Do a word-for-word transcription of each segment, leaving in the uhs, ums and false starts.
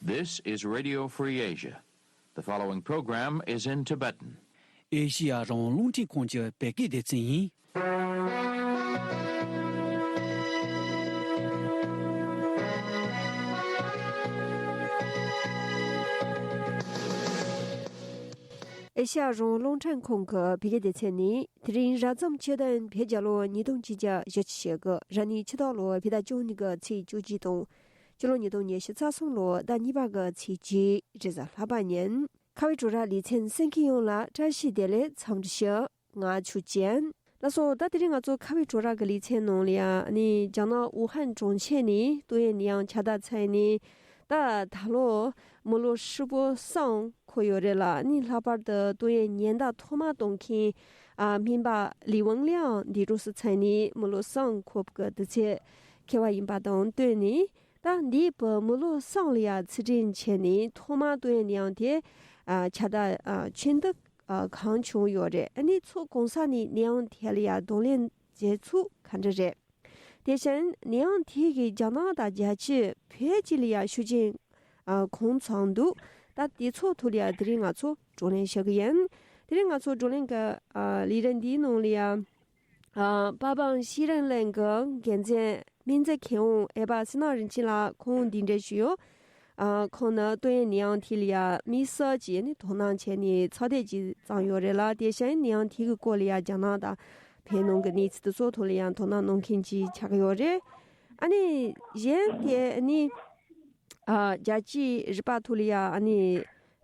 This is Radio Free Asia. The following program is in Tibetan. ཨེ་ཤི་ཡ་རང་དབང་རླུང་འཕྲིན་ཁང་གི་བོད་སྐད་སྡེ་ཚན་ཡིན། ཨེ་ཤ་ཡ་རང་དབང་རླུང་འཕྲིན་ཁང་གི་བོད་སྐད་སྡེ་ཚན་ནས། དེ་རིང་རབ་བྱུང་སྤྱི་ཟླ་བོད་རྒྱལ་ལོ་ཉིས་སྟོང་ཆིག་བརྒྱ་བཞི་བཅུ་ཞེ་དགུ། རབ་གནས་ཕྱི་ཟླ་ལོ་བོད་ཟླ་བཅུ་གཉིས་ཀྱི་ཚེས་བཅུ་གཅིག་དང་། སྤྱི་ལོ་ཉིས་སྟོང་ཉི་ཤུ་རྩ་གསུམ་ལོ་ཟླ་གཉིས་པ་གི་ཚེས་གཅིག་རེས་གཟའ་ལྷག་པ་ཉིན། ཁ་བའི་བྲོ་ར་ལེ་ཚན་གསན་མཁན་ཡོངས་ལ་བཀྲ་ཤིས་བདེ་ལེགས། འཚམས་འདྲི་ཞུ། ང་ཆོས་ཅན། ལགས་སོ། ད་དེ་རིང་ང་ཚོ་ཁ་བའི་བྲོ་ར་གི་ལེ་ཚན་ནང་ལ་ཡ། ཨ་ནི་རྒྱ་ནག་ཝུ་ཧན་གྲོང་ཁྱེར་ནས་ཏོག་དབྱིབས་ནད་ཡམས་ཁྱབ་གདལ་ཚར་ནས། ད་ད་ལོ་མི་ལོ་ཧྲིལ་པོ་གསུམ་འཁོར་ཡོད་རེད་ལ། ཨ་ནི་ལྷག་པར་དུ་ཏོག་དབྱིབས་ཉེན་བརྡ་ཐོག་མ་གཏོང་མཁན། ཨ། སྨན་པ་ལི་ཝང་ལིའང་འདས་གྲོངས་སུ་ཚར་ནས་མི་ལོ་གསུམ་འཁོར་བའི་དུས་ཚོད་འཁེལ་བ་ཡིན་པ་དང་བསྟུན་ནས། ད་འདས་པའི་མི་ལོ་གསུམ་ལ་ཡ་ཕྱིར་དྲན་བྱས་ནས། ཐོག་མར་ཏོག་དབྱིབས་ནད་ཡམས་དེ། ཨ། ཁྱབ་གདལ། ཨ། ཕྱིན་དུས། ཨ། གང་བྱུང་ཡོད་རེད། ཨ་ནི་ཕྱོགས་གང་ས་ནས་ནད་ཡམས་དེ་ལ་ཡ་གདོང་ལེན་བྱེད་ཚུལ་ག་འདྲ་རེད། དེ་བཞིན་ནད་ཡམས་དེ་གིས་རྒྱ་ནག་དང་རྒྱལ་སྤྱི་བོད་སྤྱི་ལ་ཡ་ཤུགས་རྐྱེན། ཨ། གང་བྱུང་འདུག་ད་དེ་ཚོའི་ཐོག་ལ་ཡ་དེ་རིང་ང་ཚོ་བགྲོ་གླེང་བྱེད་ཀྱི་ཡིན། དེ་རིང་ང་ཚོ་བགྲོ་གླེང་གི། ཨ། ལས་རིམ་འདིའི་ནང་ལ་ཡ། ཨ། པ་བང་ཤེས་རིག་གླིང་གི་འགན་འཛིན་སྨན་རྩིས་མཁས་དབང་ཨེ་པ་བསོད་ནམས་རིན་ཆེན་ལགས། ཁོང་འདིར་འབྲེལ་ཞུས་ཡོད། ཨ། ཁོང་ནི་ཏོག་དབྱིབས་ནད་ཡམས་དེ་ལ་ཡ་དམིགས་བསལ་གྱིས་ནི་དོ་སྣང་བྱས་ནས་ཚོགས་སྡེ་ཅིག་བརྩམས་ཡོད་རེད་ལ། དེ་བཞིན་ནད་ཡམས་དེ་གི་སྐོར་ལ་ཡ་རྒྱ་ནག་དང་བོད་ནང་གི་གནས་ཚུལ་དེ་ཚོའི་ཐོག་ལ་ཡང་དོ་སྣང་གནང་མཁན་ཅིག་ཆགས་ཀྱི་ཡོད་རེད། ཨ་ནི་གཞན་དེ་ནི། ཨ། རྒྱལ་སྤྱིའི་རིག་པ་ཐོག་ལ་ཡ། ཨ་ནི།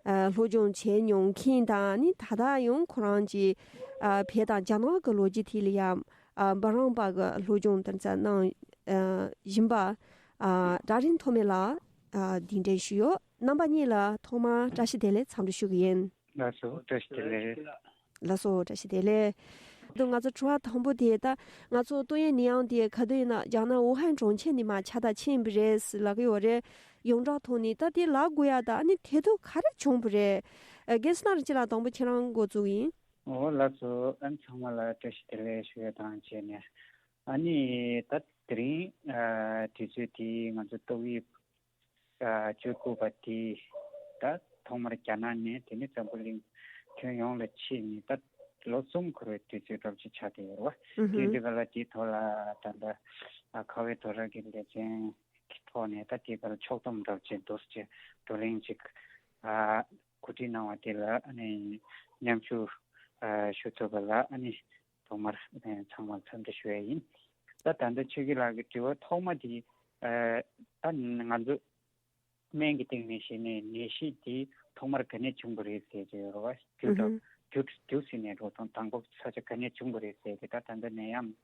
ཨ། སློབ་སྦྱོང་བྱས་མྱོང་མཁན་དང་། ཨ་ནི་ད་ལྟ་ཡང་ཁོ་རང་གི། ཨ། བོད་དང་རྒྱ་ནག་གི་ལོ་རྒྱུས་ཐད་ལ་ཡ། ཨ། འབུམ་རམས་པ་གི་སློབ་སྦྱོང་དེ་ཚོ་གནང་། ཨ། བཞིན་པ། ཨ། གྲགས་རིན་ཐོགས་མེད་ལགས། ཨ། གདན་འདྲེན་ཞུས་ཡོད། རྣམ་པ་གཉིས་ལ་ཐོག་མར་བཀྲ་ཤིས་བདེ་ལེགས་འཚམས་འདྲི་ཞུ་གི་ཡིན། ལགས་སོ། བཀྲ་ཤིས་བདེ་ལེགས། ལགས་སོ། བཀྲ་ཤིས་བདེ་ལེགས། ད་ང་ཚོ་དྲི་བ་དང་པོ་དེ། ད་ང་ཚོ་ཏོག་དབྱིབས་ནད་ཡམས་དེ་ག་དུས་ཡིན་ན་རྒྱ་ནག་ཝུ་ཧན་གྲོང་ཁྱེར་ནས་མར་ཁྱབ་གདལ་ཕྱིན་པ་རེད་ཟེར་ལབ་ཀྱི་ཡོད་རེད། ཡོངས་གྲགས་ཐོག་ནས་ད་དེ་ལབ་དགོས་ཡ། ད་ཨ་ནི་དེ་དུས་ག་རེ་བྱུང་བ་རེད། ཨ། རྒན་བསོད་ནམས་རིན་ཆེན་ལགས། དང་པོ་ཁྱེད་རང་འགོ་བཙུགས་ཡིན། འོ། ལགས་སོ། ཨ་ནི་ཚང་མ་ལ་བཀྲ་ཤིས་བདེ་ལེགས་ཞུ་ཡ་དང་བཅས་ནས། ཨ་ནི་ད་དེ་རིང་། ཨ། དུས་ཚོད་དེ་ང་ཚོ་ཏོག་དབྱིབས། ཨ། བཅུ་དགུ་པ་དེ་ད་ཐོག་མར་རྒྱ་ནག་ནས། དེ་ནས་འཛམ་བུ་གླིང་ཁྱོན་ཡོངས་ལ་ཕྱིན་ནས་ད་ལོ་གསུམ་འཁོར་བའི་དུས་ཚོད་འདྲ་པོ་ཅིག་ཆགས་བསྡད་ཡོད་རེད་པ། ཨུ་དེ་ཧུམ། དུས་ག་ལ་དེའི་ཐོག་ལ་ད་ལྟ། ཨ། ཁ་བའི་བྲོ་ར་གི་ལེ་ཚན་གྱི་ཐོག་ནས། ད་དེ་ག་ལ་ཕྱོགས་བསྡོམས་འདྲ་པོ་ཅིག་འདུག་སེ་བགྲོ་གླེང་ཅིག། ཨ། གོ་སྒྲིག་གནང་བ་དེ་ལ། ཨ་ནི་མཉམ་ཞུགས། ཨ། ཞུ་ཐུབ་པ་ལ། ཨ་ནི་ཐོག་མར། ཨ། ཚང་མར་འཚམས་འདྲི་ཞུ་ཡ་ཡིན། ད་ད་ལྟ་ཆོས་སྐྱིད་ལགས་ཀྱི་དྲི་བ་ཐོག་མ་དེ། ཨ། ད་ང་ཚོ་སྨན་གྱི་སྟེང་ནས་བཤད་ནས་ནད་གཞི་དེ་ཐོག་མར་ག་ནས་བྱུང་བ་རེད་ཟེར་གྱི་ཡོད་རེད་པ། རྒྱུ་དང་། ཨུ་ཧུམ། རྒྱུ། རྒྱུ་ཟེར་ནས་འགྲོ་དང་། དང་པོ་ས་ཆ་ག་ནས་བྱུང་བ་རེད་ཟེར་གྱི། ད་ད་ལྟ་ནད་ཡམས་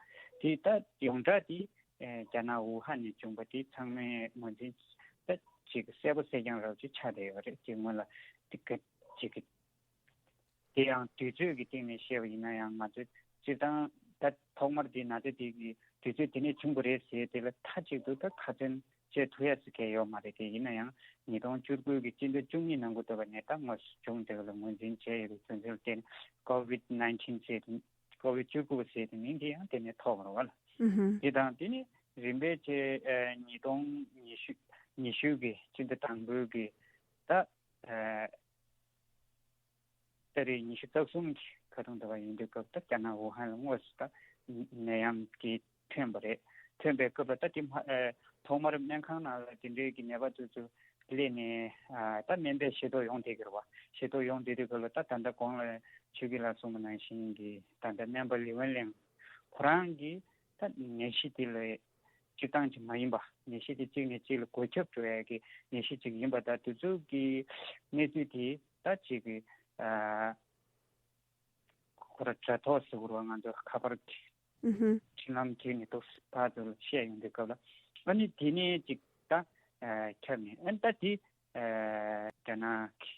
དེ་ད་ཡོངས་གྲགས་དེ། ཨ། རྒྱ་ནག་ཝུ་ཧན་ནས་བྱུང་བ་དེ་ཚང་མས་ངོས་འཛིན་ད་ཅིག་གསལ་པོ་གསལ་རྐྱང་རང་ཅིག་ཆགས་བསྡད་ཡོད་རེད། དེ་སྔོན་ལ་དེ་ག་ཅིག་གི། དེ་ཡང་དུས་ཚོད་ཀྱི་སྟེང་ནས་བཤད་པ་ཡིན་ན་ཡང་། ང་ཚོས་སྤྱིར་བཏང་ད་ཐོག་མར་དེ་ན་ཚ་དེ་གི་དུས་ཚོད་དེ་ནས་བྱུང་བ་རེད་ཟེར་དེ་ལ་མཐའ་གཅིག་ཏུ་ད་ཁ་ཚོན་བཅད་ཐུབ་ཡ་ཟེར་མཁན་ཡོད་མ་རེད། དེ་ཡིན་ན་ཡང་ཉིས་སྟོང་བཅུ་དགུ་གི་སྤྱི་ཟླ་བཅུ་གཉིས་ནང་ལོ་དུ་བ་ནས་ད་དངོས་སུ་བྱུང་། དེ་ལ་ངོས་འཛིན་བྱས་ཡོད་པའི་རྒྱུ་མཚན་ལ་བརྟེན་ནས་ཀོ་ཝིད་ནའིན་ཊིན་ཟེར་དེ། ཀོ་ཝིད་བཅུ་དགུ་ཟེར་དེ་མིང་དེ་ཡང་དེ་ནས་ཐོགས་པ་རེད་པ་ལགས། ཨུ་ཧུམ། དེ་དང་དེ་ནས་རིམ་པས་བྱས། ཨ། ཉིས་སྟོང་ཉི་ཤུ། ཉི་ཤུ་གི་སྤྱི་ཟླ་དང་པོའི་གི་ད། ཨ། ཏ་རིག་ཉི་ཤུ་རྩ་གསུམ་གྱི་ཁ་ཐུག་འདྲ་པོ་ཡིན་དུས་སྐབས། ད་རྒྱ་ནག་ཝུ་ཧན་ལ་དངོས་སུ་ད་ནད་ཡམས་དེ་ཐོན་པ་རེད། ཐོན་པའི་སྐབས་ལ་ད་དེ་མ། ཨ། ཐོག་མར་སྨན་ཁང་ནང་ལ་དེ་འདྲའི་གི་ནད་པ་ཚོ་ཚོ་སླེབས་ནས། ཨ། ད་སྨན་པས་ཤེས་རྟོགས་ཡོང་བསྡད་ཀྱི་རེད་པ། ཤེས་རྟོགས་ཡོང་བསྡད་དུས་སྐབས་ལ་ད་ད་ལྟ་གོང་ལ་ཆོས་སྐྱིད་ལགས་གསུངས་པ་ནང་བཞིན་གྱི། ད་ལྟ་སྨན་པ་ལི་ཝེན་ལེང་ཁོ་རང་གིས་ད་ནད་གཞི་དེ་ལ་སྤྱིར་བཏང་ཅིག་མ་ཡིན་པ། ནད་གཞི་དེ་གཅིག་ནས་གཅིག་ལ་འགོས་ཁྱབ་འགྲོ་ཡ་གི་ནད་གཞི་ཅིག་ཡིན་པ། ད་དེ་ཚོ་གི་གནས་ཚུལ་དེ་ད་ཅིག་གི། ཨ། ཁོ་ར་དྲ་ཐོག་ཟེར་དགོས་རེད་པ། ང་ཚོ་ཁ་པར་གྱི་ཨུ་ཧུམ། འཕྲིན་ལམ་བརྒྱུད་ནས་འདུག་སེ་ཕར་ཚུར་བཤད་ཡོང་དུས་སྐབས་ལ། ཨ་ནི་དེ་ནས་ཅིག་ད། ཨ། ཁྱབ་ནས། ཨ་ནི་ད་དེ། ཨ། རྒྱ་ནག་གི་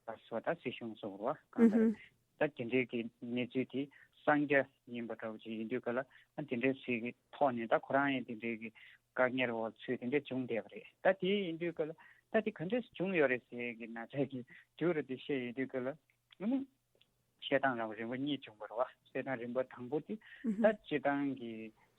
ལ་སོགས། ད་སྲིད་གཞུང་ཟེར་དགོས་རེད་པ། གང་ལྟར། ཨུ་ཧུམ། ད་དེ་འདྲའི་གི་གནས་ཚུལ་དེ་གསང་རྒྱ་ཡིན་པ་འདྲ་པོ་ཅིག་ཡིན་དུས་སྐབས་ལ། ཨ། དེ་འདྲའི་ཟིག་གི་ཐོག་ནས་ད་ཁོ་རང་ཡང་དེ་འདྲའི་གི་བཀག་ཉར་འོག་ཚུད། དེ་འདྲ་བྱུང་བསྡད་པ་རེད། ད་དེ་ཡིན་དུས་སྐབས་ལ་ད་དེ་ག་འདྲས་བྱུང་ཡོད་རེད་ཟེར་གི་ན་ཚ་གི་རྒྱུ་རུ་དེ་བཤད་ཡོང་དུས་སྐབས་ལ། ཨ་ནི་བཤད་སྟངས་རང་རིམ་པ་གཉིས་བྱུང་བ་རེད་པ། བཤད་སྟངས་རིམ་པ་དང་པོ་དེ། ཨུ་ཧུམ། ད་སྤྱིར་བཏང་གི་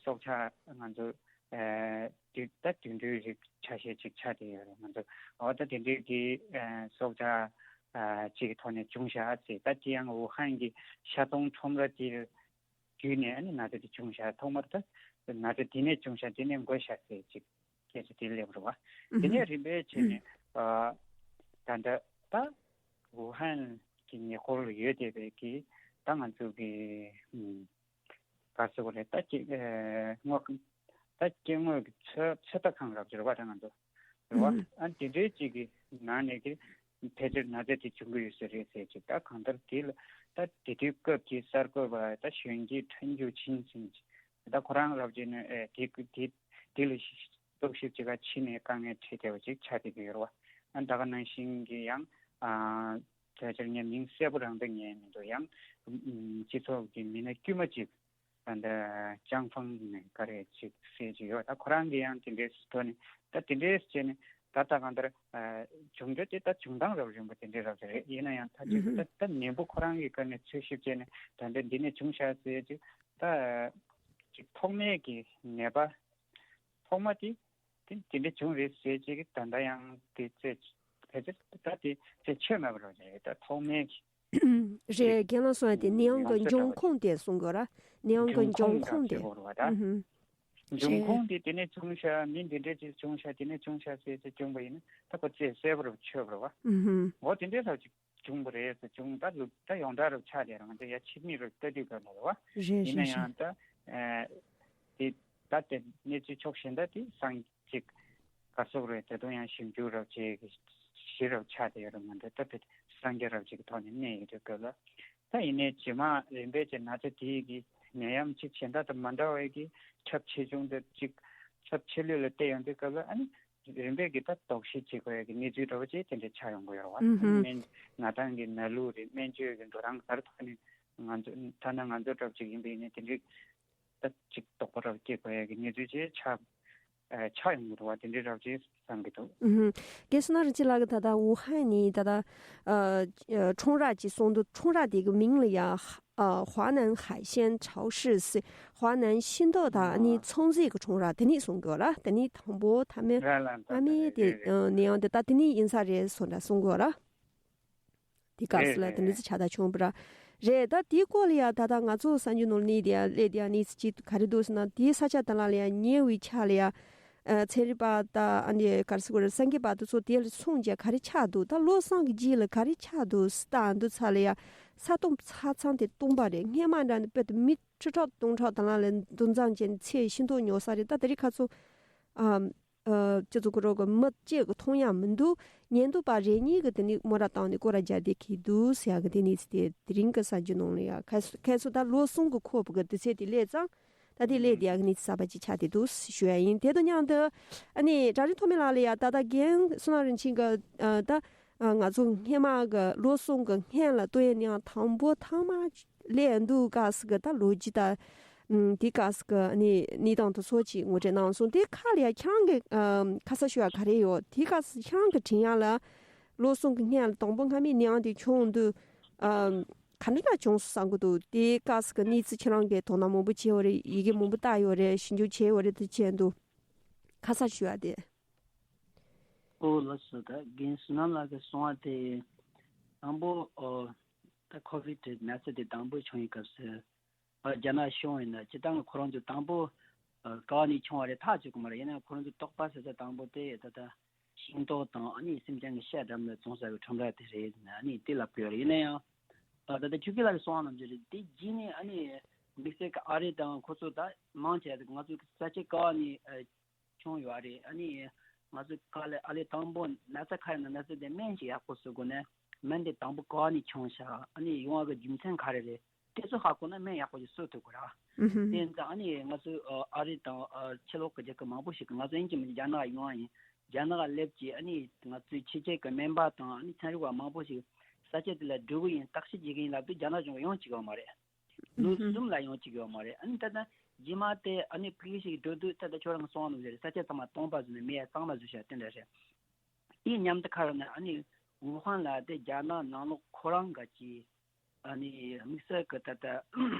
སྲོག་ཆགས་ང་ཚོ་ ཨ་དུས་ད་དུས་འགྲོའི་རིགས་ཆ་ཤས་ཅིག་ཆགས་བསྡད་ཡོད་རེད། ང་ཚོ་འོ་ད་དེ་འདྲའི་གི་ཨ་སྲོག་ཆགས་ཨ་ཅིག་གི་ཐོག་ནས་བྱུང་ཤག་ཟེར། ད་དེ་ཡང་ཝུ་ཧན་གྱི་ཤ་དོང་ཁྲོམ་ར་དེ་བརྒྱུད་ནས་ཨ་ནི་ན་ཚ་དེ་བྱུང་ཤག་ཐོག་མར་ད་ན་ཚ་དེ་ནས་བྱུང་ཤག་དེ་ནས་འགོས་ཤག་ཟེར་ཅིག་སྐད་ཆ་དེ་སླེབས་རེད་བ། དེ་ནས་རིམ་པས་བྱས་ནས་ཨ་ད་ལྟ་ད་ཝུ་ཧན་གྱི་ཉེ་འཁོར་ཡོད་བསྡད་པའི་གི་ད་ང་ཚོ་གི་ཨམ་ག་རེ་ཟེར་དགོས་རེད། ད་ཅིག་ཨ་སྔོ་ད་སྐྱེ་དངོས་ཀྱི་ཚོད་ཚོད་ལྟ་ཁང་རབ་ཅིག་རེད་བ། ད་ང་ཚོ་རེད་བ། ཨ་དེ་འདྲའི་ཅིག་གི་ནང་ནས་གི་ཕལ་ཆེར་ན་ཚ་དེ་བྱུང་གི་ཡོད་ས་རེད་ཟེར་ཅིག་ད་གང་ལྟར་དེ་ལ་ད་དེ་དུས་སྐབས་ཀྱི་གསར་འགོད་པ་ད་གཞོན་སྐྱེས་ཁྲེན་ཅུའུ་ཆིན་ཟེར་ཅིག་ད་ཁོ་རང་རབ་ཅིག་ནས་ཨེ་དེ་དེ་དེ་ལ་རྟོག་ཞིབ་བྱེད་ག་ཕྱིན་ནས་དཀའ་ངལ་འཕྲད་བསྡད་པ་ཅིག་ཆགས་བསྡད་ཀྱི་ཡོད་རེད་བ། ཨ་ད་ག་ནང་བཞིན་གྱི་ཡང་ཨ་ཕལ་ཆེར་ངས་མིང་གསལ་པོ་རང་ད་ངས་མི་འདུག་ཡང་ཨམ་སྤྱི་ཚོགས་ཀྱི་མི་སྣ་དཀྱུས་མ་ཅིག་ད་ལྟ་ཅང་ཧྥང་ནས་ག་རེ་ཅིག་ཟེར་གྱི་ཡོད། ད་ཁོ་རང་གིས་ཡང་དེ་འདྲའི་ཐོག་ནས་ད་དེ་འདྲའི་བྱས་ནས་ད་ལྟ་གང་ལྟར་ཨ་བྱུང་རྒྱུ་དེ་ད་བྱུང་སྟངས་རབ་རིམ་པ་དེ་འདྲའི་རབ་དེ་རེད། ཡིན་ན་ཡང་ད་ཅིག་ད་ད་ནད་འབུ་ཁོ་རང་གི་སྐོར་ནས་འཚོལ་ཞིབ་བྱས་ནས་ད་ལྟ་འདི་ནས་བྱུང་ཤག་ཟེར་ཅིག་ད་ཅིག་ཐོག་མའི་གི་ནད་པ་ཐོག་མ་དེ་དེ་དེ་འདྲ་བྱུང་རེད་ཟེར་ཅིག་ད་ལྟ་ཡང་དེ་ཚེ་ཕལ་ཆེར་ད་དེ་ཚེ་ཆོད་མེད་པ་རེད། ད་ཐོག་མའི་གི་རེད། རྒན་ལགས་གསུངས་ཡ་དེ་ནད་ཡམས་ཀྱི་འབྱུང་ཁུངས་དེ་གསུང་དགོས་ར། ནད་ཡམས་ཀྱི་འབྱུང་ཁུངས་དེ། ཨུ་ཧུམ། འབྱུང་ཁུངས་དེ་དེ་ནས་བྱུང་ཤག་མི་འདི་འདྲས་ཅིག་བྱུང་ཤག་དེ་ནས་བྱུང་ཤག་ཟེར་ཅིག་བྱུང་བ་ཡིན་ན་ད་ཁོ་ཚེ་གསལ་པོ་རུ་ཆོད་པ་རེད་བ། ཨུ་ཧུམ། འོ་དེ་འདྲས་ལ་ཅིག་བྱུང་བ་རེད་ཟེར། བྱུང་ད་ལུགས་ད་ཡོངས་གྲགས་རུ་ཆགས་བསྡད་རང་དེ་ཡ་ཕྱི་མིག་རུ་ལྟ་དུས་ག་ལ་རེད་བ། རེད་ཡིན་ན་རེད་ཡང་རེད། ད་ཨ་དེ་ད་དེ་གནས་ཚུལ་ཕྱོགས་གཞན་དག་དེ་སང་ཅིག་ག་སོག་རེད། ད་དུང་ཡང་ཞིབ་འཇུག་རབ་བྱེད་ཀྱི་གཞི་རབ་ཆགས་བསྡད་ཡོད་རེད་མ་འདྲ། ད་དེ་སངས་རྒྱས་རབ་བྱེད་ཀྱི་ཐོག་ནས་གནས་ཡོད་དུས་སྐབས་ལ་ད་ཡིན་ནའི་རྗེས་མ་རིམ་པས་ཀྱི་ན་ཚ་དེའི་གི་ནད་ཡམས་ཅིག་གཞན་དག་དང་མ་འདྲ་བའི་གི་ཁྱབ་ཆེ་ཆུང་དེ་ཅིག་ཁྱབ་ཆེ་ལོས་ལ་བལྟས་ཡོང་དུས་སྐབས་ལ་ཨ་ནི་རིམ་པས་ཀྱི་ད་དོགས་གཞི་བྱེད་དགོས་ཡ་གི་གནས་ཚུལ་འདྲ་བོ་ཅིག་དེ་འདྲ་ཆགས་ཡོང་གི་ཡོད་རེད་བ། ཨ་ནི་སྨན་ང་ཏང་གི་ན་ལུགས་རེད། སྨན་བཅོས་ཀྱི་འགྲོ་སྟངས་ག་རེ་ཐོག་ནས་ང་ཚོ་ཐ་ན་ང་ཚོ་འདྲ་བོ་ཅིག་ཡིན་པ་ཡིན་ནའི་དེ་འདྲའི་ད་ཅིག་དོགས་པ་རབ་སྐྱེ་དགོས་ཡ་གི་གནས་ཚུལ་ཅིག་ཆགས་ཨ་ཆགས་ཡོང་གི་འདུག་བ། དེ་འདྲའི་རབ་ཅིག་བསམ་གྱི་འདུག་ཨུ་ཧུམ། རྒན་བསོད་ནམས་རིན་ཆེན་ལགས་ཀྱིས་ད་ལྟ་ཝུ་ཧན་ནས་ད་ལྟ་ཨ་ཨ་ཁྲུང་ར་ཅིག་གསུངས་འདུག་ཁྲུང་ར་དེ་གི་མིང་ལ་ཡ་ཨ་ཧྭ་ནན་ཧའེ་ཤན超市ཟེར། ཧྭ་ནན་ཤིང་ཏོག་དང་ཨ་ནི་ཚོང་རྫས་ཀྱི་ཁྲུང་ར་དེ་ནས་གསུང་དགོས་ར། དེ་ནས་དང་པོ་མཐའ་མའི་ར་ལ་ད་མཐའ་མའི་ད་དེ་རེད་རེད། ཨ་ནི་ཡང་དེ་ད་དེ་ནས་ཡིན་ས་རེད་སོང་འདྲ་གསུང་དགོས་ར། དེ་སྐབས་སུ་ལ་དེ་འདྲ་ཅིག་ཆགས་སྡང་བྱུང་བ་ར། རེད། ད་དེའི་སྐོར་ལ་ཡ་ད་ལྟ་ང་ཚོ་གསར་འགྱུར་ནང་ལ་གནས་དེ་ཡ་སླེབས་དེ་ཡ་གནས་ཚུལ་ཅིག་ག་རེ་འདུག་ཟེར་ན། དེའི་ས་ཆ་དེ་ལ་ལ་ཡ་ཉེ་བའི་ཆ་ལ་ཡ་ཨ་ཚན་རིག་པ་དང་ཨ་ནི་ག་རེ་ཟེར་དགོས་རེད། སངས་རྒྱས་པ་དེ་ཚོ་དེ་ལ་སོང་རྗེས་ག་རེ་ཆགས་འདུག་ད་བློ་བཟང་གི་རྗེས་ལ་ག་རེ་ཆགས་འདུག་ཟེར་ལྟ་འདུག་ས་ལ་ཡ་ས་སྟོང་ཆ་ཚང་དེ་སྟོང་པ་རེད། སྔས་མ་འདྲ་ནི་དཔེ་དེ་མི་ཁྲི་ཕྲག་སྟོང་ཕྲག་དེ་ལ་ལ་འདུ་འཛོམས་བྱས་ནས་ཚལ་ཤིང་ཏོག་ཉོ་ས་རེད། ད་དེ་རིང་ཁ་སང་ཨ། ཨ་སྤྱི་ཚོགས་ཀྱི་རོགས་ཀྱི་མི་གཅིག་གི་མཐོང་ཡ་མི་འདུག་ཉེན་རྟོག་པ་རེ་གཉིས་ཀྱིས་དེ་ནས་མོ་ར་བཏང་ནས་སྐོར་ར་རྒྱག་བསྡད་ཀྱི་འདུག་ཟེར་ཡ་གི་དེ་གནས་ཚུལ་དེ་དེ་རིང་གི་གསར་འགྱུར་ནང་ལ་ཡ་ཁ་ཁ་སོ་ད་ལོ་གསུམ་གྱི་འཁོར་བུ་གི་དུས་ཚོད་དེ་སླེབས་ཙང་ད་དེ་སླེབས་བསྡད་ཡ་གི་གནས་ཚུལ་གསར་པ་ཅིག་ཆགས་བསྡད་འདུག་ཞུ་ཡ་ཡིན། དེ་དང་མཉམ་དུ་ཨ་ནི་གྲྭ་རིན་ཐོགས་མེད་ལགས་ལ་ཡ་ད་ལྟ་རྒན་བསོད་ནམས་རིན་ཆེན་གྱི་ཨ་ད་ཨ་ང་ཚོ་སྔས་མ་གི་ལོ་གསུམ་གྱི་སྔན་ལ་ལྟོས་ཡ་ནི་ཡང་དང་པོ་ཐ་མ་སླེབས་འདུག་སྐབས་སུ་གི་ད་ལོ་རྒྱུས་ད། ཨམ་དེ་སྐབས་སུ་གི་ཨ་ནི་གནས་སྟངས་དེ་ཚོ་ཅིག་ངོ་སྤྲོད་གནང་སོང་། དེ་ཁ་ལ་ཡ་ཁྱེད་རང་གི་ཨམ་ཁ་ས་ཞུ་བ་ག་རེ་ཡོད། དེ་སྐབས་སུ་ཁྱེད་རང་གི་དྲན་ཡག་ལ་ལོ་གསུམ་གི་སྔན་ལ་དང་པོ་སྔ་མའི་ནད་ཡམས་དེ་བྱུང་དུས་ཨམ་ག་འདྲ་འདྲ་བྱུང་སོང་བསམ་གི་འདུག་དེ་སྐབས་སུ་གི་གནས་ཚུལ་ཁྱེད་རང་གིས་དོ་སྣང་མང་པོ་བྱས་ཡོད་རེད། ཡི་གེ་མང་པོ་བལྟས་ཡོད་རེད། ཞིབ་འཇུག་བྱས་ཡོད་རེད། དེ་བྱས་འདུག་ཁ་ས་ཞུ་བ་དེ། ཨོ་ལགས་སོ། ད་རྒན་བསོད་ནམས་ལགས་ཀྱིས་གསུངས་པ་དེ་དང་པོ་ཨོ་ད་ཁོ་བིད་དེ་ན་ཚ་དེ་དང་པོ་བྱུང་བའི་སྐབས་སུ། ཨ་རྒྱ་ནག་གཞུང་ཡིན་ན་སྤྱིར་བཏང་ཁོ་རང་ཚོ་དང་པོ་ཨ་ག་བ་ནས་བྱུང་བ་རེད་ཐག་ཆོད་ཀྱི་མ་རེད། ཡིན་ན་ཁོ་རང་ཚོ་དོགས་པ་ཟ་ས་དང་པོ་དེ་ད་ལྟ་ཤིང་ཏོག་དང་ཨ་ནི་སེམས་ཅན་གྱི་ཤ་འགྲམ་ལ་བཙོང་ས་གི་ཁྲོམ་ར་དེ་རེད་ཟེར་ནས་ཨ་ནི་དེ་ལབ་ཀྱི་ཡོད་རེད། ཡིན་ན་ཡང་ཨ་ད་ལྟ་ཆོས་སྐྱིད་ལགས་ཀྱིས་གསུངས་པ་ནང་བཞིན་རེད། དེ་རྗེས་ནས་ཨ་ནི་དམིགས་བསལ་གྱི་ཨ་རི་དང་ཁོ་ཚོ་ད་མང་ཆེ་བ་ང་ཚོ་གི་ས་ཆ་ག་བ་ནས་ཨ་བྱུང་ཡོད་རེད། ཨ་ནི་ང་ཚོ་ག་ལ་ཨ་ལས་དང་པོ་ན་ཚ་ག་རེ་ན་ན་ཚ་དེ་སྨན་ཞིག་ཡག་པོ་བཟོ་དགོས་ན་སྨན་དེ་དང་པོ་ག་བ་ནས་བྱུང་ཤག་ཨ་ནི་ཡོང་བ་གི་རྒྱུ་མཚན་ག་རེ་རེད། དེ་ཚོ་ཧ་གོ་ན་སྨན་ཡག་པོ་ཞིག་བཟོ་ཐུབ་དགོས་ར། ཨུ་ཧུམ། དེ་ཡིན་ཙང་ཨ་ནི་ང་ཚོ་ཨ་རི་དང་ཨ་ཕྱི་ལོགས་ཀྱི་རྒྱལ་ཁབ་མང་པོ་ཞིག་གི་ང་ཚོ་ཡིན་གཅིག་མིན་གཅིག་རྒྱ་ནག་ཡོང་བ་ཡིན། རྒྱ་ནག་སླེབས་ཀྱི་ཨ་ནི་ང་ཚོའི་ཕྱི་རྒྱལ་གྱི་སྨན་པ་དང་ཨ་ནི་ཚན་རིག་པ་མང་པོ་ཞིག་ས་ཆ་དེ་ལ་འགྲོ་གི་ཡིན། བརྟག་དཔྱད་བྱེད་ཀྱི་ཡིན་ལབ་དུས་རྒྱ་ནག་གཞུང་གིས་ཡོང་བཅུག་ཡོད་མ་རེད། ལོ་གསུམ་ལ་ཡང་གཅིག་ཡོད་མ་རེད། ཨ་ནི་ད་ལྟ་རྗེས་མ་དེ་ཨ་ནི་ཕ་གི་ཞིག་འགྲོ་དུས་ད་ལྟ་ཁྱོད་རང་གསུངས་པ་ནང་བཞིན་རེད། ས་ཆ་ཚང་མ་སྟོང་པ་བཟོས་ནས་མི་ཡ་གཙང་མ་བཟོས་ཤག་དེ་འདྲ་རེད། དེའི་མཉམ་དུ་ཁ་རོག་ནས་ཨ་ནི་ཝུ་ཧན་ལ་དེ་རྒྱ་ནག་ནང་ལོགས་ཁོ་རང་ག་ཅི་ཨ་ནི་དམིགས་བསལ་གི་ད་ལྟ་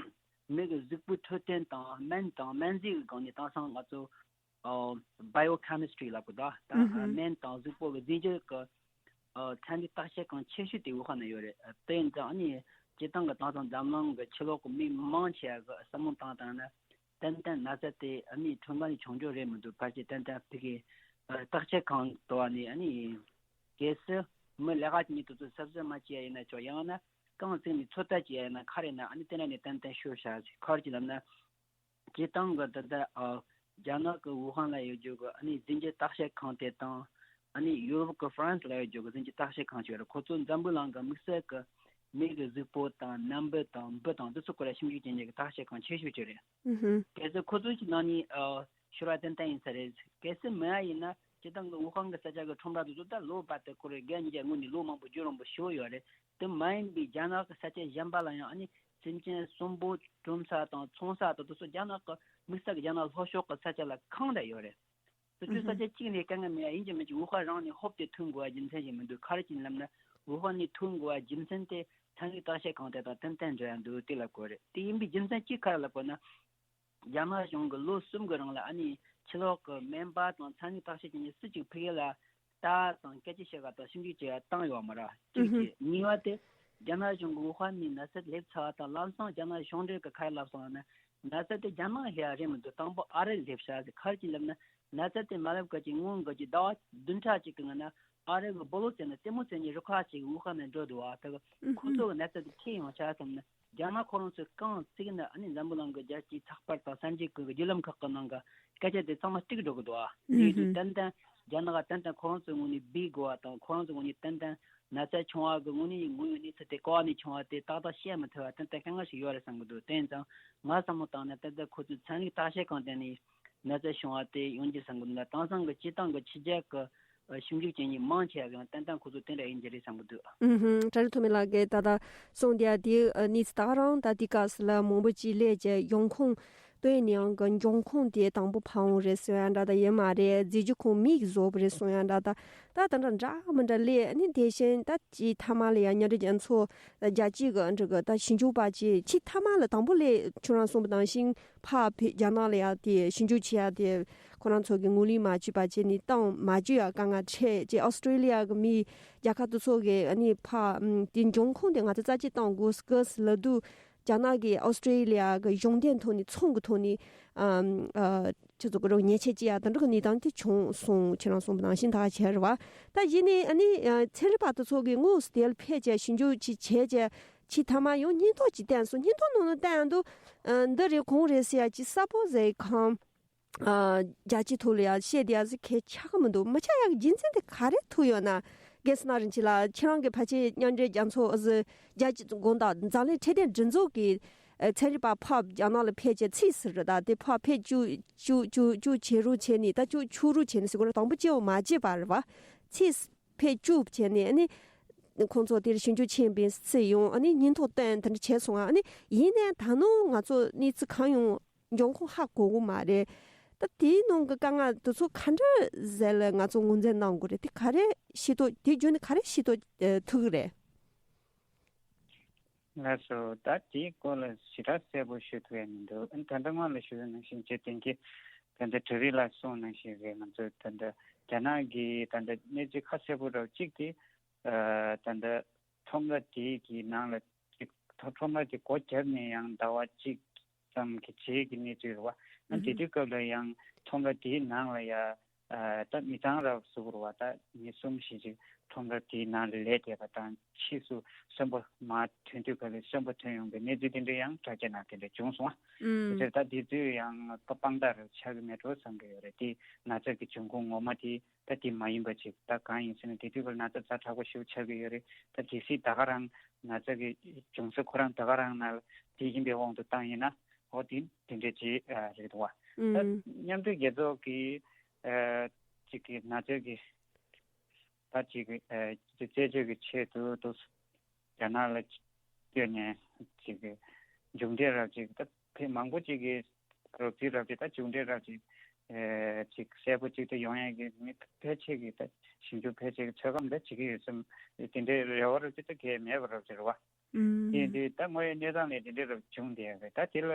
མི་གི་གཟུགས་པོའི་འཕྲོད་བསྟེན་དང་སྨན་དང་སྨན་རྫས་ཀྱི་སྒང་ནས་དེང་སང་ང་ཚོ་ ཨ་Biochemistry ལབ་གི་འདུག་ད་ཨ་སྨན་དང་གཟུགས་པོ་གི་རྫས་འགྱུར་གི་ཨ་ཚན་རིག་བརྟག་དཔྱད་ཁང་ཆེ་ཤོས་དེ་ཝུ་ཧན་ན་ཡོད་རེད། ཨ་དེ་ཡིན་ཙང་ཨ་ནི་སྤྱིར་བཏང་གི་དེང་སང་འཛམ་གླིང་གི་ཕྱི་ལོགས་གི་མི་མང་ཆེ་བ་གི་བསམ་བློ་བཏང་བཏང་ན། ཏན་ཏན་ན་ཚ་དེ་ཨ་ནི་ཁྲོན་པ་ནས་བྱུང་རྒྱུ་རེད་མི་འདུག་ཕལ་ཆེར་ཏན་ཏན་ཕ་གི་ཨ་བརྟག་དཔྱད་ཁང་དུ་བ་ནས་ཨ་ནི་གལ་སྲིད་མི་ལས་ཀ་བྱེད་མཁན་དེ་ཚོ་གཟབ་གཟབ་མ་བྱས་ཡིན་ན་ཆོག་ཡང་ན་རྐང་བཙུགས་ནས་ཚོད་ལྟ་བྱས་ཡིན་ན་ཁ་རེ་ན་ཨ་ནི་དེ་ན་ནས་ཏན་ཏན་ཤོར་བཞག་ཟེར། ག་རེ་ལབ་ན། སྤྱིར་བཏང་གི་ད་ལྟ་ཨ་རྒྱ་ནག་གི་ཝུ་ཧན་ལ་ཡོད་རྒྱུ་གི་ཨ་ནི་རྫས་འགྱུར་བརྟག་དཔྱད་ཁང་དེ་དང་། ཨ་ནི་ཡུ་རོབ་གི་ཧྥ་རན་སི་ལ་ཡོད་རྒྱུ་གི་རྫས་འགྱུར་བརྟག་དཔྱད་ཁང་ཞིག་ཡོད་རེད། ཁོ་ཚོ་འཛམ་བུ་གླིང་གི་དམིགས་བསལ་གི་མི་གི་གཟུགས་པོ་དང་ནད་འབུ་དང་འབུ་དང་འདི་ཚོ་སྐོར་ལ་ཞིབ་འཇུག་བྱེད་མཁན་གྱི་བརྟག་དཔྱད་ཁང་ཆེ་ཤོས་ཅིག་རེད། ཨུ་ཧུ། གལ་སྲིད་ཁོ་ཚོ་ཞིག་ནང་ནས་ཨ་ཤོར་བ་ཏན་ཏན་ཡིན་ས་རེད། གལ་སྲིད་མེད་ཡ་ཡིན་ན་སྤྱིར་བཏང་གི་ཝུ་ཧན་གི་ས་ཆ་གི་ཁྲོམ་ར་དེ་ཚོ་ད་ལོ་བར་དུ་ཁོ་རེ་བརྒལ་ཉིན་རྒྱ་སྔོན་ནས་ལོ་མང་པོ་རྒྱུན་རིང་པོ་ཞིག་ཡོད་རེད། དེ་མ་ཡིན་པའི་རྒྱ་ནག་གི་ས་ཆ་གཞན་པ་ལ་ཡང་ཨ་ནི་སེམས་ཅན་གསོན་པོ་གྲོན་ས་དང་འཚོང་ས་དང་དེ་ཚོ་རྒྱ་ནག་གི་དམིགས་བསལ་གྱི་རྒྱ་ནག་ལྷོ་ཕྱོགས་ཀྱི་ས་ཆ་ལ་གང་འདྲ་ཡོད་རེད། དེ་ཚོའི་ས་ཆ་གཅིག་ནས་དཀའ་ངལ་མེད་ཡ་ཡིན་གྱི་མིན་གྱི་ཝུ་ཧན་རང་ནས་ཧོབ་སྟེ་ཐོན་དགོས་པ་རྒྱུ་མཚན་ཞིག་མི་འདུག་ག་རེ་བྱས་ནས་ལབ་ན་ཝུ་ཧན་ནས་ཐོན་དགོས་པ་རྒྱུ་མཚན་དེ་ཚན་རིག་བརྟག་དཔྱད་ཁང་དེ་དང་ཏན་ཏན་འབྲེལ་ཡ་འདུག་དེ་ལབ་དགོས་རེད། དེ་ཡིན་པའི་རྒྱུ་མཚན་གཅིག་ག་རེ་ལབ་དགོས་ན། རྒྱ་ནག་གཞུང་གིས་ལོ་གསུམ་གྱི་རིང་ལ་ཨ་ནི་ཕྱི་ལོགས་ཀྱི་སྨན་པ་དང་ཚན་རིག་བརྟག་དཔྱད་བྱེད་མཁན་སུ་གཅིག་ཕ་གི་ལ་ལྟ་དང་སྐད་ཆ་བཤད་ག་དང་ཞིབ་འཇུག་བྱེད་ཡ་བཏང་ཡོད་མ་རེད། གཅིག་དེ། གཉིས་པ་དེ་རྒྱ་ནག་གཞུང་གིས་ཝུ་ཧན་ནས་ན་ཚ་སླེབས་ཚར་བ་དང་ལམ་སང་རྒྱ་ནག་གཞུང་འབྲེལ་གྱི་ཁ་ལབ་སོང་ན་ན་ཚ་དེ་རྒྱ་ནག་སླེབས་ཡ་རེད་མི་འདུག་དང་པོ་ཨ་རི་སླེབས་ཤག་ཟེར། ག་རེ་བྱས་ནས་ལབ་ན་ན་ཚ་དེ་མ་སླེབས་ག་ཅིག་སྔོན་ག་ཅིག་ཟླ་བ་བདུན་ཕྲག་གཅིག་གི་སྔོན་ན་ཨ་རི་གི་སྦོ་ལོ་ཟེར་ན་རྩེད་མོ་རྩེ་མཁན་རུ་ཁག་ཅིག་ཝུ་ཧན་ནས་འགྲོ་འདུག་བ། ད་ཁོ་ཚོ་གི་ན་ཚ་དེ་ཁྱེར་ཡོང་ཤག་བསམ་ན། རྒྱ་ནག་ཁོ་རང་ཚོས་རྐང་བཙུགས་ན་ཨ་ནི་འཛམ་བུ་གླིང་གི་རྒྱལ་སྤྱིའི་ཚགས་པར་དང་གསར་འགྱུར་ཁག་གི་བརྒྱུད་ལམ་ཁག་གི་ནང་གི་སྐད་ཆ་དེ་ཚང་མ་ཏིག་འགྲོ་གི་འདུག་ཨ། དེ་ཡིན་དུས་ཏན་ཏན་རྒྱ་ནག་ཏན་ཏན་ཁོ་རང་ཚོའི་ངོས་ནས་སྦས་དགོས་པ་དང་ཁོ་རང་ཚོའི་ངོས་ནས་ཏན་ཏན་ན་ཚ་བྱུང་བ་གི་དངོས་གནས་ཡིན་དངོས་ཡོད་གནས་ཚུལ་དེ་ག་བ་ནས་བྱུང་བ་དེ་ཏག་ཏག་བཤད་མི་ཐུབ་པ་ཏན་ཏན་དཀའ་ངལ་ཞིག་ཡོད་རེད་བསམ་གི་འདུག་དེ་ཡིན་ཙང་ང་བསམ་བློ་བཏང་ན་ཏན་ཏན་ཁོ་ཚོས་ཚན་རིག་བརྟག་དཔྱད་ཁང་དེ་ནས་ན་ཚ་བྱུང་བ་དེ་ཡོང་རྒྱུ་བསམ་གི་འདུག་ལ་དེང་སང་གི་སྤྱིར་བཏང་གི་ཕྱི་རྒྱལ་གི་ཞིབ་འཇུག་བྱེད་མཁན་མང་ཆེ་བ་ཡང་ཏན་ཏན་ཁོ་ཚོ་དེ་འདྲ་ཡིན་གྱི་རེད་བསམ་གི་འདུག་ཨུ་ཧུམ། བཀྲ་ཤིས་ཐོན་མི་ལགས་ཀྱིས་ད་ལྟ་གསུངས་དེ་ཡ་དེ་གནས་ཚུལ་ད་ག་རང་ད་དེ་སྐབས་སུ་ལ་མང་པོ་ཅིག་སླེབས་བྱས་འབྱུང་ཁུངས་ལྟོས་ནས་ཡང་གི་འབྱུང་ཁུངས་དེ་དང་པོ་ཕར་འོང་རེད་གསུང་ཡ་འདྲ་ད་ཡིན་མ་རེད། རྫས་འགྱུར་ཁོང་མིས་བཟོས་པ་རེད་གསུང་ཡ་འདྲ་ད་ད་ད་འདྲ་འདྲ་མི་འདྲ་སླེབས་ནི་དེ་བཞིན་ད་ཅི་མཐའ་མ་ལ་ཡ་མཉམ་འབྲེལ་རྒྱལ་ཚོགས་རྒྱལ་སྤྱི་གི་འདྲ་གི་ད་ཞིབ་འཇུག་པ་ཅིག་ཅི་མཐའ་མ་ལ་དང་པོ་སླེབས་ཁྱོད་རང་གསུངས་པ་ནང་བཞིན། ཕར་བོད་རྒྱ་ནག་ལ་ཡང་དེ་ཞིབ་འཇུག་བྱེད་ཡ་དེ་ཁོ་རང་ཚོ་གི་ངོས་ལེན་མ་བྱས་པ་བྱས་ནས་བཏང་མ་བཅུག་ཡ་དཀའ་ངལ་འཕྲད་ཅེས་ཨོ་སི་ཀྲེ་ལི་ཡ་གི་མི་རྒྱལ་ཁབ་དེ་ཚོ་གི་ཨ་ནི་ཕར་དེ་འབྱུང་ཁུངས་དེ་ང་ཚོ་རྩ་ཆེ་བཏང་དགོས་སྐབས་སུ་ལ་དུ་རྒྱ་ནག་གི་ཨོ་སི་ཀྲེ་ལི་ཡ་གི་གཞུང་འབྲེལ་ཐོག་ནས་ཚོང་གི་ཐོག་ནས་ཨམ་ཨ་ཁྱེད་ཚོ་གི་རོགས་ཉེས་ཆད་ཅི་ཡ་དེ་འདྲ་གི་གནས་སྟངས་དེ་བྱུང་སོང་ཁྱེད་རང་གསུངས་པ་ནང་བཞིན་ད་ག་བྱས་རེད་བ། ད་གཞི་ནས་ཨ་ནི་ཚན་རིག་པ་དེ་ཚོ་གི་དངོས་སུ་དེ་ལ་ཕེབས་བྱས་ཞིབ་འཇུག་ཅིག་བྱས་བྱས། ཕྱི་མཐའ་མ་ཡང་སྙན་ཐོ་ཅིག་བསྟན་སོང་། སྙན་ཐོ་ནང་ལ་བསྟན་ཡང་འདུག་ཨ་འདི་རེད་གོང་རེད་ཟེར་ཡ་ཅིག་གསལ་པོ་ཟེར་གང་ཨ་རྒྱལ་སྤྱི་ཐོག་ལ་ཡ་བཤད་བསྡད་ཡ་ཟེར་གལ་ཆགས་ཀྱི་མི་འདུག་མི་ཆགས་ཡ་གི་རྒྱུ་མཚན་དེ་ག་རེ་ཐུག་ཡོད་ན། རྒན་བསོད་ནམས་རིན་ཆེན་ལགས་ཁྱེད་རང་གི་ཕལ་ཆེར་མཉམ་འབྲེལ་རྒྱལ་ཚོགས་ཨ་ཟེར་རྒྱལ་སྤྱི་དགོངས་དག་འཛམ་གླིང་འཕྲོད་བསྟེན་སྒྲིག་འཛུགས་ཀྱི་ཨ་ཚན་རིག་པ་ཕར་རྒྱ་ནག་ལ་ཕེབས་བྱས་ཚིག་ཟེར་རེད། ད་དེ་ཕར་ཕེབས་བཅུག་བཅུག་བཅུག་བཅུག་བྱེད་རོགས་བྱས་ནས་ད་བཅུག་བཅུག་རོགས་བྱས་ནས་ཟེར་དགོས་རེད། དང་པོ་སྐྱེ་བོ་མ་བྱས་པ་རེད་བ། ཚིག་ཕེབས་བཅུག་བྱས་ནས་ཨ་ནི་ཁོང་ཚོ་དེར་ཞིབ་འཇུག་ཕྱིན་པའི་ཚེ་ཡོང་ཨ་ནི་སྙན་ཐོ་བཏོན་དེ་འདྲ་བྱས་སོང་ཨ་ནི་ཡིན་ནའི་ད་ནང་ང་ཚོ་གནས་ཚུལ་གང་ཡོང་འབྱུང་ཁུངས་ཧ་གོ་གི་མ་རེད། ད་དེའི་ནང་གི་དཀའ་ངལ་དེ་ཚོ་ག་འདྲ་ཟེར་ལ་ང་ཚོ་ངོས་འཛིན་གནང་དགོས་རེད། དེ་ག་རེ་ཤེས་རྟོགས་དེ་བརྒྱུད་ནས་ག་རེ་ཤེས་རྟོགས་ཐུབ་ཀྱི་རེད། ལགས་སོ། ད་དེའི་སྐོར་ལ་ཞེ་དྲག་གསལ་པོ་ཞུ་ཐུབ་ཡ་མི་འདུག་ཨ་ནི་ད་ལྟ་སྔོན་ལ་ཞུ་བ་ནང་བཞིན་ཅེས་དེང་གི་ད་ལྟ་གྲ་རི་ལ་གསུངས་ནང་བཞིན་རེད། ང་ཚོ་ད་ལྟ་རྒྱ་ནག་གི་ད་ལྟ་གནས་ཚུལ་ཁ་གསལ་པོ་རོགས་གཅིག་དེ་ད་ལྟ་ཁྲོམ་ར་དེའི་གི་ནང་ལ་ཅིག་ཁྲོམ་ར་དེ་སྒོ་བརྒྱབ་ནས་ཡང་ཟླ་བ་གཅིག་ཙམ་གྱི་རྗེས་ཀྱི་གནས་ཚུལ་རེད་བ། ཨ་དེ་དུས་སྐབས་ལ་ཡང་ཁྲོམ་ར་དེའི་ནང་ལ་ཡ་ད་མི་ཚང་རབ་གཟུགས་རུ་བ་ད་མི་གསུམ་བཞི་ཅིག་ཁྲོམ་ར་དེའི་ནང་ལ་ལས་བསྡད་པ་དང་ཕྱིས་སུ་གསོན་པོ་མར་ཐོན་དུས་སྐབས་ལ་གསོན་པོ་ཐོན་ཡོང་པའི་གནས་ཚུལ་དེ་འདྲ་ཡང་དྲ་རྒྱ་ནང་དེ་འདྲ་བྱུང་སོང་བ། དེ་ཚོས་ད་དེ་ཚོས་ཡང་དཔང་རྟགས་རབ་ཆགས་ཀྱི་མེད་འགྲོ་བསམ་གྱི་ཡོད་རེད། དེ་ན་ཚ་གི་འབྱུང་ཁུངས་ངོ་མ་དེ་ད་དེ་མ་ཡིན་པ་ཅིག་ད་གང་ཡིན་ཟེར་ན་དེ་དུས་སྐབས་ལ་ན་ཚ་ཛ་དྲག་པོ་ཞིག་ཆགས་ཀྱི་ཡོད་རེད། ད་གལ་སྲིད་ད་ག་རང་ན་ཚ་གི་འབྱུང་ས་ཁོ་རང་ད་ག་རང་ན་དེ་ཡིན་པའི་དབང་དུ་བཏང་ཡིན་ན། འོ་དེ་དེ་འདྲས་ཅིག་རེད་འདུག་བ། ད་ཨུམ། མཉམ་འབྲེལ་རྒྱལ་ཚོགས་ཀྱི་ཨ་ཅིག་གི་ན་ཚོད་ཀྱི་ད་ཅིག་གི་ཨ་རྩད་གཅོད་ཀྱི་ཆེད་དུ་དུ་རྒྱ་ནག་ལ་བསྐྱོད་ནས་ཅིག་གི་མཇུག་འབྲས་རབ་ཅིག་ད་ཕེ་མང་པོ་ཅིག་གི་རོབ་ཙི་རབ་ཅིག་ད་མཇུག་འབྲས་རབ་ཅིག་ཨ་ཅིག་གསལ་པོ་ཅིག་ད་ཡོང་ཡ་གི་མི་ཕལ་ཆེར་གི་ད་ཞིབ་འཇུག་ཕལ་ཆེར་གི་ཚོད་བགམ་ད་བྱེད་ཀྱི་ཡོད་བསམ་དེ་འདྲའི་རེ་བ་རབ་ཅིག་ད་གས་མེད་པ་རབ་ཅིག་རེད་བ། ཨུམ། དེ་འདི་ད་དངོས་ཡོད་གནས་སྟངས་ལས་དེ་འདྲའི་རབ་བྱུང་བསྡད་ཡོད་རེད། ད་དེ་ལ་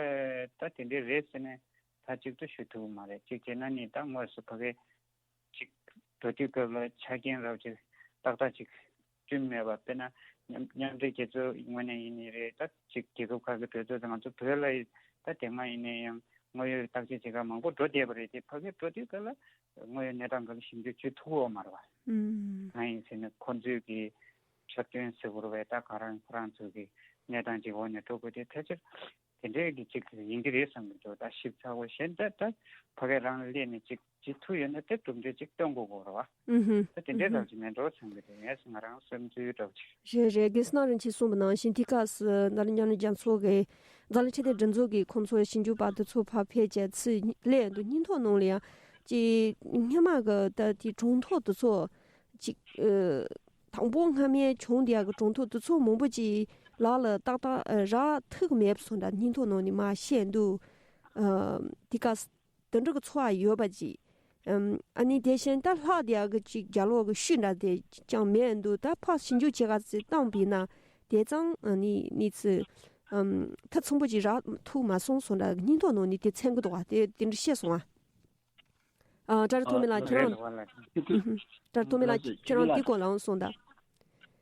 ད་དེ་འདྲའི་རེད་ཟེར་ནས་ མཐའ་གཅིག་ཏུ་ཞུ་ཐུབ་ཀྱི་མ་རེད། གཅིག་བྱས་ན་ནི་ད་དངོས་སུ་ཕ་གི་ཅིག་འགྲོ་དུས་སྐབས་ལ་ཆ་རྐྱེན་རབ་ཅིག་ཏག་ཏག་ཅིག་བསྐྲུན་མེད་པ། དཔེར་ན་མཉམ་མཉམ་འབྲེལ་རྒྱལ་ཚོགས་ངོས་ནས་ཡིན་ནི་རེད། ད་ཅིག་རྒྱལ་ཁབ་ཁག་གི་གྲོས་ཚོགས་དང་ང་ཚོ་བོད་ལ་ཡི་ད་དེ་སྔ་ཡིན་ནའི་ཡང་དངོས་ཡོད་བརྟག་དཔྱད་བྱེད་གར་མང་པོ་འགྲོ་བསྡད་པ་རེད། དེ་ཕ་གིར་འགྲོ་དུས་སྐབས་ལ་དངོས་ཡོད་གནས་སྟངས་སྐོར་ལ་ཞིབ་འཇུག་བྱེད་ཐུབ་ཡོད་མ་རེད་བ། ཨུམ། གང་ཡིན་ཟེར་ན་ཁོང་ཚོས་ཀྱི་འཁྲབ་སྟོན་ཟེར་དགོས་རེད་བས། ད་ག་རང་ཁོ་རང་ཚོ་གི་གནས་སྟངས་ཅིག་འོག་ནས་འགྲོ་དགོས་དེ་ཕལ་ཆེར་དེ་འདྲའི་གི་ཅིག་ཡིན་གྱི་རེད་བསམ་གྱི་འདུག་ད་ཞིབ་ཚགས་པོ་གཞན་ད་ད་ཕ་གི་རང་སླེབས་ནས་ཅིག་བྱེད་ཐུབ་ཡོད་ན་དེ་གྲུབ་འབྲས་ཅིག་སྟོན་དགོས་གོ་རེད་བ། ཨུ་ཧུ། ད་དེ་འདྲའི་ཨུ་ཧུ། རང་ཅིག་མེད་འགྲོ་བསམ་གྱི་རེད། ངས་ང་རང་བསམ་ཚུལ་འདྲ་བོ་ཅིག་རེད་རེད། རྒན་སྣང་རིན་ཆེན་གསུངས་པ་ནང་བཞིན་དེ་སྐབས་སུ་ནཱ་ལེནྡྲ་མཉམ་འབྲེལ་རྒྱལ་ཚོགས་ཀྱི་འཛམ་གླིང་འཕྲོད་བསྟེན་སྒྲིག་འཛུགས་ཀྱི་ཁོང་ཚོ་ཞིབ་འཇུག་པ་དེ་ཚོ་ཕར་ཕེབས་བྱས་ཚུར་སླེབས་འདུག་སྙིང་ཐོག་ནང་ལ་ཡང་ཅིག་སྔོན་མ་གི་ད་དེ་གྲངས་ཐོ་དེ་ཚོ་ཅིག་ཨ། དང་པོ་སྔ་མའི་བྱུང་བསྡད་ཡག་གི་གྲངས་ཐོ་དེ་ཚོ་མང་པོ་ཅིག་ལག་ལ་ཏག་ཏག་ཨ། རག་ཐུབ་ཀྱི་མེད་པ་སོང་འདྲ་སྙིང་ཐོག་ནང་ནས་མར་བཤད་འདུག་ཨ། དེ་ག་དེ་འདྲ་གི་ཚོར་བ་ཡོད་པ་ཅིག་ཨམ། ཨ་ནི་དེ་བཞིན་ད་ལྷག་བསྡད་ཡག་གི་ཅིག་རྒྱབ་ལོགས་གི་ཤུལ་འདྲ་དེ་ཅང་མེད་འདུག་ད་ཕར་ཞིབ་འཇུག་བྱེད་ག་ཚོད་བཏང་བ་ཡིན་ན་དེ་ཙང་ཨ་ནི་གནས་ཚུལ་ཨམ། ཐེ་ཚོམ་པོ་ཅིག་རག་ཐུབ་མ་སོང་སོང་འདྲ་སྙིང་ཐོག་ནང་ནས་དེ་མཚོན་གི་འདུག་བ། དེ་དེ་འདྲ་བཤད་སོང་ཨ། ཨ། བཀྲ་ཤིས་ཐོགས་མེད་ལགས་ཁྱེད་རང་། ཨ། ཨུ་ཧུམ། བཀྲ་ཤིས་ཐོགས་མེད་ལགས་ཁྱེད་རང་འདི་སྐོར་ལའང་གསུངས་དང་།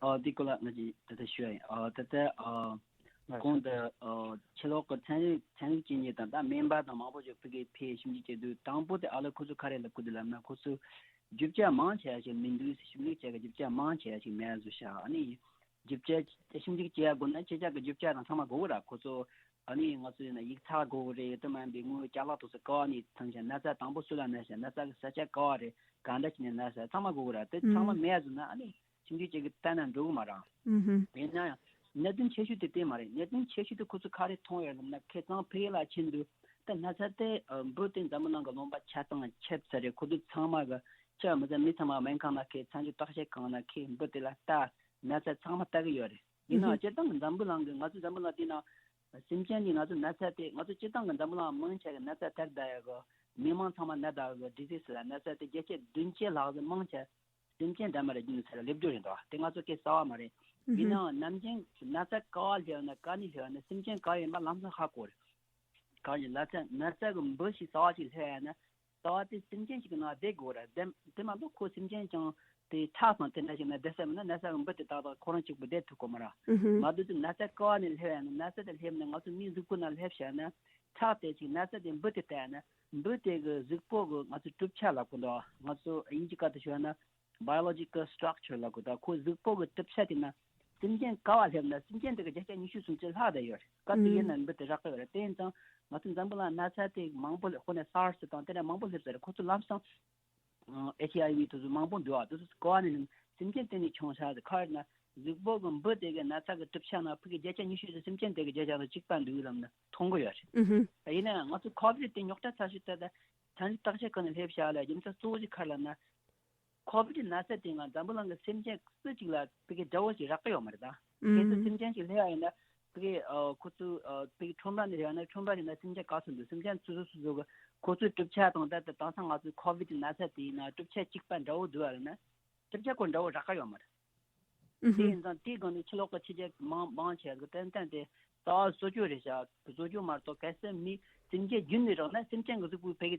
ཨ། འདི་སྐོར་ལ་ང་ཅིག་ད་ལྟ་ཞུ་ཡ་ཡིན། ཨ། ད་ལྟ་ཨ། གོང་དུ་ཨ། ཕྱི་ལོགས་ཀྱི་ཚན་རིག་ཚན་རིག་བྱས་ཉེས་དང་ད་སྨན་པ་དང་མང་པོ་ཞིག་ཕ་གིར་ཕེབས་ཞིབ་འཇུག་བྱས་དུས་དང་པོ་དེ་ཨ་ལ་ཁོ་ཚོ་ག་རེ་ལབ་ཀྱི་འདུག་ལབ་ན་ཁོ་ཚོ་རྒྱུ་ཆ་མང་ཆེ་བ་ཞིག་མི་འདུག་ཞིབ་འཇུག་བྱས་ཀྱི་རྒྱུ་ཆ་མང་ཆེ་བ་ཞིག་མེད་བཟོ་བྱ། ཨ་ནི་རྒྱུ་ཆ་ཞིབ་འཇུག་བྱེད་ཡ་དགོས་ན་ཁྱེད་ཅག་གི་རྒྱུ་ཆ་དང་ཚང་མ་དགོས་ཀྱི་ར། ཁོ་ཚོ་ཨ་ནི་ང་ཚོ་ཡིན་ན་ཡིག་ཚགས་དགོས་ཀྱི་རེད། དེ་མ་ཡིན་པའི་དངོས་ཡོད་ཅ་ལག་དེ་ཚོ་ག་བ་ནས་ཐོན་ཤག་ན་ཚ་དང་པོ་སུ་ལ་ན་ཤག་ན་ཚ་གི་ས་ཆ་ག་བ་རེད། ག་འདྲ་བྱས་ནས་ན་ཤག་ཚང་མ་དགོས་ཀྱི་ར། དེ་ཚང་མ་ཨུམ། མེད་བཟོ་ན་ཨ་ནི་ཞིབ་འཇུག་བྱེད་ཀྱི་ལྟ་ན་འགྲོ་གི་མ་རེད། ཨུམ་ཧུམ། ཡིན་ན་ཡང་གནད་དོན་ཆེ་ཤོས་དེ་དེ་མ་རེད། གནད་དོན་ཆེ་ཤོས་དེ་ཁོ་ཚོ་ག་རེ་མཐོང་ཡོད་ལབ་ན་ཁྱེད་ཚང་ཕ་གི་ལ་ཕྱིན་དུས་ད་ན་ཚ་དེ་འབུ་དེ་འཛམ་བུ་གླིང་གི་ལུང་པ་ཆ་ཚང་ཁྱབ་ཚར་རེད། ཁོ་ཚོ་ཚང་མ་གི་ཁྱབ་མི་ཚར། མི་ཚང་མ་སྨན་ཁང་ན་ཁེལ་ཚན་རིག་བརྟག་དཔྱད་ཁང་ན་ཁེལ་འབུ་དེ་ལ་ལྟ་ན་ཚ་ཚང་མ་ལྟ་གི་ཡོད་རེད། ཡིན་ནའང་སྤྱིར་བཏང་གི་འཛམ་བུ་གླིང་གི་ང་ཚོ་འཛམ་བུ་གླིང་འདི་ན་སེམས་ཅན་གྱི་ང་ཚོ་ན་ཚ་དེ་ང་ཚོ་སྤྱིར་བཏང་གི་འཛམ་བུ་གླིང་མང་ཆེ་གི་ན་ཚ་དར་བསྡད་ཡོད་གི། མི་མང་ཚང་མ་ན་བསྡད་ཡོད་གི་ཌི་ཟིས་ལ་ན་ཚ་དེ་བརྒྱ་ཆ་བདུན་ཅུ་ལྷག་ཙམ་མང་ཆེ་སེམས་ཅན་འདྲ་མི་འདྲ་རྒྱུ་ནི་ཚ་ལ་སླེབས་རྒྱུ་རེད་འདུག་དེ་ང་ཚོ་སྐད་གསལ་བ་མ་རེད། ཡིན་ནའང་ནམ་རྒྱུན་ན་ཚ་ག་བ་སླེབས་ན་ག་ནས་སླེབས་ན་སེམས་ཅན་ག་ཡིན་པ་ལམ་སང་ཧ་གོ་རེད། གང་ཡིན་ན་ཚ་ན་ཚ་གི་འབུ་ཞིག་ཟ་བ་ཞིག་སླེབས་ཡ་ན་ཟ་བ་དེ་སེམས་ཅན་ཞིག་གི་ནང་བསྡད་དགོས་ར། དེ་དེ་མ་གཏོགས་ཁོ་སེམས་ཅན་ཀྱང་དེ་ཁྲག་དང་དེ་འདྲ་ཞིག་ན་བསྡད་ས་མིན་ན་ན་ཚ་གི་འབུ་དེ་ཏག་ཏག་ཁོ་རང་གཅིག་པུ་བསྡད་ཐུབ་ཀྱི་མ་ར། ཨུ་ཧུམ། མ་འདུག་ཚེ་ན་ཚ་ག་བ་ནས་སླེབས་ཡ་ན་ན་ཚ་དེ་སླེབས་ན་ང་ཚོ་མིའི་གཟུགས་པོ་ནང་སླེབས་ཤག་ན་ཁྲག་དེ་ཞིག་ན་ཚ་དེ་འབུ་དེ་བལྟས་ཡ་ན་འབུ་དེ་གི་གཟུགས་པོ་གི་ང་ཚོ་གྲུབ་ཆ་ལབ་གི་འདུག་ང་ཚོ་དབྱིན་ཇི་སྐད་དུ་ཞུ་ཡ་ན་biological structure ལབ་དགོས། ད་ཁོའི་གཟུགས་པོ་གི་གྲུབ་ཆ་དེ་ན་སེམས་ཅན་ག་བ་སླེབས་ན་སེམས་ཅན་དེ་གི་བརྒྱ་ཆ་ཉི་ཤུ་སུམ་ཅུ་ལྷག་བསྡད་ཡོད་རེད། ག་དུས་ཡིན་ན་འབུ་དེ་རག་གི་ཡོད་རེད། དེ་ཡིན་ཙང་ང་ཚོ་འཛམ་བུ་གླིང་ན་ཚ་དེ་མང་པོ་སླེབས་ཁོ་ནས་སཱར་སི་དང་དེ་འདྲ་མང་པོ་སླེབས་ས་རེད། ཁོ་ཚོ་ལམ་སང་ཨེཆ་ཨའི་ཝི་དེ་ཚོ་མང་པོ་འདུག་ཨ། དེ་ཚོ་ག་བ་ནས་སེམས་ཅན་དེ་ནས་བྱུང་ས་རེད། ག་རེ་ན་གཟུགས་པོ་གི་འབུ་དེ་གི་ན་ཚ་གི་གྲུབ་ཆ་ན་ཕ་གི་བརྒྱ་ཆ་ཉི་ཤུ་དེ་སེམས་ཅན་དེ་གི་བརྒྱ་ཆ་དང་གཅིག་པ་འདུག་ལབ་ན་མཐོང་གི་ཡོད་རེད། ཨུ་ཧུམ། ཡིན་ན་ཡང་ང་ཚོ་ཁོ་བིད་དེ་རྙོག་དྲ་ཚ་ཤོས་དེ་ད་ཚན་རིག་བརྟག་དཔྱད་ཁང་ནས་སླེབས་ཤག་ལ་རྒྱུ་མཚན་གཙོ་བོ་ཞིག་ག་རེ་ལབ་ན། ཁོ་བིད་ན་ཚ་དེ་ང་འཛམ་བུ་གླིང་གི་སེམས་ཅན་སུ་གཅིག་ལ་ཕ་གི་དགྲ་བོ་ཞིག་རག་གི་ཡོད་མ་རེད་ད། ཨུམ། གལ་སྲིད་སེམས་ཅན་ཞིག་སླེབས་ཡ་ཡིན་ན་ཕ་གི་ཨ་ཁོ་ཚོ་ཨ་ཕ་གི་ཁྲོམ་ར་ནས་སླེབས་ཡ་ན་ཁྲོམ་ར་རེད་ན་སེམས་ཅན་ག་ཚོད་འདུག་སེམས་ཅན་སོ་སོ་སོ་སོ་གི་ཁོ་ཚོའི་གྲུབ་ཆ་དང་ད་ལྟ་དེང་སང་ང་ཚོའི་ཁོ་བིད་ན་ཚ་དེ་ཡིན་ན་གྲུབ་ཆ་གཅིག་པ་འདྲ་བོ་འདུག་ཡ་རེད་ན་གྲུབ་ཆ་ཁོ་འདྲ་བོ་རག་གི་ཡོད་མ་རེད། ཨུ་དེ་ཧུམ། ཡིན་ཙང་དེའི་སྒང་ནས་ཕྱི་ལོགས་ཀྱི་ཕྱི་རྒྱལ་མང་མང་ཆེ་གི་ཏན་ཏན་དེ་རྩ་བ་བཟོ་བཅོས་རེད་ཤག་བཟོ་བཅོས་མ་གཏོགས་གལ་སྲིད་མི་སེམས་ཅན་རྒྱུན་ནས་རག་ན་སེམས་ཅན་གི་གཟུགས་པོའི་ཕ་གི་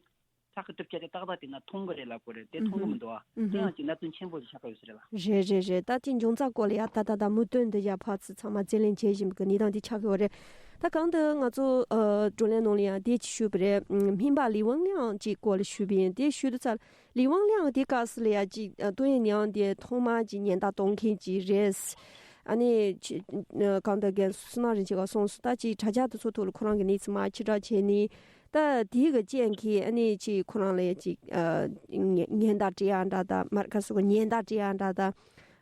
ཁྲག་གི་གྲུབ་ཆ་དེ་ཏག་ཏག་དེ་ན་མཐོང་གི་རེད་ལབ་དགོས་རེད། དེ་མཐོང་གི་མི་འདུག་ཨ། ཨུ་དེ་ཡང་ཅིག་གནད་དོན་ཆེན་པོ་ཞིག་ཆགས་ཀྱི་ཡོད་ས་རེད་ལ། རེད་རེད་རེད། ད་དེ་འབྱུང་རྩ་སྐོར་ལ་ཡ་ད་ད་ད་མུ་མཐུད་དུ་ཡ་ཕར་ཚུར་ཚང་མ་རྩིས་ལེན་བྱེད་བཞིན་པའི་གནས་སྟངས་དེ་ཆགས་ཀྱི་ཡོད་རེད། ད་གང་དུ་ང་ཚོ་ཨ་བགྲོ་གླེང་ནང་ལ་ཡང་དེ་ཅིག་ཞུས་པ་རེད། སྨན་པ་ལི་ཝང་ལིའང་ཅིག་སྐོར་ལ་ཞུས་པ་ཡིན། དེ་ཞུས་དུས་ཙང་ལི་ཝང་ལིའང་དེ་སྐབས་སུ་ལ་ཡ་ཅིག་ཨ་ཏུའུ་ཡན་ཉང་དེ་ཐོག་མ་ཅིག་ཉེན་བརྡ་གཏོང་མཁན་ཅིག་རེད། ཨ་ནི་ཅི་ཨ་གང་ལྟར་རྒན་བསོད་ནམས་རིན་ཆེན་ག་གསུངས་སོང་། ད་ཅིག་དྲ་རྒྱ་དེ་ཚོ་ཐོག་ལ་ཁོ་རང་གི་གནས་ཚུལ་མར་ཕྱིར་བསྒྲགས་བྱས་ནས་ད་དེའི་གི་རྐྱེན་གྱིས་ཨ་ནི་ཅིག་ཁོ་རང་ལ་ཅིག་ཨ་ཉེན་ཉེན་བརྡ་སྤྲད་ཡ་འདྲ་ད་མར་ཁ་སོ་གི་ཉེན་བརྡ་སྤྲད་ཡ་འདྲ་ད་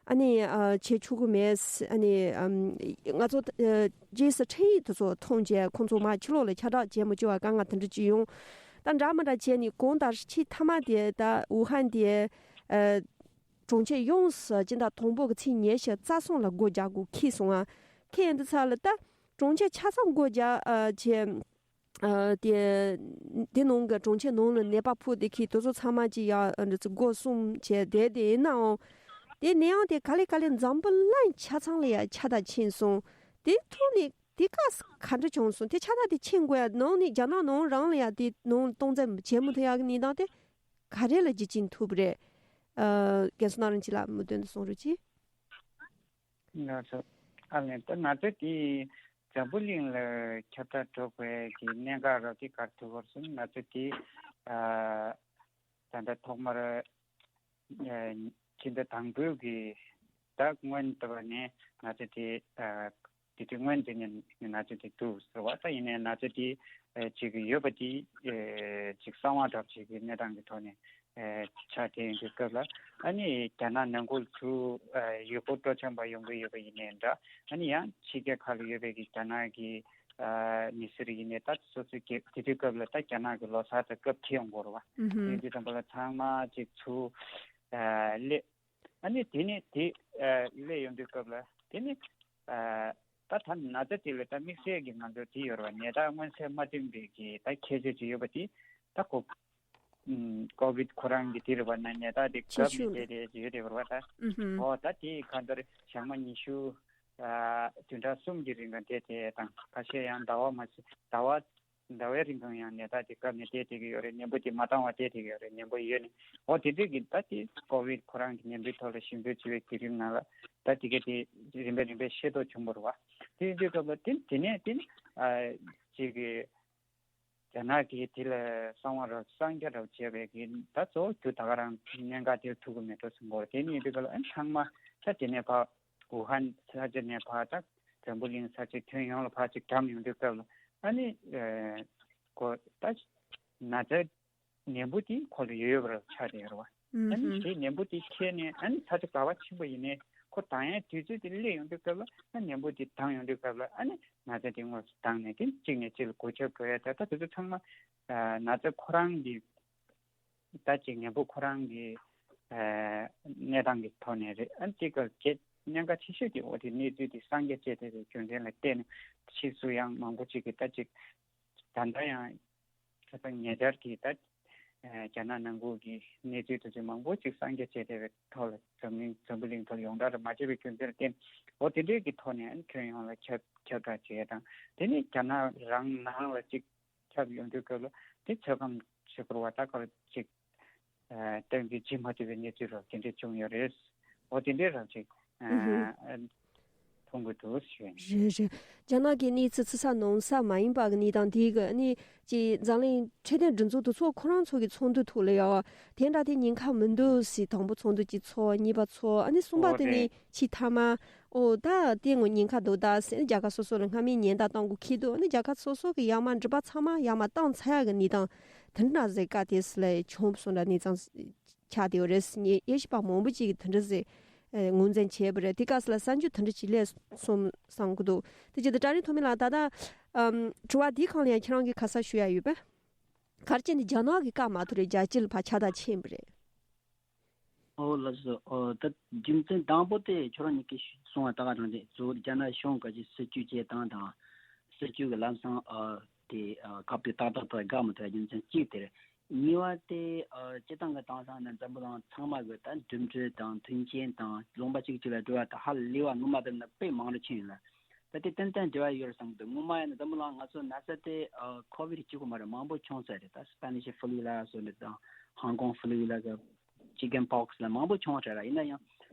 ཨ་ནི་ཨ་བྱེད་ཆོག་གི་མེད། ཨ་ནི་ཨམ་ང་ཚོ་ཨ་རྗེས་སུ་འཕྲིན་ཡིག་དེ་ཚོ་མཐོང་རྗེས་ཁོང་ཚོ་མར་ཕྱི་ལོགས་ལ་ཁྱབ་བསྒྲགས་བྱེད་མི་བཅུག་པ་དཀའ་ངལ་དེ་འདྲ་ཅིག་ཡོང་། ད་འདྲ་མི་འདྲ་བྱས་ནས་གང་ལྟར་ཕྱི་མཐའ་མ་དེ་ད་ཝུ་ཧན་དེ་ཨ། གྲོང་ཁྱེར་ཡོངས་སུ་སྤྱི་ཟླ་དང་པོ་གི་ཚེས་ཉེར་བཞི་རྩ་གསུམ་ལ་སྒོ་རྒྱག་དགོས་འཁེལ་སོང་ང་། འཁེལ་འདི་ཚར་ལ་ད་གྲོང་ཁྱེར་ཆ་ཚང་སྒོ་རྒྱག་ཨ་བྱས། ཨ་དེ་དེ་ནང་གི་གྲོང་ཁྱེར་ནང་ལ་ནད་པ་ཕོག་དེ་ཁེལ་དེ་ཚོ་ཚང་མ་ཅིག་ཡ་ཨ་འདི་ཚོ་སྒོ་གསུམ་བྱས་བསྡད་དེ་ཡིན་ནའང་། དེ་ནས་ཡང་དེ་ག་ལེ་ག་ལེ་འཛམ་བུ་གླིང་ཆ་ཚང་ལ་ཡ་ཁྱབ་བསྒྲགས་ཕྱིན་སོང་། དེ་ཐོག་ནས། དེ་ག་ས་ག་འདྲ་བྱུང་སོང་། དེ་ཆ་ནས་དེ་ཕྱིན་དགོས་ཡ་ནང་ནས་རྒྱ་ནག་ནང་རང་ལ་ཡ་དེ་ནང་གཏོང་འཛིན་བྱེད་མི་ཐུབ་ཡ་གི་གནས་སྟངས་དེ་ག་རེ་ལ་རྒྱུ་རྐྱེན་ཐུག་པ་རེད། ཨ། རྒན་བསོད་ནམས་རིན་ཆེན་ལགས་མུ་མཐུད་དུ་གསུང་རོགས་གྱིས། ལགས་སོ། ཨ་ལན། ད་ང་ཚོ་དེ་འཛམ་བུ་གླིང་ལ་ཁྱབ་བསྒྲགས་འགྲོ་དགོས་ཀྱི་གནད་འགག་རོགས་དེ་ག་རེ་ཐུག་པ་རེད་ཟེར་ན། ང་ཚོ་དེ་ཨ་ད་ལྟ་ཐོག་མར་ཨ་ཕྱི་ཟླ་དང་པོའི་གི་ཟླ་སྔོན་དུ་བ་ནས་ང་ཚོ་དེ་ཨ་དེ་དུས་སྔོན་དེ་ནས་ང་ཚོ་དེ་འདུག་ཟེར་བ། ད་ཡིན་ནའི་ང་ཚོ་དེ་ཨ་ཅིག་ཡོད་པ་དེ་ཨ་ཅིག་གསང་བ་འདྲ་ཅིག་གི་གནས་སྟངས་ཀྱི་ཐོག་ནས་ཨ་ཆགས་བསྡད་ཡོད་དུས་སྐབས་ལ། ཨ་ནི་རྒྱ་ནག་ནང་ཁུལ་དུ་ཨ་ཡུལ་སྐོར་སྤྲོ་འཆམ་པ་ཡོང་གི་ཡོད་པ་ཡིན་ནའི་འདྲ། ཨ་ནི་ཡང་ཕྱི་རྒྱལ་ཁག་ལ་ཡོད་པའི་གི་རྒྱ་ནག་གི་ཨ་མི་སེར་ཡིན་ནའི་ད་སོ་སོའི་གི་དེ་དུས་སྐབས་ལ་ད་རྒྱ་ནག་གི་ལོ་གསར་དང་སྐབས་འཁེལ་ཡོང་གི་རེད་བ། ཨུ་ཧུམ། དེ་དུས་ཙམ་པ་ལ་ཚང་མ་ཅིག་ཚུར་ཨ་སླེབས། ཨ་ནི་དེ་ནས་དེ་ཨ་སླེབས་ཡོང་དུས་སྐབས་ལ་དེ་ནི་ཨ་ད་ད་ན་ཚ་དེ་ལ་ད་དམིགས་བསལ་གྱི་ང་ཚོ་དེ་ཡོད་རེད་བ། ནད་རྟགས་མངོན་གསལ་མ་ཐོན་པའི་གི་ད་ཁྱད་ཆོས་ཅིག་ཡོད་པ་དེ་ད་ཁོ་ཨུམ་ཀོ་བིད་ཁོ་རང་གི་དེ་རེད་བ། ན་ནད་རྟགས་དེ་ཁྱད་བསྒྲགས་ཆོས་ནས་བསྡད་དེ་ཡོད་རེད་བ་ད། ཨུ་ཧུམ། ཨོ་ད་དེ་ག་འདྲ་རེད། ཞག་མ་ཉི་ཤུ་ཨ་བདུན་ཕྲག་གསུམ་གྱི་རིང་ལ་བསྡད་དེ་དང་། ཁ་ཤས་ཡང་ཟླ་བ་མ་ཟད་ཟླ་བ་ཟླ་བའི་རིང་ལ་ཡང་ནད་རྟགས་དེ་བཀབ་ནས་བསྡད་བསྡད་ཀྱི་ཡོད་རེད། ནད་འབུ་དེ་མ་བཏང་བ་བསྡད་བསྡད་ཀྱི་ཡོད་རེད། ནད་འབུ་ཡོད་ནས། འོ་དེ་འདྲས་ཀྱི་ད་དེ་ཀོ་བིད་ཁོ་རང་གི་ནད་འབུའི་ཐོག་ལ་ཞིབ་འཇུག་བྱེད་པའི་བརྒྱུད་རིམ་ནང་ལ་ད་དེ་ག་དེ་རིམ་པས་རིམ་པས་ཤེས་རྟོགས་བྱུང་བ་རེད་བ། དེ་ཡིན་དུས་སྐབས་ལ་དེ་དེ་ནས་དེ་ནི་ཨ་ཅིག་གི་རྒྱ་ནག་གིས་དེ་ལ་གསང་བ་ར་གསང་རྒྱ་ར་བྱས་པའི་གི་ད་གཙོ་བོ་རྒྱུ་ད་ག་རང་གནད་འགག་དེར་ཐུག་གི་མེད་འགྲོ་བསམ་གི་རེད། དེ་ནི་ཡིན་དུས་སྐབས་ལ་ཨ་ཚང་མ་ད་དེ་ནས་ཕར་ཝུ་ཧན་ས་ཆ་ནས་ཕར་ད་འཛམ་བུ་གླིང་ས་ཆའི་ཁྱོན་ཡོངས་ལ་ཕར་ཅིག་གྲམ་ཡོང་དུས་སྐབས་ལ་ཨ་ནི་ཨ་ཁོ་ད་ན་ཚ་ནད་འབུ་དེ་ཁོ་ལ་ཡོད་ཡོད་པ་ར་ཆགས་བསྡད་ཡོད་རེད་བ། ཨ་ནི་ཨུ་ཧུམ། དེ་ནད་འབུ་དེ་ཁྱེར་ནས་ཨ་ནི་ས་ཆ་ག་པར་ཕྱིན་པ་ཡིན་ནའི་ཁོ་དྭངས་ཡའི་དུས་ཚོད་དེ་སླེབས་ཡོང་དུས་སྐབས་ལ་ཨ་ནད་འབུ་དེ་དྭངས་ཡོང་དུས་སྐབས་ལ་ཨ་ནི་ན་ཚ་དེ་དངོས་སུ་དྭངས་ནས་དེ་གཅིག་ནས་གཅིག་ལ་འགོས་ཁྱབ་འགྲོ་ཡ། ད་ད་དེ་ཚོ་ཚང་མ་ཨ་ན་ཚ་ཁོ་རང་གི་ད་ཅིག་ནད་འབུ་ཁོ་རང་གི་ཨ་གནས་སྟངས་ཀྱི་ཐོག་ནས་རེད། ཨ་ནི་དེ་ག་གལ་གནད་འགག་ཆེ་ཤོས་དེ་འོ་དེ་གནས་ཚུལ་དེ་གསང་རྒྱ་བྱས་བསྡད་པའི་རྒྱུ་མཚན་ལ་བརྟེན་ནས་ཕྱིས་སུ་ཡང་མང་པོ་ཅིག་གིས་ད་ཅིག་ད་ལྟ་ཡང་ཁ་སང་ཉེ་ཆར་གྱི་ད་ཨ་རྒྱ་ནག་ནང་ཁུལ་གྱི་གནས་ཚུལ་དེ་ཚོ་མང་པོ་ཅིག་གསང་རྒྱ་བྱས་བསྡད་པའི་ཐོག་ལ་འཛམ་གླིང་འཛམ་བུ་གླིང་ཐོག་ལ་ཡོངས་གྲགས་རེ་མ་བྱས་པའི་རྒྱུ་མཚན་ལ་བརྟེན། འོ་དེ་འདྲའི་གི་ཐོག་ནས་ཨ་ནི་ཁྱོན་ཡོངས་ལ་ཁྱབ་ཁྱབ་བསྒྲགས་བྱས་དང་། དེ་ནས་རྒྱ་ནག་རང་ནང་ལ་ཅིག་ཁྱབ་ཡོང་དུས་སྐབས་ལ་དེ་ཚོད་བགམ་བྱེད་དགོས་པ་ད་ག་རེ་ཅིག་ཨ་སྟངས་འཛིན་བྱེད་མ་ཐུབ་པའི་གནས་ཚུལ་རོ་དེ་འདྲ་བྱུང་ཡོད་རེད། འོ་དེ་འདྲའི་རང་ཅིག་ཨ་ཨུ་ཧུམ། མཐོང་གི་འདུག་ཞུ་ཡིན། རེད་རེད། རྒྱ་ནག་གི་གནས་ཚུལ་ཚུད་ས་ནང་ས་མ་ཡིན་པ་གི་གནས་སྟངས་དེ་གི་ཨ་ནི་ཅིག་འཛམ་གླིང་འཕྲོད་བསྟེན་སྒྲིག་འཛུགས་དེ་ཚོ་ཁོ་རང་ཚོ་གི་ཚོགས་འདུ་ཐོག་ལ་ཡ་དེ་འདྲ་དེ་ཉེན་ཁ་མི་འདུག་ཟེར། དང་པོ་ཚོགས་འདུ་གཅིག་ཚོགས། གཉིས་པ་ཚོགས། ཨ་ནི་གསུམ་པ་འོ་དེ་ནས་རེད། ཕྱི་མཐའ་མ་ཨོ་ད་དེ་ངོ་ཉེན་ཁ་འདུག་ད་ཟེར། རྒྱལ་ཁབ་སོ་སོ་ལ་སྔ་མའི་ཉེན་བརྡ་གཏོང་དགོས་ཁེལ་འདུག་ཨ་ནི་རྒྱལ་ཁབ་སོ་སོ་གི་ཡར་མར་འགྲུལ་པ་ཚང་མ་ཡར་མར་བཏང་ཚར་ཡ་གི་གནས་སྟངས་དེ་འདྲ་ཟེར་བཀའ་དེ་སི་ལ་བྱུང་སོང་འདྲ་གནས་སྟངས་ཆགས་བསྡད་ཡོད་རེད། ངས་དབྱེ་ཞིབ་པ་མང་པོ་ཅིག་གིས་དེ་འདྲ་ཟེར་ངོས་འཛིན་བྱས་པ་རེད། དེ་སྐབས་སུ་ལ་གསར་འགྱུར་དེ་འདྲ་ཅིག་སླེབས་སོང་བསམ་གི་འདུག་དེ་བྱས་ཏེ་ཀྲ་རིན་ཐོན་མི་ལགས་ད་ལྟ་ཨམ་དྲི་བ་འདིའི་སྒང་ལ་ཡང་ཁྱེད་རང་གིས་ཁ་གསལ་ཞུ་ཡ་ཡོད་པས། ག་རེ་བྱས་ནས་རྒྱ་ནག་གི་བཀའ་མ་ཐོབ་རེད། རྒྱལ་སྤྱི་ལ་ཕར་ཁྱབ་བརྡལ་ཕྱིན་པ་རེད། ཨོ་ལགས་སོ། ཨོ་ད་རྒྱུ་མཚན་དང་པོ་དེ་ཁྱོད་རང་གཉིས་ཀྱིས་གསུངས་པ་ད་ག་རང་རེད། གཙོ་བོ་རྒྱ་ནག་གཞུང་གི་སྲིད་ཇུས་བྱས་སྟངས་དང་། སྲིད་ཇུས་ཀྱི་ལམ་སང་ཨ་དེ་ཨ་ཁ་གཏད་ཏག་ཏག་ཏག་དགའ་མི་ཐུབ་རྒྱུ་མཚན་གཅིག་དེ་རེད། གཉིས་པ་དེ་ཨ་སྤྱི་བཏང་གི་དེང་སང་ནི་འཛམ་བུ་གླིང་ཚང་མ་གི་ད་འགྲིམ་འགྲུལ་དང་མཐུན་རྐྱེན་དང་ལུང་པ་གཅིག་གཅིག་ལ་འགྲོ་བ་དང་ཧ་ལས་པ་སྔོན་མ་དང་ནི་དཔེ་མང་རུ་ཕྱིན་ཡོད་ལ། ད་དེ་ཏན་ཏན་འབྲེལ་བ་ཡོད་རེད་བསམ་གི་འདུག་སྔོན་མ་ཡིན་ན་འཛམ་བུ་གླིང་ང་ཚོ་ན་ཚ་དེ་ཨ་ཁོ་བིད་གཅིག་པུ་མ་རེད། མང་པོ་བྱུང་ས་རེད། ད་སི་པེ་ནི་ཤི་ཕུ་ལུ་ལ་སོགས་ནི་དང་ཧོང་ཀོང་ཕུ་ལུ་ལ་སོགས། ཅི་ཀེན་པོག་སི་ལ་མང་པོ་བྱུང་བ་རེད་ལ། ཡིན་ན་ཡང་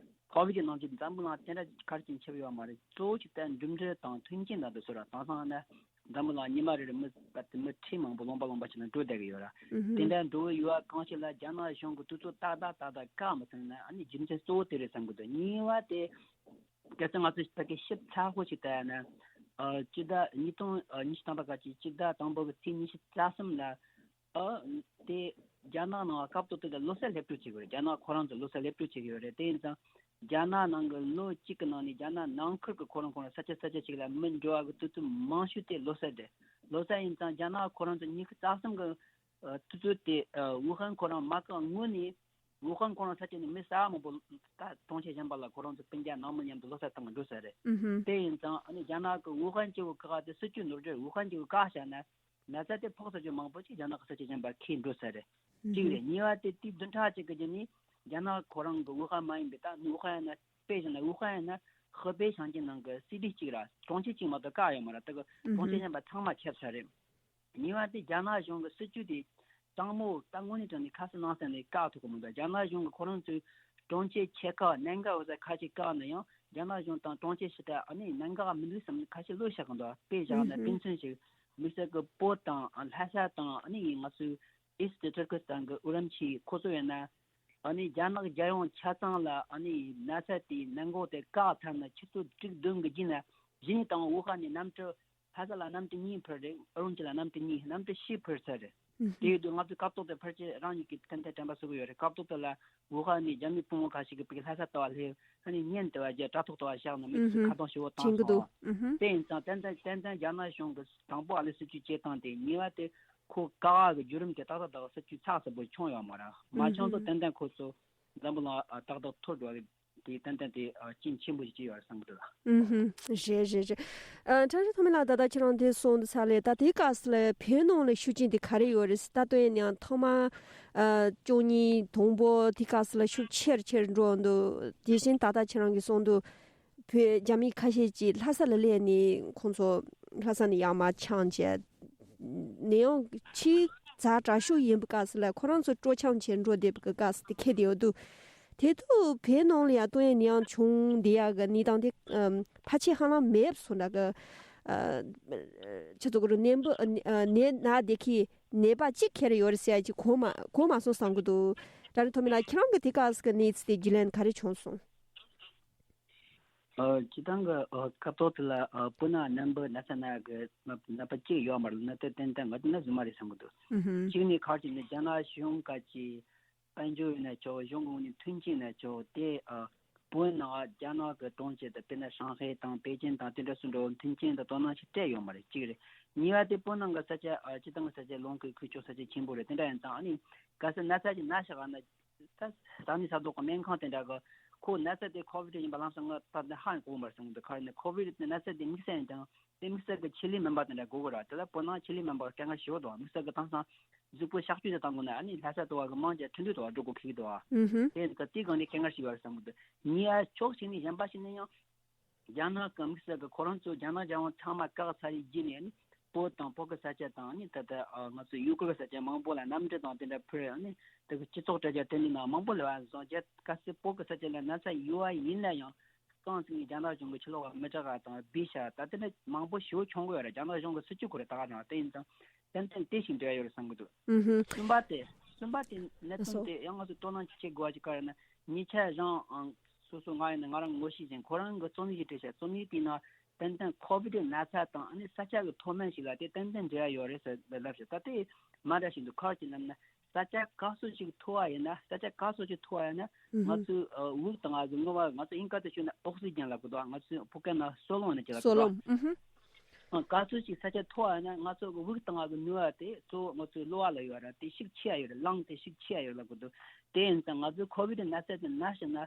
ཁོ་བིད་ཀྱི་ནང་གི་འཛམ་བུ་གླིང་དེ་འདྲ་ག་རེ་བྱས་ནས་ཁྱབ་ཡོད་མ་རེད། གཙོ་བོ་གཅིག་ད་འགྲིམ་འགྲུལ་དང་མཐུན་རྐྱེན་དང་དེ་ཚོ་ར། དེང་སང་ནི་འཛམ་བུ་གླིང་ཉི་མ་རེ་རེ་མི་ད་དེ་མི་ཁྲི་མང་པོ་ལུང་པ་ལུང་པ་ཞིག་ལ་འགྲོ་བསྡད་ཀྱི་ཡོད་ར། ཨུ་ཧུམ། དེ་འདྲ་འགྲོ་གི་ཡོད་པ་གང་ཞིག་ལ་རྒྱ་ནག་གཞུང་གིས་དུས་ཚོད་ཏག་ཏག་ཏག་ཏག་བཀག་མི་ཐུབ་ན་ཨ་ནི་རྒྱུ་མཚན་གཙོ་བོ་དེ་རེད་བསམ་གི་འདུག་གཉིས་པ་དེ་གལ་སྲིད་ང་ཚོས་ཕ་གི་ཞིབ་ཚགས་པོ་ཞིག་ལྟ་ཡ་ན། ཨ་སྤྱི་ཟླ་ཉིས་སྟོང་ཨ་ཉི་ཤུ་རྩ་གཅིག་གི་སྤྱི་ཟླ་དང་པོ་གི་ཚེས་ཉི་ཤུ་རྩ་གསུམ་ལ། ཨ་དེ་རྒྱ་ནག་ནང་སྐབས་ཐོག་དེ་ལ་ལོ་གསར་སླེབས་འགྲོ་བྱེད་ཀྱི་ཡོད་རེད། རྒྱ་ནག་ཁོ་རང་ཚོ་ལོ་གསར་སླེབས་འགྲོ་བྱེད་ཀྱི་ཡོད་རེད། དེ་ཡིན་ཙང་རྒྱ་ནག་ནང་གི་ལོ་གཅིག་གི་ནང་ནས་རྒྱ་ནག་ནང་ཁུལ་གྱི་ཁོ་རང་ཁོ་རང་ས་ཆ་ས་ཆ་ཅིག་ལ་མི་འགྲོ་བ་གི་དུས་ཚོད་མང་ཤོས་དེ་ལོ་གསར་རེད། ལོ་གསར་ཡིན་ཙང་རྒྱ་ནག་ཁོ་རང་ཚོ་ཉི་ཤུ་རྩ་གསུམ་གི་ཨ་དུས་ཚོད་དེ་ཨ་ཝུ་ཧན་ཁོ་རང་མ་བཀག་སྔོན་ནས་ཝུ་ཧན་ཁོ་རང་ས་ཆ་ནས་མི་གསར་པ་མང་པོ་ད་གྲོང་ཁྱེར་གཞན་པ་ལ་ཁོ་རང་ཚོ་སྤུན་ཀྱག་ནང་མི་མཉམ་དུ་ལོ་གསར་བཏང་གི་འགྲོ་ས་རེད། ཨུ་ཧུམ། དེ་ཡིན་ཙང་ཨ་ནི་རྒྱ་ནག་གི་ཝུ་ཧན་སྐྱེ་བོ་བཀག་དེ་སྲིད་ཇུས་ནོར་འཁྲུལ། ཝུ་ཧན་སྐྱེ་བོ་བཀག་བཞག་ན་ན་ཚ་དེ་ཕོག་ས་ཆ་མང་པོ་ཅིག་རྒྱ་ནག་གི་ས་ཆ་གཞན་པ་འཁེལ་འགྲོ་ས་རེད། ཨུ་གཅིག་ཧུམ། རེད། གཉིས་པ་དེ་དེའི་བདུན་ཕྲག་གཅིག་གི་རྗེས་ནས་རྒྱ་ནག་ཁོ་རང་གི་ཝུ་ཧན་མ་ཡིན་པའི་ད་ཝུ་ཧན་ཡིན་ན་དཔེ་བཞག་ན་ཝུ་ཧན་ཡིན་ན། ཧི་པེ་ཞིང་ཆེན་ནང་གི་སི་ཊི་གཅིག་ར་གྲོང་ཁྱེར་གཅིག་མ་གཏོགས་བཀག་ཡོད་མ་རེད། དེ་གི་གྲོང་ཁྱེར་གཞན་པ་ཚང་མ་ཁྱབ་ཚར་རེད། གཉིས་པ་དེ་རྒྱ་ནག་གཞུང་གི་སྲིད་ཇུས་དེ་དྲང་མོ་ད་དངོས་གནས་དྲང་ནས་ཁ་གསལ་ནང་གསལ་ནས་བཀག་ཐུབ་ཀྱི་མི་འདུག་རྒྱ་ནག་གཞུང་གི་ཁོ་རང་ཚོའི་གྲོང་ཁྱེར་ཆེ་ཁག་གནད་འགག་འོག་ས་ཁ་ཤས་བཀག་ན་ཡང་རྒྱ་ནག་གཞུང་དང་གྲོང་ཁྱེར་ཕྱི་དྲ་ཨ་ནི་གནད་འགག་མི་འདུག་བསམ་ནས་ཁ་ཤས་ལོག་བཞག་གི་འདུག་དཔེ་བཞག་ན་དཔེ་མཚོན་ཞིག་དམིགས་བསལ་གྱི་བོད་དང་ལྷ་ས་དང་ཨ་ནི་ང་ཚོའི་ཨིསྟ་ཊུར་ཀི་སི་ཐན་གྱི་ཨུ་རམ་ཆི་ཁོ་ཚོ་ཡིན་ན་ཨ་ནི་རྒྱ་ནག་རྒྱལ་ཡོངས་ཆ་ཚང་ལ་ཨ་ནི་ན་ཚ་དེའི་ནད་འགོག་དེ་བཀག་ཚར་ན་ཆུ་ཚོད་དྲུག་བདུན་གྱི་རྗེས་ན་གཞི་ནས་དང་ཝུ་ཧན་ནས་གནམ་གྲུ། ལྷ་ས་ལ་གནམ་གྲུ་གཉིས་འཕུར་རེད། ཨུ་རུམ་ཆི་ལ་གནམ་གྲུ་གཉིས། གནམ་གྲུ་བཞི་འཕུར་ཚར་རེད། དེ་ཡོད་དུས་ང་ཚོས་སྐབས་ཐོག་ཏུ་ཕལ་ཆེར་རང་ཉིད་ཀྱིས་ཏན་ཏན་དྲན་པ་གསོ་གི་ཡོད་རེད། སྐབས་ཐོག་ཏུ་ལ་ཝུ་ཧན་ནས་རྒྱ་མི་དཔོན་པོ་ཁ་ཤས་ཀྱིས་ཕ་གི་ལྷ་ས་ལྟ་བ་སླེབས་ཨ་ནི་བརྙན་ལྟ་བ་བརྒྱབ་དྲ་ཐོག་ལྟ་བ་བཞག་ན་མི་ཚོས་ཁ་གཏོང་ཞེ་པོ་བཏང་སོང་། དེ་ཡིན་ཙང་ཏན་ཏན་ཏན་ཏན་རྒྱ་ནག་གཞུང་གིས་དང་པོ་ཨ་ལེ་སྲིད་ཇུས་བྱེད་སྟངས་དེ། གཉིས་པ་དེ་ཁོ་བཀག་གི་བརྒྱུད་རིམ་དེ་ཏག་ཏག་ཏག་སྲིད་ཇུས་ཚགས་ཚུད་པོ་བྱུང་ཡོད་མ་རེད། མ་བྱུང་ཚོ་ཏན་ཏན་ཁོ་ཚོ་འཛམ་བུ་གླིང་ཨ་ཏག་ཏག་ཐོར་འགྲོ་བའི་དེ་ཏན་ཏན་དེ་ཨ་རྐྱེན་ཆེན་པོ་ཞིག་བྱས་ཡོད་རེད་བསམ་གི་འདུག་ཨུ་ཧུམ། རེད་རེད་རེད། ཨ་བཀྲ་ཤིས་ལྷ་མོ་ལགས། ད་ལྟ་ཁྱེད་རང་འདིར་སོང་དུས་ཙ་ལས་ད་དེའི་སྐབས་སུ་ལ་བོད་ནང་ལ་ཤུགས་རྐྱེན་དེ་ག་རེ་ཡོད་རེད་ཟེར། ད་ལྟ་ཡིན་ཡང་ཐོག་མར་ཨ་བཅུ་གཉིས་དང་པོ་དེའི་སྐབས་སུ་ལ་ཤུགས་ཆེར་ཆེར་འགྲོ་འདུག་དེ་བཞིན་ད་ལྟ་ཁྱེད་རང་གིས་གསུངས་འདུག་བོད་རྒྱ་མི་ཁ་ཤས་ཀྱིས་ལྷ་ས་ལ་སླེབས་ནས་ཁོང་ཚོ་ལྷ་ས་ནས་ཡར་མར་འཁྱམས་བྱས། ནས་ཡང་ཕྱིའི་ཛ་དྲག་ཤོས་ཡིན་པའི་སྐབས་སུ་ལ་ཁོ་རང་ཚོ་སྤྲོ་འཆམ་བྱས་འགྲོ་བསྡད་པའི་སྐབས་སུ་དེ་འཁེལ་བསྡད་ཡོད་འདུག་དེ་དུས་བོད་ནང་ལ་ཡང་ཏོག་ཙམ་ནད་ཡམས་བྱུང་བསྡད་ཡག་གི་གནས་སྟངས་དེ་ཨམ་ཕལ་ཆེར་ཧ་ལམ་མེད་པ་བཟོ་འདྲ་གི། ཨ་ཁྱེད་ཚོ་གི་ནད་འབུ་ཨ་ནད་ན་བསྡད་མཁན་ནད་པ་གཅིག་འཁེལ་ཡོད་རེད་ཟེར་ཡག་ཅིག་གོ་མ་གོ་མ་སོང་བསམ་གི་འདུག་བཀྲ་ཤིས་ལྷ་མོ་ལགས། ཁྱེད་རང་གི་དེ་སྐབས་སུ་གི་གནས་ཚུལ་དེ་རྒྱུས་ལོན་ག་རེ་བྱུང་སོང་། ཨ་སྤྱིར་བཏང་གི་ཨ་སྐབས་ཐོག་དེ་ལ་ཨ་སྤུ་ན་ནད་འབུ་ན་ཚ་ན་གི་ནད་པ་གཅིག་ཡོད་མ་རེད། ནད་དེ་ཏན་ཏན་ང་ཚོ་ནད་རྫུན་མ་རེད་བསམ་གི་འདུག་ཨུ་ཧུམ། གཅིག་ནས་ཁག་ཅིག་ནི་རྒྱ་ནག་གཞུང་ག་ཅིག་དཔལ་འབྱོར་ཡིན་ན་ཆོག་གཞུང་གི་ངོས་ནས་མཐུན་རྐྱེན་ཡིན་ན་ཆོག་དེ་ཨ་བོད་ནང་རྒྱ་ནག་གི་གྲོང་ཁྱེར་དང་དཔེར་ན་ཧྲང་ཧའེ་དང་པེ་ཅིན་དང་དེ་འདྲ་སུ་འགྲོ་མཐུན་རྐྱེན་དང་དོ་སྣང་ཞིག་སྤྲད་ཡོད་མ་རེད། གཅིག་རེད། གཉིས་པ་དེ་བོད་ནང་གི་ས་ཆ་ཨ་སྤྱིར་བཏང་གི་ས་ཆ་ལུང་གི་ཁུལ་ཆོག་ས་ཆ་ཆེན་པོ་རེད། དེ་འདྲ་ཡིན་ཙང་ཨ་ནི་གལ་སྲིད་ན་ཚ་ཅིག་ན་ཤག་ཨ་ན། ད་ས་གནས་ས་ཐོག་གི་སྨན་ཁང་དེ་འདྲ་གི་ཁོ་ན་ཚ་དེ་ཁོ་བིད་ཡིན་པ་ལམ་སང་ང་ད་ནི་ཧ་གོ་མར་སོང་འདུག་ག་རེ་ནི་ཁོ་བིད་དེ་ན་ཚ་དེ་དམིགས་བསལ་ཡིན་ཀྱང་དེ་དམིགས་བསལ་གི་ཆེད་ལས་མིན་པ་དེ་འདྲ་དགོས་གི་ར། དེ་ལ་བོད་ནང་ཆེད་ལས་མིན་པ་དཀའ་ངལ་ཞེ་པོ་འདུག་དམིགས་བསལ་གི་དེང་སང་གཟུགས་པོ་གཤག་བཅོས་དེ་བཏང་དགོས་ན་ཨ་ནི་ལྷ་ས་དུ་བ་གི་མང་ཆེ་ཁྲིན་ཏུའུ་དུ་བ་འགྲོ་དགོས་ཁེལ་གི་འདུག་ཨ། དེ་གི་དེ་སྒང་ནས་དཀའ་ངལ་ཞིག་ཡོད་རེད་བསམ་གི་འདུག་གཉིས་ཡ་ཕྱོགས་གཅིག་ནས་གཞན་པ་ཞིག་ནས་ཡང་། རྒྱ་ནག་གི་དམིགས་བསལ་གྱི་ཁོ་རང་ཚོ་རྒྱ་ནག་རྒྱལ་ཡོངས་ཚང་མ་བཀག་ཚར་བའི་རྗེས་ནས་ནི་བོད་དང་བོད་ཀྱི་ས་ཆ་དང་ནི་ད་ལྟ་ང་ཚོ་ཡུ་གུར་གྱི་ས་ཆ་མང་པོ་ལ་གནམ་གྲུ་དང་དེ་འདྲ་འཕུར་ནི་དེ་གི་སྤྱི་ཚོགས་དྲ་རྒྱ་དེ་འདྲའི་ནང་མང་པོ་ལ་བ་སོང་རྒྱ་གལ་སྲིད་བོད་ཀྱི་ས་ཆ་ལ་ན་ཚ་ཡོད་པ་ཡིན་ན་ཡང་རྐང་བཙུགས་ནས་རྒྱ་ནག་གཞུང་གི་ཕྱི་ལོགས་ལ་མི་དྲག་ག་དང་སྦས་བཞག་ད་དེ་འདྲ་མང་པོ་ཞེ་པོ་བྱུང་གི་ཡོད་རེད། རྒྱ་ནག་གཞུང་གི་སྲིད་ཇུས་ཁོ་རེ་ད་ག་རང་དེ་ཡིན་ཙང་། ཏན་ཏན་དེ་ཞིག་འབྲེལ་ཡོད་རེད་བསམ་གི་འདུག་ཨུ་ཧུ། གསུམ་པ་དེ། གསུམ་པ་དེ་གནད་དོན་དེ་ཡང་ང་ཚོས་དོ་སྣང་བྱེད་དགོས་པ་ཅིག་ག་རེ་ན་ཉེ་ཆར་རང་ཨང་སོ་སོ་ང་ཡིན་ན་ང་རང་ངོ་ཤེས་ཅན་ཁོ་རང་གི་རྩོམ་ཡིག་བྲིས་ཤག་རྩོམ་ཡིག་དེའི་ནང་ཏན་ཏན་ཁོ་བིད་ན་ཚ་དང་ཨ་ནི་ས་ཆ་གི་མཐོ་དམན་ཞིག་ལ་དེ་ཏན་ཏན་འབྲེལ་བ་ཡོད་རེད་ཟེར་ལབ་ཤག་ད་དེ་མ་འདྲ་ཞིག་འདུག་ག་རེ་ཅིག་ལབ་ན་ས་ཆ་ག་ཚོད་ཅིག་མཐོ་བ་ཡིན་ན་ས་ཆ་ག་ཚོད་ཅིག་མཐོ་བ་ཡིན་ན་ང་ཚོའི་དབུགས་དང་ང་ཚོའི་རྔུལ་བ་ང་ཚོ་དབྱིན་སྐད་དུ་ཞུས་ན་ཨོག་སི་ཇན་ལབ་གི་འདུག་ང་ཚོའི་བོད་སྐད་ནང་སོལ་རླུང་ཡིན་ན་ཅི་ལབ་གི་འདུག་སོལ་རླུང་། ཨུ་ཧུ། ག་ཚོད་ཅིག་ས་ཆ་མཐོ་བ་ཡིན་ན་ང་ཚོ་གི་དབུགས་དང་ང་གི་ནུས་པ་དེ་གཙོ་བོ་ང་ཚོའི་གློ་བ་ལ་ཡོད་ར་དེ་ཤུགས་ཆེ་ཡ་ཡོད་རེད། ལངས་དེ་ཤུགས་ཆེ་ཡ་ཡོད་ལབ་གི་འདུག་དེ་ཡིན་ཙང་ང་ཚོའི་ཁོ་བིད་ན་ཚ་དེ་ན་ཤི་ན་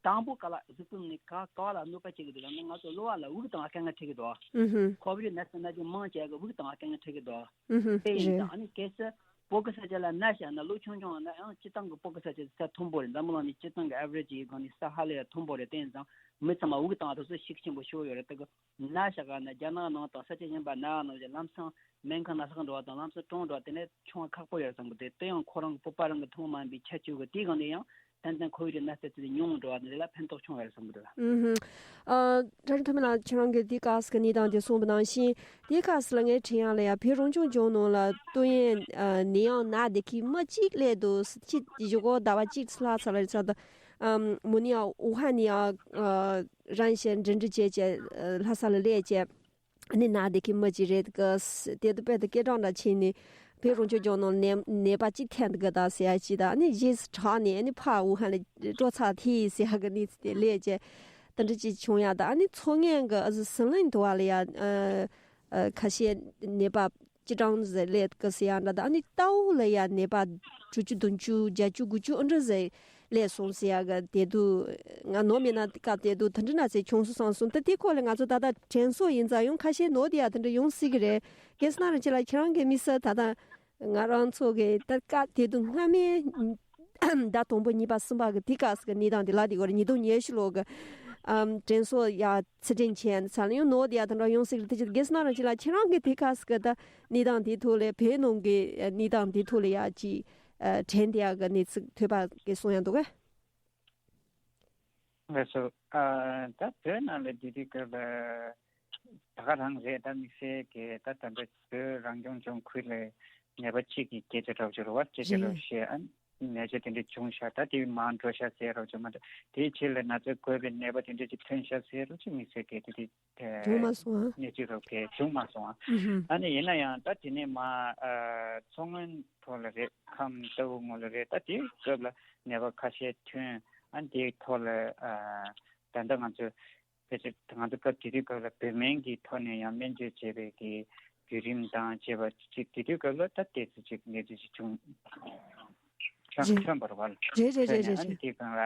དང་པོ་ག་ལ་གཟུགས་པོ་ནས་ག་ག་བ་ལ་གནོད་པ་བྱེད་ཀྱི་འདུག་ལབ་ན་ང་ཚོ་གློ་བ་ལ་དབུགས་དང་ང་དཀའ་ངལ་འཕྲད་ཀྱི་འདུག་ཨུ་ཧུ། ཁོ་བིད་ན་ཚ་ན་རྒྱུ་མང་ཆེ་གི་དབུགས་དང་ང་དཀའ་ངལ་འཕྲད་ཀྱི་འདུག་ཨུ་ཧུ། དེ་ཡིན་རེད། ཙང་ཨ་ནི་གལ་སྲིད་བོད་ཀྱི་ས་ཆ་ལ་ན་ཤི་ན་ལོ་ཆུང་ཆུང་ན་ཡང་སྤྱི་བཏང་གི་བོད་ཀྱི་ས་ཆ་དེ་ས་མཐོན་པོ་རེད། འཛམ་བུ་གླིང་ནས་སྤྱི་བཏང་གི་ཨེ་ཝ་རེ་ཇི་ཡི་སྒང་ནས་ས་ཧ་ལས་ཡ་མཐོན་པོ་རེད། དེ་ཡིན་ཙང་མི་ཚང་མ་དབུགས་དང་ང་དེ་ཚོ་ཤུགས་ཆེན་པོ་ཤོར་ཡོད་རེད། དེ་གི་ན་ཤག་ག་ན་རྒྱ་ནག་ནང་དང་ས་ཆ་གཞན་པ་ན་ནང་བཞིན་ལམ་སང་སྨན་ཁང་ནང་ལྷག་འགྲོ་བ་དང་ལམ་སང་གྲོངས་འགྲོ་བ་དེ་ནས་བྱུང་བ་ཁག་པོ་ཡོད་བསམ་གི་འདུག་དེ་ཡང་ཁོ་རང་གི་སྤོབས་པ་རང་གི་ཐུན་མོང་མ་ཡིན་པའི་ཁྱད་ཆོས་གི་དེའི་སྒང་ནས་ཡང་ཏན་ཏན་ཁོ་བོའི་ན་ཚ་དེ་ཉུང་འགྲོ་བ་དེ་ལ་ཕན་ཐོགས་བྱུང་བ་རེད་བསམ་གི་འདུག་ཨུ་ཧུ། ཨ་བཀྲ་ཤིས་ལྷ་མོ་ལགས་ཁྱེད་རང་གིས་དེའི་སྐབས་སུ་གི་གནས་སྟངས་དེ་གསུངས་པ་ནང་བཞིན་དེའི་སྐབས་སུ་ལ་ངས་དྲན་ཡག་ལ་ཡ་བོད་རང་སྐྱོང་ལྗོངས་ནང་ལ་ཏོག་དབྱིབས་ཨ་ནད་ཡམས་ན་བསྡད་མཁན་མི་གཅིག་སླེབས་འདུག་ཕྱི་གཞུག་གུ་ཟླ་བ་གཅིག་ལྷག་ཙམ་ལ་ཡིན་ཙང་ད་ཨམ་མོ་ནི་ཡ་ཝུ་ཧན་ནས་ཡ་ཨ། རང་གཞན་འབྲེལ་འདྲིས་བྱས་བྱས་ལྷ་ས་ལ་སླེབས་བྱས་ནི་ན་བསྡད་མཁན་མི་གཅིག་རེད་གི། དེ་དུ་དཔེ་དུ་སྐད་གྲགས་འདྲ་ཕྱིན་ནས་བོད་རང་སྐྱོང་ལྗོངས་ནང་ནད་ནད་པ་གཅིག་ཐོན་འདུག་གི་ད་ཟེར་ཡ་གཅིག་དང་ནི་རྗེས་སུ་དྲག་ནས་ནི་ཕར་ཝུ་ཧན་ལ་འགྲོ་ཚར་དེ་ཟེར་ཡ་གི་གནས་ཚུལ་དེ་སླེབས་བྱས་དེ་འདྲ་གཅིག་བྱུང་ཡ་ད་ནི་མཚོ་སྔོན་གི་ཨ་ཟི་ཟི་ལིང་དུ་བ་ལ་ཡ་ཨ་ཨ་ཁ་ཤས་ནད་པ། སྤྱི་གྲངས་ཟེར་ལས་ཀ་ཟེར་ཡ་འདྲ་དང་ཨ་ནི་རྟའུ་ལ་ཡ་ནད་པ་དྲུག་ཅུ་བདུན་ཅུ་བརྒྱད་ཅུ་དགུ་བཅུ་ཨ་འདྲ་ཟེར་སླེབས་སོང་ཟེར་ཡ་ག་དེ་དུས་ང་ནོར་མེད་ན་སྐབས་དེ་དུས་དེ་འདྲ་ན་ཟེར་བྱུང་སོང་བསམ་སོང་། ད་དེ་སྐོར་ལ་ང་ཚོ་ད་ལྟ་དྲན་གསོ་ཡིན་ཙང་ཡང་ཁ་ཤས་ནོར་དེ་ཡ་དེ་འདྲ་ཡོང་སྲིད་གི་རེད། གལ་སྲིད་ན་རང་ཅི་ལ་ཁྱེད་རང་གི་དམིགས་བསལ་ད་ལྟ་ང་རང་ཚོ་གི་ད་སྐབས་དེ་དུས་སྔ་མའི་ཟླ་དང་པོ་གཉིས་པ་གསུམ་པ་གི་དེ་སྐབས་སུ་གི་གནས་སྟངས་དེ་ལ་དེ་སྐོར་ཉིས་སྟོང་ཉི་ཤུ་ལོ་གི་ ཨམ་དྲན་གསོ་ཡ་ཚུལ་ཁྲིམས་ཆེན་ཚང་ཡང་ནོར་དེ་ཡ་དང་འདྲ་ཡོང་སྲིད་རེད། དེ་ཅི་དགེ་སྣང་རང་ཅི་ལ་ཁྱེད་རང་གི་དེ་ཁ་སི་གི་ད་གནས་སྟངས་དེ་ཐོག་ལས་བོད་ནང་གི་གནས་སྟངས་དེ་ཐོག་ལས་ཡ་ཅི་དྲན་དེ་ཡ་གི་གནས་ཚུལ་ཐོས་པ་གི་གསུང་ཡ་འདུག་གས། ལགས་སོ། ཨ་ད་བོད་ནང་ལ་དེ་དུས་སྐབས་ལ་ད་ག་རང་རེད། ད་དམིགས་བསལ་གྱི་ད་ད་ལྟ་བོད་རང་སྐྱོང་ལྗོངས་ཁུལ་ལ་ནད་པ་གཅིག་གི་སྐད་ཆ་འདྲ་བོ་ཅིག་རེད་བ། སྐད་ཆ་འདྲ་བོ་བཤད་ཨ་ནད་ཆ་དེ་འདྲ་བྱུང་ཤག་ད་དེ་མར་འགྲོ་ཤག་ཟེར་རོགས་བྱུང་མ་ད་དེའི་ཕྱིར་ལ་ན་ཚ་འགོས་པའི་ནད་པ་དེ་འདྲ་ཅིག་ཐོན་ཤག་ཟེར་རོགས་ཅིག་དམིགས་བསལ་གྱི་དེ་དེ་བྱུང་མ་སོང་ཨ། གནས་ཚུལ་རོགས་གས་བྱུང་མ་སོང་ཨ། ཨ་ནི་ཡིན་ན་ཡང་ད་དེ་ནས་མ་མཚོ་སྔོན་ཐོག་ལ་རེད། ཁམས་ལྟ་བུ་ངོ་ལ་རེད། ད་དེའི་སྐབས་ལ་ནད་པ་ཁ་ཤས་ཐོན་ཨ་ནི་དེའི་ཐོག་ལ་ད་ལྟ་ང་ཚོ་ཕལ་ཆེར་ང་ཚོ་སྐབས་དེ་དུས་སྐབས་ལ་བོད་སྨན་གྱི་ཐོག་ནས་ཡང་སྨན་བཅོས་བྱས་པའི་གི་བརྒྱུད་རིམ་དང་བཅས་པ་ཅིག་དེ་དུས་སྐབས་ལ་ད་ལྟས་སུ་ཅིག་གནས་ཚུལ་ཅིག་བྱུང་ཐོན་རེད། ཐོན་པ་རེད་བ། རེད་རེད་ཐོན་རེད་ནས་རེད་ཨ་ནི་རེད། དེ་སྒང་ལ་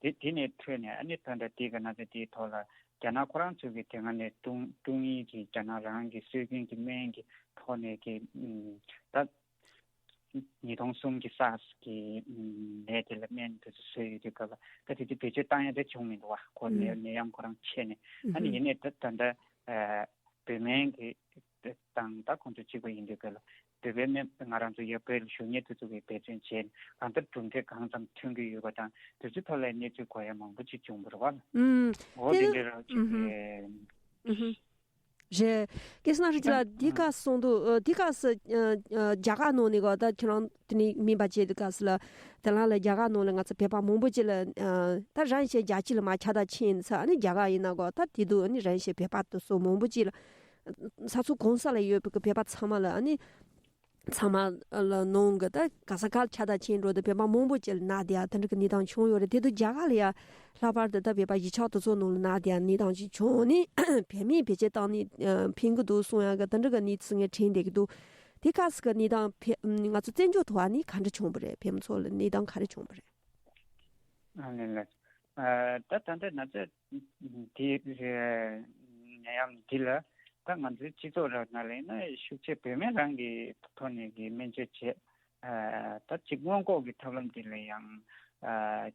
དེ་དེ་ནས་ཐོན་ནས་ཨ་ནི་ད་ལྟ་དེ་ག་ན་ད་དེའི་ཐོག་ལ་རྒྱ་ནག་ཁོ་རང་ཚོ་གི་དེ་སྔ་ནས་ཀྲུང་ཀྲུང་དབྱིན་གྱི་རྒྱ་ནག་རང་གི་སྲོལ་རྒྱུན་གྱི་སྨན་གྱི་ཐོག་ནས་གི་ད་ཉིས་སྟོང་གསུམ་གྱི་སཱར་སི་གི་ནད་དེ་ལ་སྨན་དེ་ཚོ་བཟོས་ཡོད་དུས་སྐབས་ལ་ད་དེ་དུས་བེད་སྤྱོད་བཏང་ཡ་དེ་བྱུང་མི་འདུག་བ། ཁོ་ནད་ནད་ཡམས་ཁོ་རང་ཆད་ནས་ཨ་ནི་ཡིན་ནའི་ད་ད་ལྟ་བོད་སྨན་གྱི་དང་ད་ཁོང་ཚོ་གཅིག་པ་ཡིན་དུས་སྐབས་ལ་བོད་པའི་སྨན་ང་རང་ཚོ་ཡ་བོད་ལ་བཞུགས་མཁན་དེ་ཚོ་གིས་འབད་བརྩོན་བྱས་ནས་གང་ལྟར་གྲུབ་འབྲས་གང་ཙམ་ཐོན་གྱི་ཡོད་པ་དང་དེ་ཚོའི་ཐོག་ལ་གནས་ཚུལ་གོ་ཡ་མང་པོ་ཅིག་བྱུང་བ་རེད་བ། ཨུམ། འོ་དེ་དེ་འདྲ་རང་ཅིག་ཨུམ་ཧུམ། རེད། སྐལ་བཟང་རིག་ལ་འདི་ག་སོང་འདུག་འདི་ག་སི་རྒྱ་གར་ནང་ནས་གོ་ད་ཁྱེད་རང་དེ་ནས་མིན་པ་བྱས་འདི་ག་སི་ལ་དེ་ལ་ལ་རྒྱ་གར་ནང་ལ་ང་ཚོ་བོད་པ་མང་པོ་ཅིག་ལ་ད་རང་ཤེས་རྒྱ་ཆེ་ལ་མ་ཁྱ་ད་ཆེན་ཚ་ཨ་ནི་རྒྱ་གར་ཡིན་ན་གོ་ད་དེ་དུ་ཨ་ནི་རང་ཤེས་བོད་པ་དུ་སོ་མང་པོ་ཅིག་ལ་ས་ཚོ་གང་ས་ལ་ཡོད་པའི་བོད་པ་ཚང་མ་ལ་ཨ་ནི། ཚང་མ་ལ་ནང་གི་ད་ག་ས་ག་ལ་ཁྱ་ད་ཆེན་འགྲོ་དུ་བོད་པ་མང་པོ་ཅིག་ལ་ན་དེ་ཡ་དེ་འདྲ་གི་གནས་སྟངས་བྱུང་ཡོད་རེད། དེ་དུ་རྒྱ་གར་ལ་ཡ་ལྷག་པར་དུ་ད་བོད་པ་གཞིས་ཆགས་དེ་ཚོ་ནང་ལ་ན་དེ་ཡ་གནས་སྟངས་ཅིག་བྱུང་ནས་བོད་མིས་བེད་སྤྱོད་བཏང་ནས་ཕན་གི་འདུག་གསུང་ཡ་གི་དེ་འདྲ་གི་གནས་ཚུལ་ངས་དྲན་བསྡད་ཀྱི་འདུག་དེ་ག་ས་གི་གནས་སྟངས་ཕེ་ང་ཚོ་བཙན་བྱོལ་ཐོག་ཨ་ནི་ག་འདྲ་བྱུང་བ་རེད། བོད་མི་ཚོ་ལ་གནས་སྟངས་ག་རེ་བྱུང་བ་རེད། ཨ་ལེ་ལེ། ཨ་ད་ད་ལྟ་ན་ཚ་འདི་ནད་ཡམས་འདི་ལ་ད་ང་ཚོའི་སྤྱི་ཚོགས་རང་ནང་ལ་ཡིན་ན་ཤུགས་ཆེ་བོད་སྨན་རང་གི་ཐོག་ནས་ཀྱི་སྨན་བཅོས་བྱས། ཨ་ད་གཅིག་སྔོན་འགོག་གི་ཐབས་ལམ་འདི་ལ་ཡང་ཨ་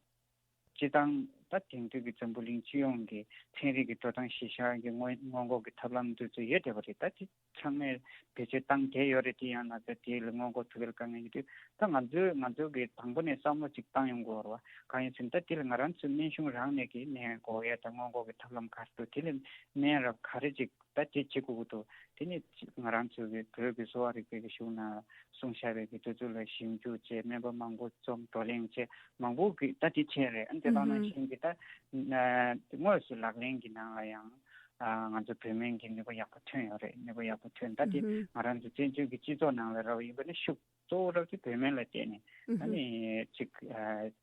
སྤྱི་བཏང་ད་དེང་དུས་ཀྱི་འཛམ་བུ་གླིང་སྤྱི་ཡོངས་ཀྱི་ཚན་རིག་གི་འགྲོ་སྟངས་གཞི་བཞག་གི་སྔོན་སྔོན་འགོག་གི་ཐབས་ལམ་འདི་ཚོ་ཡོད་བསྡད་པ་རེད། ད་དེ་ཚང་མས་བེད་སྤྱོད་བཏང་བསྡད་ཡོད་རེད། དེ་ཡང་ན་ཚ་དེ་ལ་སྔོན་འགོག་ཐུབ་པའི་དཀའ་ངལ་ཡོད་དུས་ད་ང་ཚོས་ང་ཚོ་གི་དང་པོ་ནས་བསམ་བློ་ཅིག་བཏང་ཡོང་དགོས་རེད་བ། གང་ཡིན་ཟེར་ན་ད་དེ་ལ་ང་རང་ཚོའི་སྨན་གཞུང་རང་ནས་ཀྱི་ནད་འགོག་ཡས་དང་སྔོན་འགོག་གི་ཐབས་ལམ་ག་རེ་འདུག་དེ་ལ་སྨན་རབས་ག་རེ་ཅིག་ད་དེ་བྱེད་དགོས་ཀྱི་འདུག་དེ་ནས་ང་རང་ཚོ་གི་བོད་ཀྱི་གསོ་བ་རིག་པའི་གི་གཞུང་ན་གསུངས་བཞག་པའི་གི་དེ་ཚོ་ལ་ཞིབ་འཇུག་བྱས་སྨན་པ་མང་པོ་འཛོམས་བགྲོ་གླེང་བྱས་མང་པོ་གི་ད་དེ་བྱས་རེད། ཨ་ནི་དེ་ལྟ་ནང་བཞིན་གི་ད་དངོས་སུ་ལག་ལེན་གྱི་ནང་ལ་ཡང་ང་ཚོ་བོད་སྨན་གྱི་ནུས་པ་ཡག་པོ་ཐོན་ཡོད་རེད། ནུས་པ་ཡག་པོ་ཐོན་ད་དེ་ང་རང་ཚོ་བཙན་བྱོལ་གྱི་སྤྱི་ཚོགས་ནང་ལ་ར་བ་ཡིན་པ་ནི་ཤུགས་གཙོ་བོ་ར་བ་དེ་བོད་སྨན་ལ་བརྟེན་ནས་ཨ་ནི་ཅིག་དེ་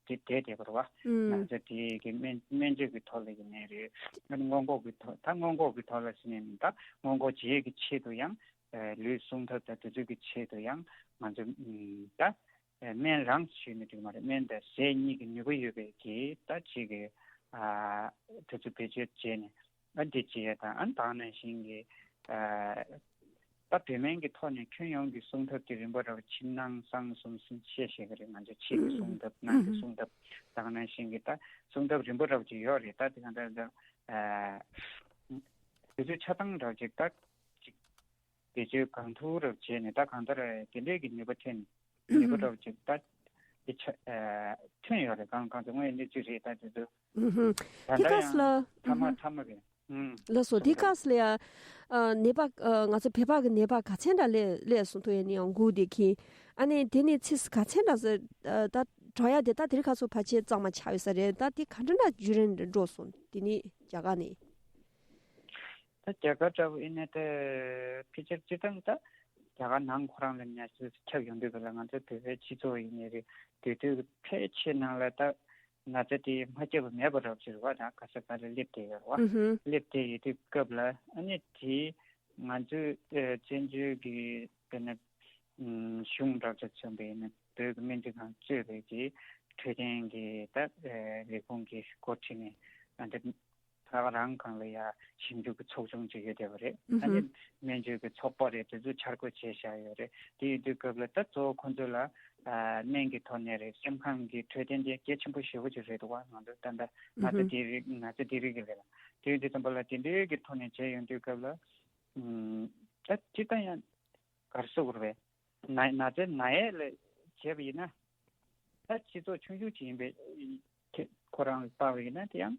བསྡད་བསྡད་པ་རེད་བ། ན་ཚ་དེ་གི་སྨན་སྨན་བཅོས་ཀྱི་ཐོག་ལ་ཡིན་ནའི་རེད། ཨ་ནི་སྔོན་འགོག་གི་ཐོག་ད་སྔོན་འགོག་གི་ཐོག་ལ་ཟེར་ནས་ད་སྔོན་འགོག་བྱེད་ཡས་ཀྱི་ཆེད་དུ་ཡང་ལུས་སྲུང་ཐབས་དང་དེ་ཚོ་གི་ཆེད་དུ་ཡང་ང་ཚོ་ད་སྨན་རང་ཞུས་ནས་འགྲིག་མ་རེད། སྨན་དང་ཟས་གཉིས་ཀྱི་ནུས་པ་ཡོད་པའི་གི་ད་ཅིག་གི་དེ་ཚོ་བེད་སྤྱོད་བྱས་ནས་ཨ་འདི་བྱེད་ཡས་དང་ཨ་ནི་ད་ག་ནང་བཞིན་གི་ད་བོད་སྨན་གྱི་ཐོག་ནས་ཁྱོན་ཡོངས་ཀྱི་སྲུང་ཐབས་ཀྱི་རིམ་པ་ར་བ་ཕྱི་ནང་གསང་གསུམ་གསུམ་བཤད་ཤེས་ཀྱི་རེད། ང་ཚོ་ཕྱི་གི་སྲུང་ཐབས་ནང་གི་སྲུང་ཐབས་ད་ག་ནང་བཞིན་གྱི་ད་སྲུང་ཐབས་རིམ་པ་ར་བ་ཅིག་ཡོད་རེད། ད་དེ་ག་ད་ད་དུས་ཚོད་ཆ་ཚང་ར་བ་ཅིག་ད་ཅིག་བེད་སྤྱོད་གང་ཐུབ་ར་བ་བྱས་ནས་ད་གང་ལྟར་དེ་འདྲས་ཀྱི་ནུས་པ་ཐོན་ནུས་པ་ར་བ་ཅིག་ད་དེ་ཆ་ཐོན་ཡོད་རེད། གང་གང་ཚོ་དངོས་གནས་ཅིག་རེད། ད་དེ་ཚོ་ད་དེ་ད་ག་ཡང་ས་ལ་ཐ་མ་ཐ་མ་རེད། ལགས་སོ། དེ་ག་ས་ལ་ཡ། ནད་པ་ང་ཚོ་བོད་པ་གི་ནད་པ་ག་ཚད་འདྲ་སླེབས་སླེབས་སོང་ཐུག་ཡ་ནི་ཡང་སྒུག་བསྡད་ཀྱིན། ཨ་ནི་དེ་ནས་ཚིགས་ག་ཚད་འདྲ་ཟེར་ད་དྲག་ཡ་དེ་ད་དེ་རིང་ཁ་སང་ཕལ་ཆེར་གཙང་མ་ཆགས་ཡོད་ས་རེད། ད་དེ་ག་འདྲ་འདྲ་བརྒྱུད་རིམ་འགྲོ་སོང་དེ་ནི་རྒྱ་གར་ནས། ད་རྒྱ་གར་འདྲ་བོ་ཡིན་ན་ད་ཕལ་ཆེར་སྤྱིར་བཏང་ད་རྒྱ་གར་ནང་ཁོ་རང་ལ་ནད་ཚ་ཁྱབ་ཡོང་དུས་ག་ལ་ང་ཚོ་བོད་པའི་སྤྱི་ཚོགས་ཡིན་ནའི་རེད། དེ་དུས་ཕལ་ཆེར་ནང་ལ་ད། ན་ཚ་དེ་མ་སྐྱེས་པ་མེད་པ་རབ་ཅིག་རེད་བ། ད་ག་ས་ག་ལ་སླེབས་བསྡད་ཡོད་རེད་བ། ཨུ་ཧུམ། སླེབས་བསྡད་ཡོད་དུས་སྐབས་ལ་ཨ་ནི་དེ་ང་ཚོའི་ཨ་བཙན་བྱོལ་གྱི་དཔེར་ན་ཨུམ་གཞུང་རབ་ཅིག་མཚོན་པ་ཡིན་ན་བོད་ཀྱི་སྨན་རྩིས་ཁང་གཙོས་པའི་གི་འཕྲོད་བསྟེན་གྱི་ད་ཨ་ལས་ཁུངས་ཀྱི་འགོ་ཁྲིད་ནས་ཨ་འདི་ད་ག་རང་སྒང་ལ་ཡ་ཞིབ་འཇུག་གི་ཚོགས་ཆུང་ཅིག་ཡོད་བསྡད་པ་རེད། ཨ་ནི་ཨུ་ཧུམ། སྨན་བཅོས་ཀྱི་ཚོགས་པ་རེད། དེ་ཚོས་འཆར་འགོད་བྱས་བཞག་ཡོད་རེད། དེ་ཡིན་དུས་སྐབས་ལ་ད་གཙོ་བོ་ཁོ་ཚོ་ལ་ ཨ་སྨན་གྱི་ཐོག་ནས་རེད། སེམས་ཁམས་ཀྱི་འཕྲོད་བསྟེན་དེ་གལ་ཆེན་པོ་ཞེ་པོ་ཅིག་རེད་འདུག་བ། ང་ཚོ་ད་ལྟ་ན་ཚ་དེ་རིགས་ན་ཚ་དེ་རིགས་ཀྱི་ལས་ལ་དུས་དུས་ཙམ་པ་ལ་དེ་འདྲའི་གི་ཐོག་ནས་བྱས་ཡོང་དུས་སྐབས་ལ། ཨུམ། ད་སྤྱིར་བཏང་ཡང་ག་རེ་ཟེར་དགོས་རེད་པས། ན་ན་ཚ་ན་ཡས་ལ་བྱས་པ་ཡིན་ན། ད་སྤྱི་ཚོགས་ཆུང་ཆུང་ཅིག་ཡིན་པའི་ཁྱེད་ཁོ་རང་ལ་བལྟ་བ་ཡིན་ན་དེ་ཡང་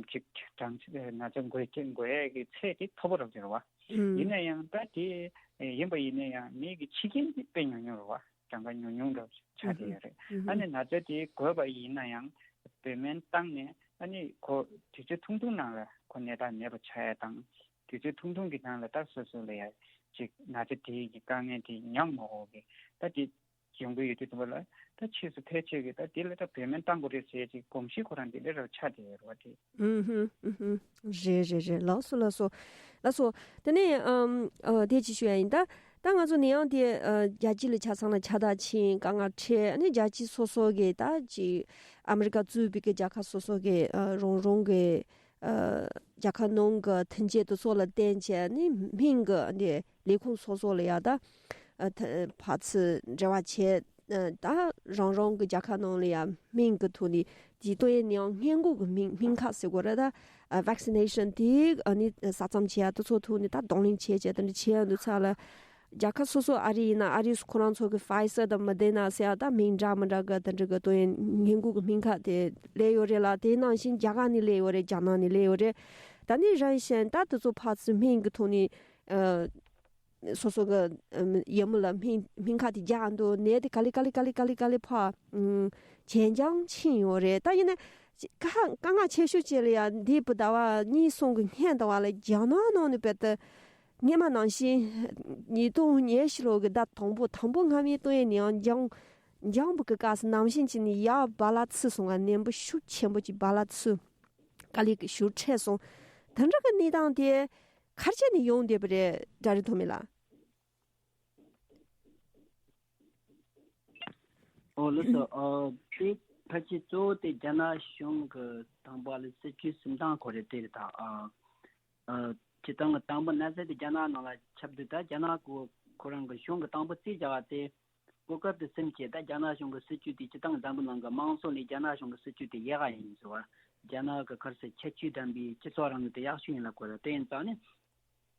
ཅིག་གྲངས་ན་ཚ་འགོས་ཀྱི་འགོས་ཡས་ཀྱི་ཚད་དེ་མཐོ་པོ་རང་ཅིག་རེད་བ། ཡིན་ན་ཡང་ད་དེ་ཡིན་པ་ཡིན་ན་ཡང་མི་གི་འཆི་རྐྱེན་དེ་དཔེ་ཉུང་ཉུང་རེད་བ། གྲངས་ཀ་ཉུང་ཉུང་འདྲ་ཆགས་བསྡད་ཡོད་རེད། ཨ་ནི་ན་ཚ་དེ་འགོས་པ་ཡིན་ན་ཡང་བོད་སྨན་བཏང་ནས་ཨ་ནི་ཁོ་དུས་ཚོད་ཐུང་ཐུང་ནང་ལ་ཁོ་ནད་རྟགས་མེད་པ་ཆགས་ཡས་དང་། དུས་ཚོད་ཐུང་ཐུང་གི་ནང་ལ་ད་སོ་སོ་ལ་ཡ་ཅིག་ན་ཚ་དེ་གི་དཀའ་ངལ་དེ་མྱངས་མ་དགོས་གི་ད་དེ་ཡོང་གི་ཡོད་དུས་ཙམ་པ་ལ་ད་ཕྱིས་སུ་ཕལ་ཆེར་གི་ད་དེ་ལ་ད་བོད་སྨན་བཏང་དགོས་རེད་ཟེར་ཅིག་གོམས་གཤིས་ཁོ་རང་དེ་འདྲ་ར་ཆགས་བསྡད་ཡོད་རེད་བ་དེ། ཨུམ་ཧུམ་ཨུམ་ཧུམ། རེད་རེད་རེད། ལགས་སོ་ལགས་སོ། ལགས་སོ། དེ་ནས་ཨམ་ཨ་དེ་ཅིག་ཞུ་ཡ་ཡིན་ད། ད་ང་ཚོ་ནས་ཡང་དེ་ཨ་རྒྱལ་སྤྱི་ལ་ཆ་ཚང་ལ་ཁྱབ་བསྒྲགས་ཕྱིན་དཀའ་ངལ་འཕྲད་ནས་རྒྱལ་སྤྱི་སོ་སོ་གི་ད་ཅིག་ཨ་མི་རི་ཀ་གཙོས་པའི་གི་རྒྱལ་ཁབ་སོ་སོ་གི་ཨ་རང་རང་གི་ཨ་རྒྱལ་ཁབ་ནང་གི་མཐུན་རྐྱེན་དེ་ཚོ་ལ་བརྟེན་བྱས་ནས་སྨན་གི་འདི་ལས་ཁུངས་སོ་སོ་ལ་ཡ་ད་ཨ་ད་ཕར་ཚུར་འབྲེལ་བ་བྱས། ཨ་ད་རང་རང་གི་རྒྱལ་ཁབ་ནང་ལ་ཡ་སྨན་གི་ཐོག་ནས་དེ་ཏོག་ཡན་ནས་ཡང་སྔོན་འགོག་གི་སྨན་སྨན་ཁབ་ཟེར་དགོས་རེད་ད། ཨ་ཝེག་སི་ནེ་ཤན་དེ་ཨ་ནི་ཨ་ས་མཚམས་ཆེ་ཡ་དེ་ཚོ་ཐོག་ནས་ད་གདོང་ལེན་བྱས་བྱས་དེ་འདྲ་བྱས་ཡ་འདུག་ཚར་ལ། རྒྱལ་ཁབ་སོ་སོ་ཨ་རི་ཡིན་ན་ཨ་རིས་ཁོ་རང་ཚོ་གི་ཕའི་ཟར་དང་མོ་ཌེ་ན་ཟེར་ཡ་ད་སྨན་འདྲ་མི་འདྲ་གི་དེ་འདྲ་གི་ཏོག་ཡན་སྔོན་འགོག་གི་སྨན་ཁབ་དེ་སླེབས་ཡོད་རེད་ལ། དེ་ནང་བཞིན་རྒྱ་གར་ནས་སླེབས་ཡོད་རེད། རྒྱ་ནག་ནས་སླེབས་ཡོད་རེད། ད་ནི་རང་བཞིན་ད་དེ་ཚོ་ཕར་ཚུར་སྨན་གི་ཐོག་ནས་ཨ། སོ་སོ་གི་ཨམ་ཡུལ་མི་ལ་སྨན་སྨན་ཁབ་དེ་རྒྱག་འདུག་ནད་དེ་ག་ལེ་ག་ལེ་ག་ལེ་ག་ལེ་ག་ལེ་ཕར་ཨམ་ཇེ་འགྱངས་ཕྱིན་ཡོད་རེད། ད་ཡིན་ན་དཀའ་དཀའ་ངལ་ཆེ་ཤོས་བཅས་ལ་ཡང་འདས་པའི་ཟླ་བ་གཉིས་གསུམ་གི་སྔོན་ཟླ་བ་ལ་རྒྱ་ནག་ནང་ནས་བལྟས་ཏེ་སྔོན་མ་ནང་བཞིན་ཉིས་སྟོང་ཉི་ཤུ་ལོ་གི་ཟླ་དང་པོ་དང་པོ་སྔ་མའི་སྟོན་ཡས་ནས་ཡང་འགྱངས་འགྱངས་པ་གི་སྐབས་སུ་ནང་བཞིན་བྱས་ནས་ཡར་རྦ་རླབས་ཚུད་སོང་ང་ནད་འབུ་ཤུགས་ཆེན་པོ་ཅིག་རྦ་རླབས་ཚུད། དཀའ་ལས་ཀྱི་ཞུ་འཕྲད་སོང་། དེ་འདྲ་གི་གནས་སྟངས་དེ་ག་རེ་བྱས་ནས་ཡོང་བསྡད་པ་རེད་དགྲ་རི་ཐོགས་མེད་ལགས། ཨོ་ལགས་སོ། ཨ་དེ་ཕལ་ཆེར་གཙོ་བོ་དེ་རྒྱ་ནག་གཞུང་གི་དང་པོ་ལ་སྲིད་ཇུས་སེམས་སྟངས་ཁོ་རེ་དེ་རེད་ད། ཨ་ཨ་སྤྱིར་བཏང་གི་དང་པོ་ན་ཚ་དེ་རྒྱ་ནག་ནང་ལ་ཁྱབ་དུས་ད་རྒྱ་ནག་གི་ཁོ་རང་གི་གཞུང་གི་དང་པོ་རྩིས་བྱ་བ་དེ། གོ་སྐབས་དེ་སེམས་བསྐྱེད་ད་རྒྱ་ནག་གཞུང་གི་སྲིད་ཇུས་དེ་སྤྱི་བཏང་འཛམ་བུ་གླིང་གི་དམངས་གཙོ་ལས་རྒྱ་ནག་གཞུང་གི་སྲིད་ཇུས་དེ་ཡག་ག་ཡིན་ཟེར་བ། རྒྱ་ནག་གི་ཁར་སི་ཁྱད་ཆོས་ལྡན་པའི་སྤྱི་ཚོགས་རིང་ལུགས་དེ་ཡག་ཤོས་ཡིན་ལབ་དགོས་རེད། དེ་ཡིན་ཙང་ནི་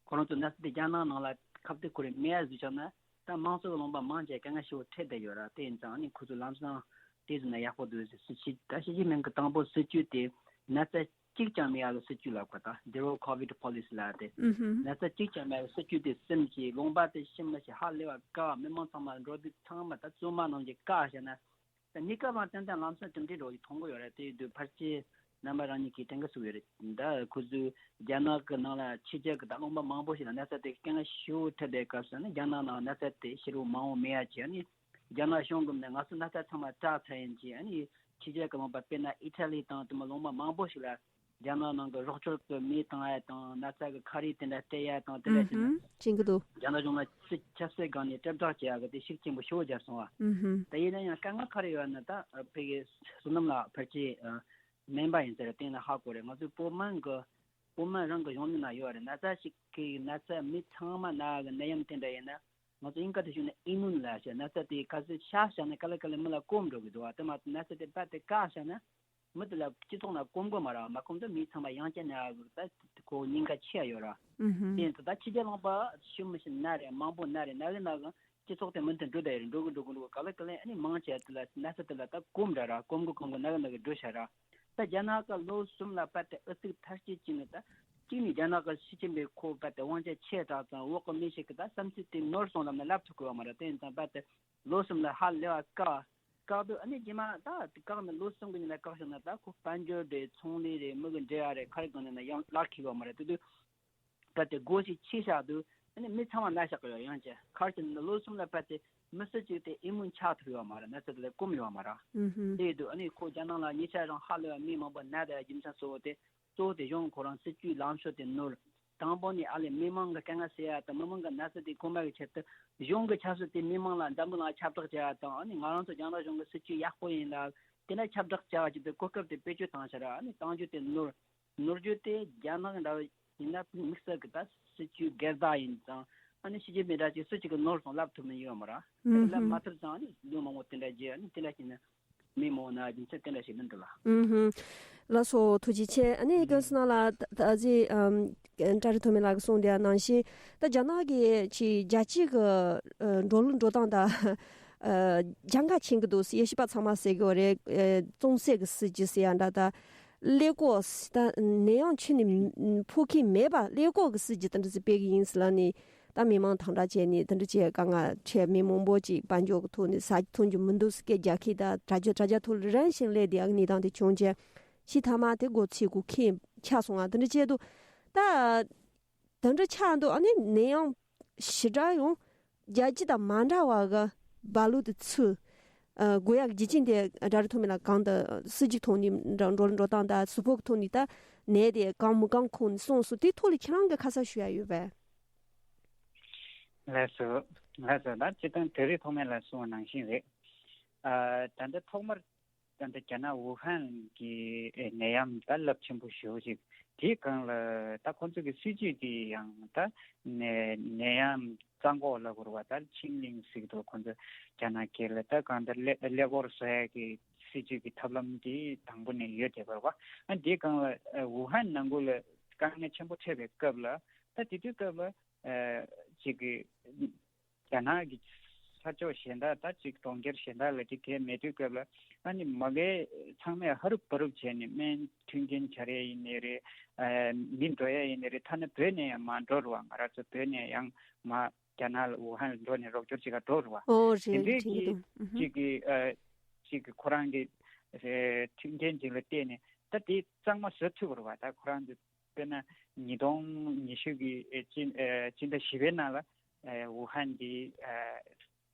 ཁོ་རང་ཚོ་ན་ཚ་དེ་རྒྱ་ནག་ནང་ལ་ཁ་གཏད་ཁོ་རེ་མེད་ཡ་བཟོས་ཆོག་ན་ད་དམངས་གཙོ་གི་ལུང་པ་མང་ཆེ་དཀའ་ངལ་ཞེ་པོ་འཕྲད་བསྡད་ཡོད་ར། དེ་ཡིན་ཙང་ནི་ཁོ་ཚོ་ལམ་སང་དེ་བཟོས་ན་ཡག་པོ་འདུག་ཟེར། སྲིད་ཇུས་ད་ཞི་ཅིན་ཕིང་གི་དང་པོ་སྲིད་ཇུས་དེ་ན་ཚ་གཅིག་ཀྱང་མེད་ཡག་གི་སྲིད་ཇུས་ལབ་དགོས་ད། Zero Covid Policy ལབ་དེ། ཨུ་ཧུམ། ན་ཚ་གཅིག་ཀྱང་མེད་པའི་སྲིད་ཇུས་དེ་སེམས་ཀྱི་ལུང་པ་དེ་ཤི་མི་ཤི་ཧ་ལས་པ་དཀའ། མི་མང་ཚང་མ་འགྲོ་དུས་ཚང་མ་ད་བཙོན་མ་ནང་གི་བཀག་བཞག་ན། ད་གནས་སྐབས་ལ་ཏན་ཏན་ལམ་སང་གྲུབ་འབྲས་འགྲོ་གི་མཐོང་གི་ཡོད་རེད། དེ་ཡིན་དུས་ཕལ་ཆེར་རྣམ་པ་རང་ཉིད་ཀྱིས་དྲན་གི་ཚུགས་ཡོད་རེད། ད་ཁོ་ཚོས་རྒྱ་ནག་གི་ནང་ལ་ཕྱི་རྒྱལ་གི་ད་ལུང་པ་མང་པོ་ཞིག་ལ་ན་ཚ་དེ་དཀའ་ངལ་ཞེ་པོ་འཕྲད་པའི་སྐབས་སུ་ནི་རྒྱ་ནག་ནང་ན་ཚ་དེ་ཕྱི་རོལ་མང་པོ་མེད་ཡ་བྱས་ནས། རྒྱ་ནག་གཞུང་གིས་ནི་ང་ཚོ་ན་ཚ་ཚང་མ་དྲག་ཚར་ཡིན་གྱི། ཨ་ནི་ཕྱི་རྒྱལ་གྱི་ལུང་པ་དཔེར་ན་ཨི་ཊ་ལི་དང་དེ་མོ་ལུང་པ་མང་པོ་ཞིག་ལ་རྒྱ་ནག་ནང་གི་རོགས་སྐྱོར་གྱི་མི་བཏང་ཡ་དང་ན་ཚ་གི་ཁ་རས་དེ་འདྲ་སྤྲད་ཡ་དང་དེ་འདྲ་བྱས་ན། ཨུ་ཧུམ། ཅིང་གི་འདུག་རྒྱ་ནག་གཞུང་ལ་སྲིད་ཆབ་སྲིད་སྒང་ནས་དྲིལ་བསྒྲགས་བྱེད་ཡ་གི་དེ་ཤུགས་ཆེན་པོ་ཞེ་པོ་རྒྱབ་སོང་བ། ཨུ་ཧུམ། ད་ཡིན་ན་ཡང་དཀའ་ངལ་ག་རེ་ཡོད་ན་ད་ཕ་གི་བསོད་ནམས་ལགས་ཕལ་ཆེར་སྨན་པ་ཡིན་ཟེར་བསྟན་ན་ཧ་གོ་རེད། ང་ཚོའི་བོད་སྨན་གི་བོད་སྨན་རང་གི་གཞུང་ལུགས་ན་ཡོད་རེད། ན་ཚ་ཞིག་གི་ན་ཚ་མི་ཚང་མ་ན་གི་ནད་ཡམས་དེ་འདྲ་ཡིན་ན། ང་ཚོ་དབྱིན་སྐད་དུ་ཞུས་ན་ཨི་མུན་ལབ་ཤག་ན་ཚ་དེ་ག་ཚོད་ཤ་བཞག་ན་ག་ལེ་ག་ལེ་མི་ལ་སྐོམ་འགྲོ་གི་འདུག་བ། དེ་མ་ན་ཚ་དེ་རྦད་དེ་བཀག་བཞག་ན་མི་དེ་ལ་སྤྱི་ཚོགས་ནང་སྐོམ་གི་མ་རེད་བ། མ་སྐོམ་དུས་མི་ཚང་མ་ཡང་བསྐྱར་ན་ད་ཁོ་ཉེན་ཁ་ཆེ་ཡ་ཡོད་ར། ཨུ་ཧུམ། དེ་ཡིན་ཙང་ད་ཕྱི་རྒྱལ་ལུང་པ་ཤི་མི་ཤི་ན་རེད། མང་པོ་ན་རེད། ན་གི་ན་གི་སྤྱི་ཚོགས་དེ་མུ་མཐུད་འགྲོ་བསྡད་ཡོད་རེད། འགྲོ་གི་འགྲོ་གི་འགྲོ་གི་ག་ལེ་ག་ལེ་ཨ་ནི་མང་ཆེ་དེ་ལ་ན་ཚ་དེ་ལ་ད་སྐོམ་ར་ར། སྐོམ་གི་སྐོམ་གི་ན་གི་ན་གི་འགྲོ་ཤག་ར། ད་རྒྱ་ནག་གི་ལོ་གསུམ་ལ་རྦད་དེ་ཨུ་ཚུགས་མཐར་སྐྱེལ་བྱས་ནས་ད་གཅིག་ནས་རྒྱ་ནག་གི་ཕྱི་ཁྱིམ་པའི་ཁོ་རྦད་དེ་དབང་ཆ་ཆེ་དྲགས་ཙང་འོག་གི་མི་ཞིག་གིས་ད་བསམ་ཚུལ་དེ་ནོར་སོང་ལབ་ནས་ལབ་ཐུབ་ཀྱི་ཡོད་མ་རེད། དེ་ཡིན་ཙང་རྦད་དེ་ལོ་གསུམ་ལ་ཧ་ལས་པ་བཀག་བཀག་དུས་ཨ་ནི་རྗེས་མ་ད་བཀག་ནས་ལོ་གསུམ་གི་ནང་ལ་བཀག་བཞག་ན་ད་ཁོ་དཔལ་འབྱོར་རེད། ཚོང་ལས་རེད། མི་གི་འབྲེལ་བ་རེད། ག་རེ་གང་ནས་ན་ཡང་ལག་འཁེལ་གི་ཡོད་མ་རེད། དེ་དུས་རྦད་དེ་སྒོ་ཞིག་ཕྱེ་བཞག་དུས་ཨ་ནི་མི་ཚང་མ་ན་བཞག་གི་ཡོད། ཡང་ཅི་ག་རེ་བྱས་ན་ལོ་གསུམ་ལ་རྦད་དེ་མི་སུ་གཅིག་དེ་ཨི་མུན་ཆགས་ཐུབ་ཡོད་མ་རེད། ན་ཚ་དེ་ལ་སྐོམ་ཡོད་མ་རེད། ཨུ་ཧུམ། དེ་དུས་ཨ་ནི་ཁོ་རྒྱ་ནག་ལ་ཉེ་ཆར་རང་ཧ་ལས་པ་མི་མང་པོ་ན་བསྡད་ཡ་རྒྱུ་མཚན་གཙོ་བོ་དེ་གཙོ་བོ་དེ་གཞུང་ཁོ་རང་སྲིད་ཇུས་ལངས་ཕྱོགས་དེ་ནོར། དང་པོ་ནས་ཨ་ལས་མི་མང་གི་དཀའ་ངལ་སེལ་ཡ་དང་མི་མང་གི་ན་ཚ་དེ་སྐོམ་པ་གི་ཆེད་དུ་གཞུང་གི་ཆབ་སྲིད་དེ་མི་མང་ལ་འཛམ་བུ་གླིང་ཁྱབ་བསྒྲགས་བྱེད་ཡ་དང་། ཨ་ནི་ང་རང་ཚོ་རྒྱ་ནག་གཞུང་གི་སྲིད་ཇུས་ཡག་པོ་ཡིན་ལ་དེ་འདྲ་ཁྱབ་བསྒྲགས་བྱ་བ་ཆེད་དུ་གོ་སྐབས་དེ་བེད་སྤྱོད་བཏང་ཤག་ར། ཨ་ནི་བཏང་རྒྱུ་དེ་ནོར། ནོར་རྒྱུ་དེ་རྒྱ་ནག་འདྲ་བ་ཡིན་ན་དམིགས་བསལ་གྱི་ད་སྲིད་ཇུས་སྒེར་བདག་ཡིན་ཙང་ ཨ་ནི་ཞི་ཅིན་ཕིང་འདྲ་ཅིག་སུ་གཅིག་གིས་ནོར་སོང་ལབ་ཐུབ་མི་ཡོད་མ་རེད། ཨུ་ཧུམ། ལབ་མ་ཐུབ་ཙང་ཨ་ནི་ལུང་མང་པོ་དེ་འདྲ་བརྗེ་ཨ་ནི་དེ་འདྲ་བྱས་ན་མི་མང་པོ་ན་རྒྱུ་མཚན་དེ་འདྲ་ཞིག་མིན་འགྲོ་ལ། ཨུ་ཧུམ། ལགས་སོ། ཐུགས་རྗེ་ཆེ། ཨ་ནི་དགེ་བསོད་ནམས་ལགས། ད་ད་གཟོད་ཨམ་བཀྲ་ཤིས་ཐོགས་མེད་ལགས་ཀྱིས་གསུངས་དེ་ནང་བཞིན་ད་རྒྱ་ནག་གི་ཅིག་རྒྱལ་སྤྱི་གི་ཨ་འགྲོ་ལུགས་འགྲོ་སྟངས་དང་ཨ་གྱངས་ཁ་ཕྱིན་གྱི་འདུག་ཟེར་ཡེ་ཤེས་པ་ཚང་མ་ཟེར་གྱི་ཡོད་རེད། ཨ་གཙང་སེལ་གྱི་སྲིད་ཇུས་ཟེར་ཡ་འདྲ་ད། ཀླད་ཀོར་ད་ནད་ཡམས་ཁྱོན་ནས་ཕོག་གི་མེད་པ་ཀླད་ཀོར་གྱི་སྲིད་ཇུས་དེ་འདྲ་ཞིག་སྤེལ་གྱི་ཡིན་ཟེར་ལབ་ནས། ད་མི་མང་དམ་དྲག་བྱས་ནས་དེ་འདྲ་བྱས་དཀའ་ངལ་འཕྲད། མི་མང་པོ་ཅིག་དཔལ་འབྱོར་གྱི་ཐོག་ནས་ཟ་རྒྱུ་འཐུང་རྒྱུ་མི་འདུག་ཟེར་སྐད་རྒྱག་མཁན་དང་དྲ་རྒྱ་དྲ་རྒྱ་ཐོག་ལ་རན་ཞིང་སླེབས་བསྡད་ཡག་གི་གནས་སྟངས་དེ་བྱུང་རྗེས་ཕྱི་ཐ་མ་དེ་སྒོ་ཕྱེ་དགོས་ཁེལ་ཆགས་སོང་ང་། དེ་འདྲ་བྱས་འདུག་ད། དེ་འདྲ་ཆགས་འདུག་ཨ་ནི་ནད་ཡམས་ཞེ་དྲག་ཡང་རྒྱལ་སྤྱི་དང་མ་འདྲ་བ་གི་རྦ་ཀློག་དེ་ཚུར་ཨ་འགོས་ཡག་རྒྱུ་རྐྱེན་དེ་འདྲ་རེད། ཐོག་མེད་ལ་གང་དུ་སྲིད་ཇུས་ཐོག་ནས་འགྲོ་འགྲོ་འགྲོ་སྟངས་དང་གཟུགས་པོ་གི་ཐོག་ནས་ད་ནད་དེ་གང་མི་གང་ཁོང་ནས་སོང་སོང་དེའི་ཐོག་ལ་ཁྱེད་རང་གི་ཁ་གསལ་ཞུ་ཡ་ཡོད་པས། ལགས་སོ། ལགས་སོ། ད་སྤྱིར་བཏང་དེ་རིང་ཐོག་མེད་ལ་གསུངས་པ་ནང་བཞིན་རེད། ཨ་ད་ལྟ་ཐོག་མར། ད་ལྟ་རྒྱ་ནག་ཝུ་ཧན་གྱི་ཨེ་ནད་ཡམས་ད་རླབས་ཆེན་པོ་ཞེ་པོ་ཅིག་དེའི་སྒང་ལ་ད་ཁོང་ཚོ་གི་སྲིད་ཇུས་དེ་ཡང་ད་ནད་ནད་ཡམས་རྩ་འགོག་ལབ་དགོས་རེད་བ། ད་ཆིན་ལིང་ཟེར་གྱི་འདུག་ཁོང་ཚོ་རྒྱ་ནག་སྐད་ལ། ད་གང་ལྟར་ཀླད་ཀླད་ཀོར་བཟོ་ཡག་གི་སྲིད་ཇུས་ཀྱི་ཐབས་ལམ་དེ་དང་པོ་ནས་ཡོད་བསྡད་པ་རེད་བ། ཨ་དེའི་སྒང་ལ་ཨ་ཝུ་ཧན་ནང་ཁུལ་ལ་དཀའ་ངལ་ཆེན་པོ་འཕྲད་པའི་སྐབས་ལ། ད་དེ་དུས་སྐབས་ལ་ཨ་ཅིག་གི་རྒྱ་ནག་གི་ས་ཕྱོགས་གཞན་དག་ད་ཅིག་གྲོང་ཁྱེར་གཞན་དག་ལ་དེ་གས་མེད་དུས་སྐབས་ལ། ཨ་ནི་མ་གི་ཚང་མས་ཧ་རུབ་བ་རུབ་བྱས་ནས་སྨན་མཐུན་རྐྱེན་སྦྱར་ཡས་ཡིན་ནའི་རེད། ཨ་མི་འགྲོ་ཡས་ཡིན་ནའི་རེད། ཐ་ན་བོད་ནས་ཡང་མར་འགྲོ་རུ་བ། ང་རང་ཚོ་བོད་ནས་ཡང་མར་རྒྱ་ནག་ལ་ཝུ་ཧན་ལ་འགྲོ་ནས་རོགས་སྐྱོར་བྱེད་ག་འགྲོ་རུ་བ། ཨོ་རེད། དེ་འདྲའི་དྲན་གྱི་གི་འདུག་ཨུ་ཧུམ། ཅིག་གི་ཨ་ཅིག་གི་ཁོ་རང་གི་ཨ་མཐུན་རྐྱེན་ཅིག་ལ་བརྟེན་ནས་ད་དེ་གཙང་མ་བཟོ་ཐུབ་པ་རེད་བ། ད་ཁོ་རང་ཚོ་དཔེར་ན་ཉིས་སྟོང་ཉི་ཤུ་གི་ཨེ་སྤྱི་ཨེ་སྤྱི་ཟླ་བཞི་པའི་ནང་ལ་ཨེ་ཝུ་ཧན་གྱི་ཨེ་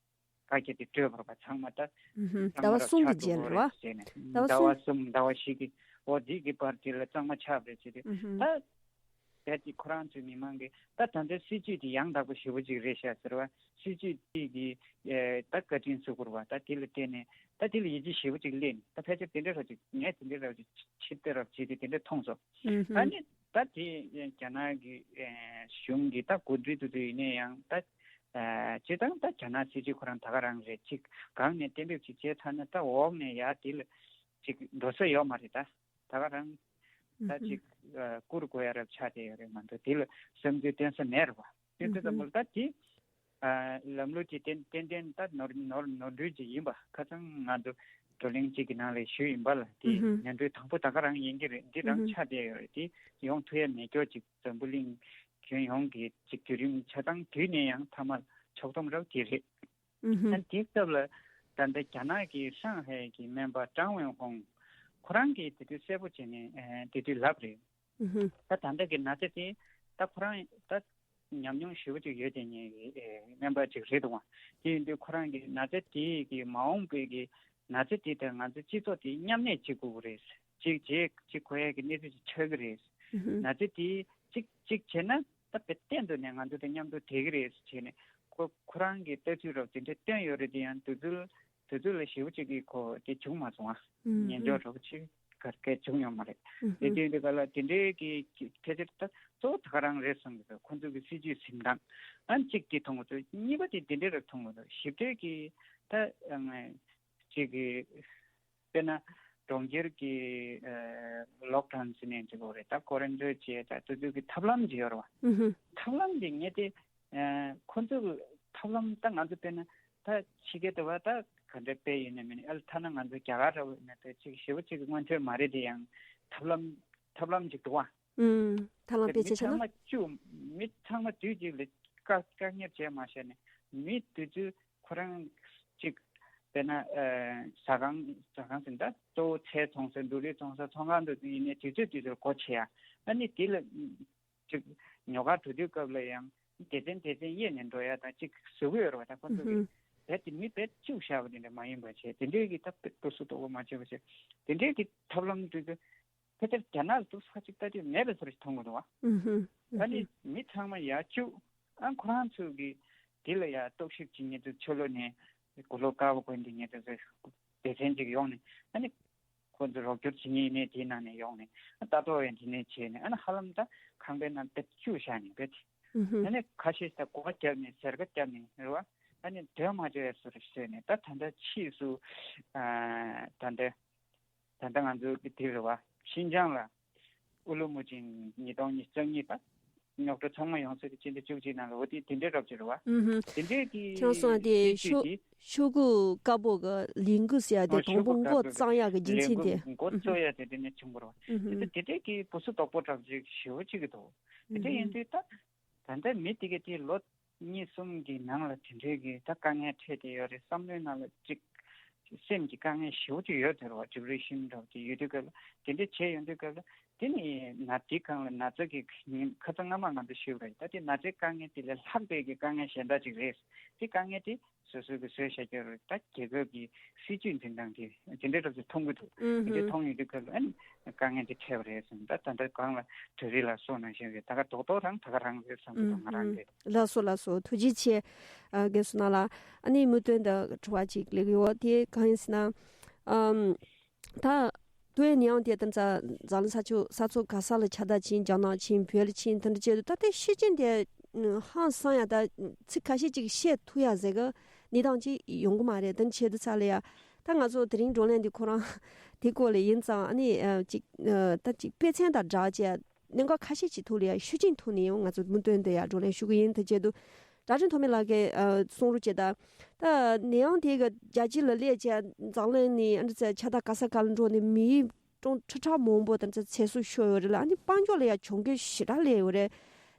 བཀའ་རྒྱ་དེ་སྤྲོད་པ་རེད་བ། ཚང་མ་ད་ཨུ་ཧུམ། ཟླ་བ་གཙང་མ་ར་གསུམ་གྱི་ཆགས་འགྲོ་རྗེས་གི་ལ་རེད་རེད་བ། ཟེར་ནས། ཟླ་བ་ཟླ་བ་གསུམ། གསུམ་ཟླ་བ་བཞི་གི་འོ་དེ་གི་བར་དེ་ལ་གཙང་མ་ཆགས་པ་རེད་ཟེར་ཏེ། ཨུ་ཧུམ། ད་རྦད་དེ་ཁོ་རང་ཚོའི་མི་མང་གིས་ད་ད་ལྟའི་སྲིད་ཇུས་དེ་ཡང་དག་པ་ཞེ་པོ་ཅིག་རེད་ཤག་ཟེར་བ། སྲིད་ཇུས་དེ་གི་ཨེ་ད་བཀའ་དྲིན་གཟོ་དགོས་རེད་བ། ད་དེ་ལ་བརྟེན་ནས་ད་དེ་ལ་ཡིད་ཆེས་ཞེ་པོ་ཅིག་སླེབས་ནས། ད་ཕལ་ཆེར་དེ་འདྲ་ར་ཅིག་ངས་དེ་འདྲ་ར་ཅིག་ཕྱིར་བལྟས་ར་བྱས་ཏེ་དེ་འདྲ་མཐོང་སོང་། ཨུ་ཧུམ། ཨ་ནི་ད་དེ་རྒྱ་ནག་གི་ཨེ་གཞུང་གི་ད་འགོ་ཁྲིད་དེ་ཚོ་ཡིན་ན་ཡང་ད་ཨེ་སྤྱིར་བཏང་ད་རྒྱ་ནག་སྲིད་ཇུས་ཁོ་རང་ད་ག་རང་རེད། ཅིག་སྒང་ནས་གཏན་འབེབས་ཅིག་བྱས་ཚར་ན་ད་འོག་ནས་ཡར་དེ་ལ་ཅིག་འགྲོ་ས་ཡོད་མ་རེད། ད་ད་ག་རང་ད་ཅིག་ཨ་བཀུར་དགོས་ཡ་རབ་ཆགས་བསྡད་ཡོད་རེད་མ་གཏོགས་དེ་ལ་བསམ་ཚུལ་བཏོན་ས་མེད་རེད་བ། དེ་ཚོ་ཙམ་པོ་ལ་ད་དེ་ཨ་ལམ་ལུགས་ཀྱི་ཏན་ཏན་ཏན་ད་ནོར་ནོར་ནོར་འཁྲུལ་ཅིག་ཡིན་པ་ཁ་སང་ང་ཚོ་བགྲོ་གླེང་གཅིག་གི་ནང་ལ་ཞུས་ཡིན་པ་ལ། དེ་ནོར་འཁྲུལ་དང་པོ་ད་ག་རང་ཡིན་གྱི་རེད། འདི་རང་ཆགས་བསྡད་ཡོད་རེད། དེ་ཡོང་ཐུབ་ཡ་མེད་སྐྱོ་ཅིག་འཛམ་བུ་གླིང་ཁྱོན་ཡོངས་ཀྱི་ཅིག་བརྒྱུད་རིམ་ཆ་ཚང་དུས་ནས་ཡང་མཐའ་མར་ཕྱོགས་བསྡོམས་རབ་དེ་རེད། ཨུ་ཧུམ། ཨ་དེའི་སྐབས་ལ་ད་ལྟ་རྒྱ་ནག་གི་ཧྲང་ཧའེ་གི་སྨན་པ་ཀྲང་ཝེན་ཧོང་ཁོ་རང་གིས་དེ་དུས་གསལ་པོ་བྱས་ནས་ཨ་དེ་དུས་ལབ་རེད། ཨུ་ཧུམ། ད་ད་ལྟ་གི་ན་ཚ་དེ་ད་ཁོ་རང་ད་ཉམས་མྱོང་ཞེ་པོ་ཅིག་ཡོད་དེ་ཉེ་གི་ཨེ་སྨན་པ་ཅིག་རེད་འདུག་བ། དེ་ཡིན་དུས་ཁོ་རང་གིས་ན་ཚ་དེ་གི་མ་འོངས་པའི་གི་ན་ཚ་དེ་དང་ང་ཚོ་སྤྱི་ཚོགས་དེ་མཉམ་གནས་བྱེད་དགོས་ཀྱི་རེད། ཅིག་བྱེད་ཅིག་གོ་ཡས་ཀྱི་གནས་ཚུལ་ཅིག་ཆགས་ཀྱི་རེད། ཨུ་ཧུམ། ན་ཚ་དེ་ཅིག་ཅིག་བྱས་ན་ད་དཔེ་གཏན་དུ་ནས་ང་ཚོ་དང་མཉམ་དུ་བསྡད་ཀྱི་རེད་བྱས་ནས་ཁོ་ཁོ་རང་གི་ལྟ་ཚུལ་རོབ་དེ་འདྲ་བཏོན་ཡོད་རེད། དེ་ཡང་དུས་ཚོད་དུས་ཚོད་ལ་ཞེ་པོ་ཅིག་གི་ཁོ་དེ་བྱུང་མ་སོང་ཨ། ཨུ་ཧུམ། ཉན་འཇོག་རོབ་ཅིག་གར་སྐད་བྱུང་ཡོད་མ་རེད། ཨུ་དེ་ཧུམ། དུས་འདི་ག་ལ་དེ་འདྲའི་གི་ཕལ་ཆེར་ད་གཙོ་བོ་ད་ག་རང་རེད་བསམ་གི་འདུག་ཁོ་ཚོ་གི་སྲིད་ཇུས་འཛིན་སྟངས་ཨ་གཅིག་དེ་མཐོང་གི་འདུག་གཉིས་པ་དེ་དེ་འདྲའི་རབ་མཐོང་གི་འདུག་ཞིབ་ཕྲའི་གི་ད་གཅིག་གི་དཔེར་ན་གྲོང་ཁྱེར་གྱི་ལོག་ཌའུན་ཟེར་ནས་འདི་གོ་རེད། ད་ཀོ་རན་ཊིན་བྱས་ད་དེ་ཚོ་གི་ཐབས་ལམ་ཅིག་ཡོད་རེད་བ། ཨུ་ཧུམ། ཐབས་ལམ་དེ་ངས་དེ་ཁོ་ཚོ་གི་ཐབས་ལམ་ད་ང་ཚོ་དཔེར་ན་ད་ཕྱི་རྒྱལ་དུ་བ་ད་ག་འདྲ་དཔེ་ཡིན་ན་མིན་ཨ་ལ་ཐ་ན་ང་ཚོ་རྒྱ་གར་འདྲ་བོ་ཡིན་ན་ད་ཅིག་ཞེ་པོ་ཅིག་གི་སྔོན་ཐོན་མ་རེད། དེ་ཡང་ཐབས་ལམ་ཐབས་ལམ་ཅིག་འདུག་བ། ཨུམ། ཐབས་ལམ་དཔེ་མི་ཆ་ཚང་ན་མ་བཅུ་མི་ཚང་མ་དུས་གཅིག་ལ་བཀག་བཀག་ཉར་བྱས་མ་བྱས་ནས་མི་དེ་ཚོས་ཁོ་རང་ཅིག་དཔེར་ན་ཨ་ཟ་ཁང་ཟ་ཁང་ཟིན་ད་གཙོ་བོ་ཚལ་འཚོང་ས་འབྲུ་རིགས་འཚོང་ས་ཚོང་ཁང་དུ་ཡིན་ནས་དུས་ཚོད་དུས་ཚོད་སྒོ་ཕྱེ་ཡ། ཨ་ནི་དེ་ལ་ཅིག་ཉོ་གར་འགྲོ་དུས་སྐབས་ལ་ཡང་སྡེ་ཚན་སྡེ་ཚན་དབྱེ་ནས་འགྲོ་ཡ་དང་ཅིག་བཟོ་གི་ཡོད་རེད་བ། ད་ཁོ་ཚོ་གི་ཨུ་ཧུམ། རྦད་དེ་མི་རྦད་བཅུག་བཞག་པ་དེ་འདྲ་མ་ཡིན་པ་བྱས་དེ་འདྲའི་གི་ད་དཔེ་སྟོབས་སུ་གཏོང་བ་མ་བྱས་པ་བྱས་དེ་འདྲའི་གི་ཐབས་ལམ་དུས་ཚོད། ཕལ་ཆེར་རྒྱ་ནག་ལ་ཏོག་ཙམ་ཅིག་ལྟ་དུས་མེད་པའི་བཟོ་འདྲ་ཞིག་མཐོང་གི་འདུག་བ། ཨུ་ཧུམ། ཨ་ནི་མི་ཚང་མ་ཡར་བཅུག་ཨ་ཁོ་རང་ཚོ་གི་དེ་ལ་ཡར་རྟོག་ཞིབ་བྱེད་མཁན་ཚོ་ཕྱི་ལོགས་ནས་དགུང་ལོ་དཀར་པོ་གོན་བསྡད་མཁན་དེ་ཚོ་སྡེ་ཚན་ཅིག་ཡོང་ནས་ཨ་ནི་ཁོ་ཚོ་རོགས་སྐྱོར་བྱེད་མཁན་ཡིན་ནའི་དེའི་ནང་ནས་ཡོང་ནས་ཨ་ལྟ་རྟོག་ཡང་དེ་ནས་བྱས་ནས་ཨ་ནི་ཧ་ལམ་ད་ཁང་པའི་ནང་དེ་བཅུག་བཞག་ནས་བེད་ ཨ་ནི་ཁ་ཤས་ད་སྒོ་བརྒྱབ་ནས་ཟེར་ཀ་བརྒྱབ་ནས་རེད་བ། ཨ་ནི་སྡོད་མ་བཅུག་ཡ་བཟོ་འདྲ་བཟོས་ནས་ད་ད་ལྟ་ཕྱིས་སུ་ད་ལྟ་ད་ལྟ་ང་ཚོ་གི་དེ་རེད་བ། ཤིན་ཅང་ལ་ཨུ་ལུ་མུ་ཅིན་ཉིས་སྟོང་ཉི་ཤུ་རྩ་གཉིས་པ། རྙོག་དྲ་ཚང་མ་ཡོང་ས་དེ་སྤྱི་ཟླ་བཅུ་གཅིག་ནང་ལ་འོ་དེ་དེ་འདྲའི་རབ་ཅིག་རེད་བ། ཨུ་ཧུམ། དེ་འདྲའི་གི་ཁྱེད་རང་གསུངས་པ་དེ་སྲིད་ཇུས་ཤོ་དེ། ཤོ་གུ་དཀར་པོ་གི་ལས་འགུལ་ཟེར་ཡ་དེ། ཨོ་དང་པོ་ཤོ་གུ་འགོ་དཀར་པོ་གི་བརྩམས་ཡ་གི་རྒྱུ་ལས་མཚན་དེ། འགུལ་འགོ་གཙོ་ཡ་དེ་དེ་ནས་བྱུང་བ་རེད་བ། ཨུ་དེ་ཧུམ། དེ་དེ་འདྲའི་གི་བུ་སུ་དོག་པོ་གྲབས་ཅིག་ཞེ་པོ་ཅིག་གི་འདུག་དེ་འདྲ་ཡིན་དུས་ད། ད་ལྟ་མི་དེ་ག་དེ་ལོ་གཉིས་གསུམ་གྱི་ནང་ལ་དེ་འདྲའི་གི་ད་དཀའ་ངལ་འཕྲད་དེ་ཡོད་རེད། བསམ་བློའི་ནང་ལ་ཅིག་སེམས་ཀྱི་དཀའ་ངལ་ཞེ་པོ་ཅིག་ཡོད་དེ་རེད་བ། ཌི་པི་རེ་ཤན་འདྲ་བོ་ཅིག་ཡོད་དུས་སྐབས་ལ་དེ་འདྲ་བྱས་ཡོང་དུས་སྐབས་ལ་དེ་ནི་ན་དེ་སྒང་ལ་ན་ཚ་གི་ཉིན་ཁ་སང་སྔ་མ་ང་ཚོ་ཞུས་པ་རེད། ད་དེ་ན་ཚའི་དཀའ་ངལ་དེ་ལས་ལྷག་པའི་གི་དཀའ་ངལ་གཞན་དག་ཅིག་རེད། དེ་དཀའ་ངལ་དེ་སོ་སོ་གི་བཟོས་བཞག་རྒྱུ་རེད། ད་རྒྱལ་ཁབ་ཀྱི་སྲིད་ཇུས་འཛིན་སྟངས་དེ་དེ་འདྲའི་རབ་ཏུ་མཐོང་གི་འདུག་ཨུ་དེ་འདྲའི་ཧུམ། མཐོང་ཡོང་དུས་སྐབས་ལ་ཨ་ནི་དཀའ་ངལ་དེ་འཕྲད་པ་རེད་ཟེར། ད་ད་ལྟ་གང་ལ་འབྲུ་རིགས་ལ་སོགས་ནང་བཞིན་རེད། ད་ག་རྡོག་རྡོག་རང་ད་ག་རང་རེད་བསམ་གི་འདུག་ང་རང་གི། ལགས་སོ་ལགས་སོ། ཐུགས་རྗེ་ཆེ། ཨ་རྒན་བསོད་ནམས་ལགས། ཨ་ནི་མུ་མཐུད་དུ་དྲི་བ་ཅིག་སླེབས་ཡོད། དེ་གང་ཡིན་ཟེར་ན། ཨམ། ད་ཏུའེ་ནེ་ཡང་དེ་ལྟར་འཛམ་གླིང་ས་ཕྱོགས་ས་ཕྱོགས་ག་ས་ལ་ཁྱབ་བསྒྲགས་ཕྱིན། རྒྱ་ནག་ཕྱིན། བོད་ལ་ཕྱིན། དེ་འདྲ་བྱས་དུས་ད་ལྟའི་ཤུགས་རྐྱེན་དེ་ཧང་སང་ཡ་ད་ཚིག་ཁ་ཤས་ཅིག་བཤད་ཐུབ་ཡ་ཟེར་གི་གནས་སྟངས་ཅིག་ཡོང་གི་མ་རེད། དེ་འདྲ་བྱས་དུས་ཙ་ལ་ཡ་ད་ང་ཚོ་དེ་རིང་བགྲོ་གླེང་འདི་ཁོ་རང་དེ་སྐོར་ལ་ཡིན་ཙང་ཨ་ནི་ཨ་ཅིག་ཨ་ད་ཅིག་དཔེ་མཚོན་དང་སྦྲགས་བྱས་གནད་འགག་ཁ་ཤས་ཅིག་ཐོག་ལ་ཡ་ཤུགས་རྐྱེན་ཐོག་ནས་ཡང་ང་ཚོ་མུ་མཐུད་དུ་ཡ་བགྲོ་གླེང་ཞུ་གི་ཡིན། དེ་བྱས་དུས། གྲགས་ཅན་ཐོགས་མེད་ལགས་ཀྱིས་ཨ་གསུང་རོགས་བྱེད་དང་། ད་ནེ་ཡང་དེ་གི་རྒྱལ་སྤྱི་ལ་སླེབས་བྱས་འཛམ་གླིང་ནས་ཨ་འདྲ་ཚེ་ཆ་ད་ག་ས་ག་ལ་འགྲོ་ནས་མི་ཡིས་ཀྲུང་ཁྲི་ཕྲག་མང་པོ་ད་ཚེ་ཚེ་སྲོག་ཤོར་ཡོད་རེད་ལ། ཨ་ནི་དཔལ་འབྱོར་ལ་ཡང་གྱོང་གུན་ཞེ་དྲག་སླེབས་ཡོད་རེད།